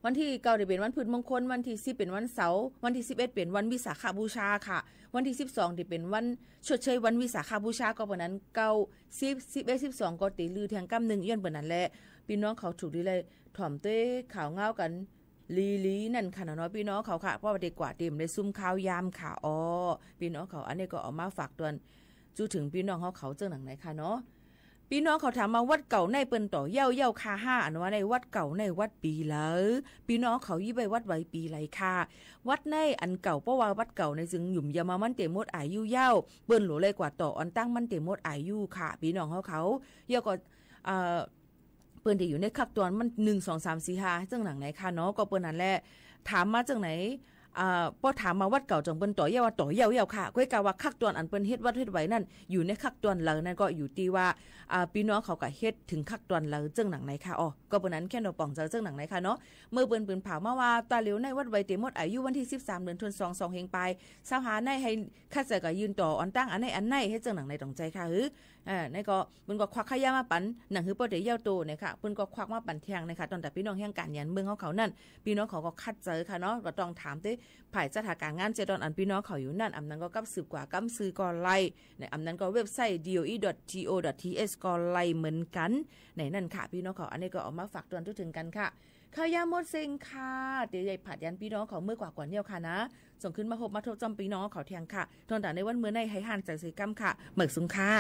วันตี้เก้า เต๋เป๋นวันพืชมงคล วันตี้สิบ เป๋นวันเสาร์ วันตี้สิบเอ็ด เป๋นวันวิสาขบูชาค่ะ วันตี้สิบสอง เต๋เป๋นวันชดเชยวันวิสาขบูชา ก็เป๋นนั้น เก้า สิบ สิบเอ็ด สิบสอง ก็เต๋ลือแทงกำนึ่ง ย้อนเป๋นนั้นแหละ ปี้น้องเขาถูกดีเลย ถ่อมตวยข่าวเงากั๋น หลีๆ นั่นค่ะเนาะ ปี้น้องเขาค่ะ เพราะว่าเต๋กว่าเต๋มได้ซุ่มข้าวยามค่ะ อ้อ ปี้น้องเขา อันนี้ก็เอามาฝากตวย จู้เถิงปี้น้องเขา เขาเจิ่งหนังไหนค่ะเนาะ ปี้น้องเขาถามมาวัดเก่าในเปิ้นต่อเย้าเย้าค่ะห้า อันว่าในวัดเก่าในวัดปี๋ใด ปี้น้องเขายี่ใบ้วัดไหวปี๋ใดค่ะ วัดในอันเก่า เพราะว่าวัดเก่าในจึงหยุ่มยามามันเต๋หมดอายุเย้า เปิ้นหลูไหล่กว่าต่ออ่อนตั้งมันเต๋หมดอายุค่ะ ปี้น้องเขาเขา เดี๋ยวก็ เอ่อ เปิ้นเต๋อยู่ในขั้นตอนมัน นึ่ง สอง สาม สี่ ห้า เจิ่งหนังไหนค่ะเนาะ ก็เปิ้นนั้นแหละ ถามมาเจิ่งไหน อ่า ปอถามมาวัดเก่าเจิ่งเปิ้นต่อเย้าว่าต่อเย้าเย้าค่ะ ก้อยกาว่าขั้นตอนอันเปิ้นเฮ็ดวัดเฮ็ดไหวนั่น อยู่ในขั้นตอนใดนั่นก็อยู่ตี้ว่า อ่า ปี้น้องเขากะเฮ็ดเถิงขั้นตอนใดเจิ่งหนังไหนค่ะ อ้อ ก็เปิ้นนั้นแค่นอป่องใจ๋เจิ่งหนังไหนค่ะเนาะ เมื่อเปิ้นปืนผ่ามาว่าต๋าเหลียวในวัดไหวเต๋หมดอายุวันตี้สิบสาม เดือนธันวา สองเฮงปาย ซาวห้าในหื้อคัดใจ๋ก็ยื่นต่ออ่อนตั้งอันไหนอันไหนหื้อเจิ่งหนังไหนต้องใจ๋ค่ะ หื้อ อ่า ในก็ เปิ้นก็ควักข้าวยามมาปั๋น หนังหื้อปอเต๋เย้าโตเนี่ยค่ะ เปิ้นก็ควักมาปั๋นแทงเนี่ยค่ะ ตวยต๋าปี้น้องแห่งก๋านยานเมืองเขาเขานั่น ปี้น้องเขาก็คัดใจ๋ค่ะเนาะ ก็ต้องถามตี้ฝ่ายจัดหาก๋านงานเจ้าตอนอันปี้น้องเขาอยู่นั่น อำนั้นก็กับสืบกว่ากำซื่อก็ไล่ ในอำนั้นก็เว็บไซต์ ดีโออี ดอท ที โอ ดอท ที เอช ก็ไล่เหมือนกั๋น ในนั่นค่ะ ปี้น้องเขา อันนี้ก็เอามาฝากตวยทั่วเถิงกั๋นค่ะ ข้าวยามหมดเส้นค่ะ เต๋ใหญ่ผัดยันปี้น้องเขาเมื่อกว่าก่อนเนี่ยค่ะนะ ส่งขึ้นมาพบมาทบจ้อมปี้น้องเขาแทงค่ะ ตวยต๋าในวันเมื่อในหื้อหมานใจ๋เส้นกำค่ะ เหมิกสุงค่ะ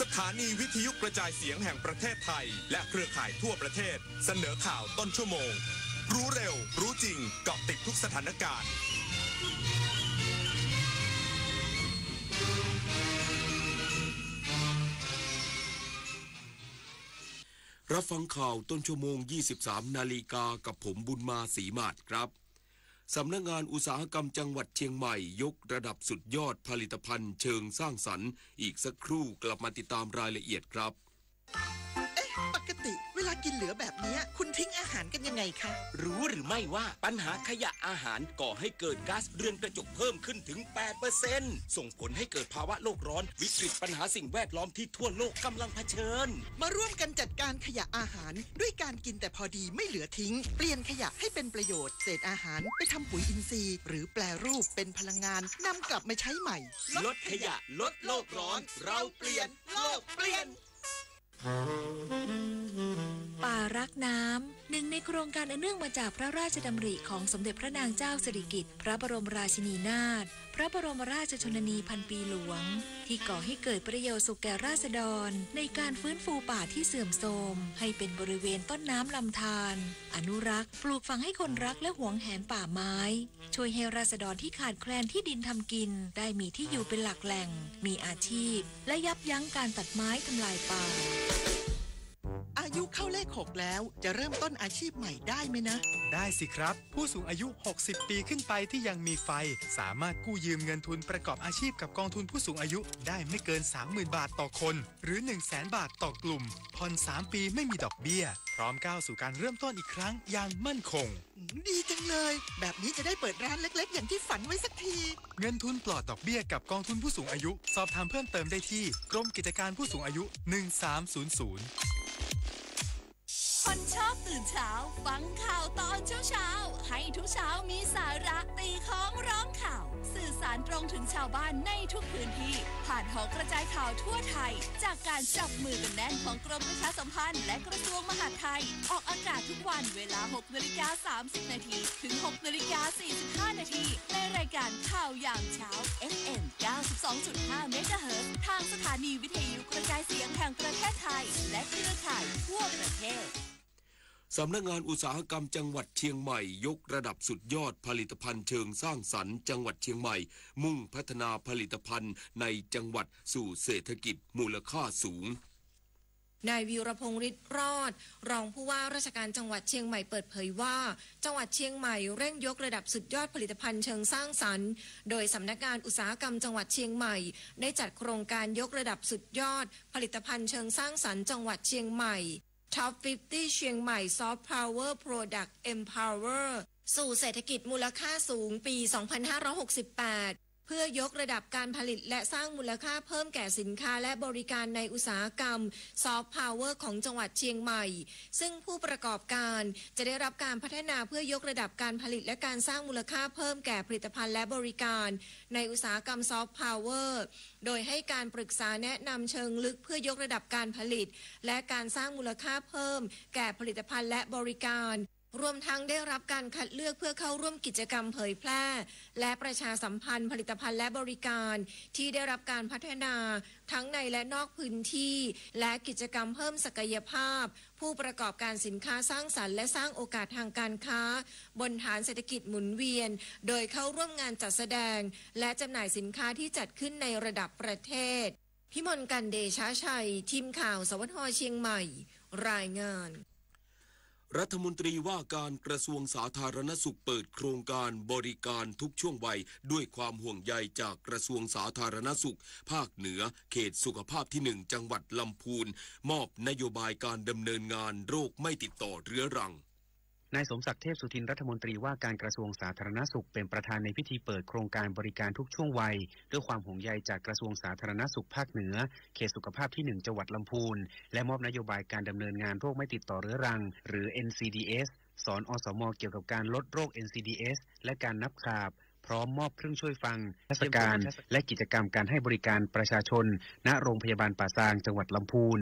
สถานีวิทยุกระจายเสียงแห่งประเทศไทย และเครือข่ายทั่วประเทศ เสนอข่าวต้นชั่วโมง รู้เร็ว รู้จริง เกาะติดทุกสถานการณ์ รับฟังข่าวต้นชั่วโมง ยี่สิบสามนาฬิกา กับผมบุญมา ศรีมาศครับ สำนักงานอุตสาหกรรมจังหวัดเชียงใหม่ยกระดับสุดยอดผลิตภัณฑ์เชิงสร้างสรรค์ อีกสักครู่กลับมาติดตามรายละเอียดครับ เอ๊ะ ปกติเวลากินเหลือแบบเนี้ย คุณทิ้งอาหารกันยังไงคะ รู้หรือไม่ว่าปัญหาขยะอาหารก่อให้เกิดก๊าซเรือนกระจกเพิ่มขึ้นถึง แปดเปอร์เซ็นต์ ส่งผลให้เกิดภาวะโลกร้อน วิกฤตปัญหาสิ่งแวดล้อมที่ทั่วโลกกำลังเผชิญ มาร่วมกันจัดการขยะอาหาร ด้วยการกินแต่พอดีไม่เหลือทิ้ง เปลี่ยนขยะให้เป็นประโยชน์ เศษอาหารไปทำปุ๋ยอินทรีย์ หรือแปรรูปเป็นพลังงาน นำกลับมาใช้ใหม่ ลดขยะ ลดโลกร้อน เราเปลี่ยน โลกเปลี่ยน ป่ารักน้ำ หนึ่งในโครงการอันเนื่องมาจากพระราชดำริของสมเด็จพระนางเจ้าสิริกิติ์ พระบรมราชินีนาถ พระบรมราชชนนีพันปีหลวง ที่ก่อให้เกิดประโยชน์สุขแก่ราษฎร ในการฟื้นฟูป่าที่เสื่อมโทรม ให้เป็นบริเวณต้นน้ำลำธาร อนุรักษ์ ปลูกฝังให้คนรักและหวงแหนป่าไม้ ช่วยให้ราษฎรที่ขาดแคลนที่ดินทำกิน ได้มีที่อยู่เป็นหลักแหล่ง มีอาชีพ และยับยั้งการตัดไม้ทำลายป่า อายุเข้าเลขหกแล้ว จะเริ่มต้นอาชีพใหม่ได้ไหมนะ ได้สิครับ ผู้สูงอายุ หกสิบปีขึ้นไปที่ยังมีไฟ สามารถกู้ยืมเงินทุนประกอบอาชีพกับกองทุนผู้สูงอายุได้ไม่เกิน สามหมื่นบาทต่อคน หรือ หนึ่งแสนบาทต่อกลุ่ม ผ่อนสามปีไม่มีดอกเบี้ย พร้อมก้าวสู่การเริ่มต้นอีกครั้งอย่างมั่นคง อืม ดีจังเลย แบบนี้จะได้เปิดร้านเล็กๆ อย่างที่ฝันไว้สักที เงินทุนปลอดดอกเบี้ยกับกองทุนผู้สูงอายุ สอบถามเพิ่มเติมได้ที่กรมกิจการผู้สูงอายุ หนึ่งสามศูนย์ศูนย์ คนชอบตื่นเช้า ฟังข่าวตอนเช้าๆ ให้ทุกเช้ามีสาระ ตีค้องร้องข่าว สื่อสารตรงถึงชาวบ้านในทุกพื้นที่ ผ่านหอกระจายข่าวทั่วไทย จากการจับมือกันแน่นของกรมประชาสัมพันธ์และกระทรวงมหาดไทย ออกอากาศทุกวันเวลา หกนาฬิกาสามสิบนาที ถึง หกนาฬิกาสี่สิบห้านาที ในรายการข่าวยามเช้า เอฟเอ็ม เก้าสิบสองจุดห้าเมกะเฮิรตซ์ ทางสถานีวิทยุกระจายเสียงแห่งประเทศไทย และเครือข่ายทั่วประเทศ สำนักงานอุตสาหกรรมจังหวัดเชียงใหม่ยกระดับสุดยอดผลิตภัณฑ์เชิงสร้างสรรค์จังหวัดเชียงใหม่ มุ่งพัฒนาผลิตภัณฑ์ในจังหวัดสู่เศรษฐกิจมูลค่าสูง นายวีรพงษ์ ฤทธิ์รอด รองผู้ว่าราชการจังหวัดเชียงใหม่เปิดเผยว่า จังหวัดเชียงใหม่เร่งยกระดับสุดยอดผลิตภัณฑ์เชิงสร้างสรรค์ โดยสำนักงานอุตสาหกรรมจังหวัดเชียงใหม่ ได้จัดโครงการยกระดับสุดยอดผลิตภัณฑ์เชิงสร้างสรรค์จังหวัดเชียงใหม่ Top fifty เชียงใหม่ Soft Power Product Empower สู่เศรษฐกิจมูลค่าสูงปี สองพันห้าร้อยหกสิบแปด เพื่อยกระดับการผลิตและสร้างมูลค่าเพิ่มแก่สินค้าและบริการในอุตสาหกรรม Soft Power ของจังหวัดเชียงใหม่ ซึ่งผู้ประกอบการจะได้รับการพัฒนาเพื่อยกระดับการผลิตและการสร้างมูลค่าเพิ่มแก่ผลิตภัณฑ์และบริการในอุตสาหกรรม Soft Power โดยให้การปรึกษาแนะนำเชิงลึกเพื่อยกระดับการผลิต และการสร้างมูลค่าเพิ่มแก่ผลิตภัณฑ์และบริการ รวมทั้งได้รับการคัดเลือกเพื่อเข้าร่วมกิจกรรมเผยแพร่ และประชาสัมพันธ์ผลิตภัณฑ์และบริการที่ได้รับการพัฒนาทั้งในและนอกพื้นที่ และกิจกรรมเพิ่มศักยภาพผู้ประกอบการสินค้าสร้างสรรค์และสร้างโอกาสทางการค้าบนฐานเศรษฐกิจหมุนเวียน โดยเข้าร่วมงานจัดแสดง และจำหน่ายสินค้าที่จัดขึ้นในระดับประเทศ พิมลกันต์ เดชะชัย ทีมข่าว สวท เชียงใหม่ รายงาน รัฐมนตรีว่าการกระทรวงสาธารณสุขเปิดโครงการบริการทุกช่วงวัย ด้วยความห่วงใยจากกระทรวงสาธารณสุข ภาคเหนือ เขตสุขภาพที่หนึ่ง จังหวัดลำพูน มอบนโยบายการดำเนินงานโรคไม่ติดต่อเรื้อรัง นายสมศักดิ์ เทพสุทิน รัฐมนตรีว่าการกระทรวงสาธารณสุข เป็นประธานในพิธีเปิดโครงการบริการทุกช่วงวัย ด้วยความห่วงใยจากกระทรวงสาธารณสุขภาคเหนือ เขตสุขภาพที่หนึ่ง จังหวัดลำพูน และมอบนโยบายการดำเนินงานโรคไม่ติดต่อเรื้อรัง หรือ เอ็นซีดีเอส สอน อสม เกี่ยวกับการลดโรค เอ็นซีดีเอส และการนับขาบ พร้อมมอบเครื่องช่วยฟัง เทรรศกาล และกิจกรรมการให้บริการประชาชน ณ โรงพยาบาลป่าซาง จังหวัดลำพูน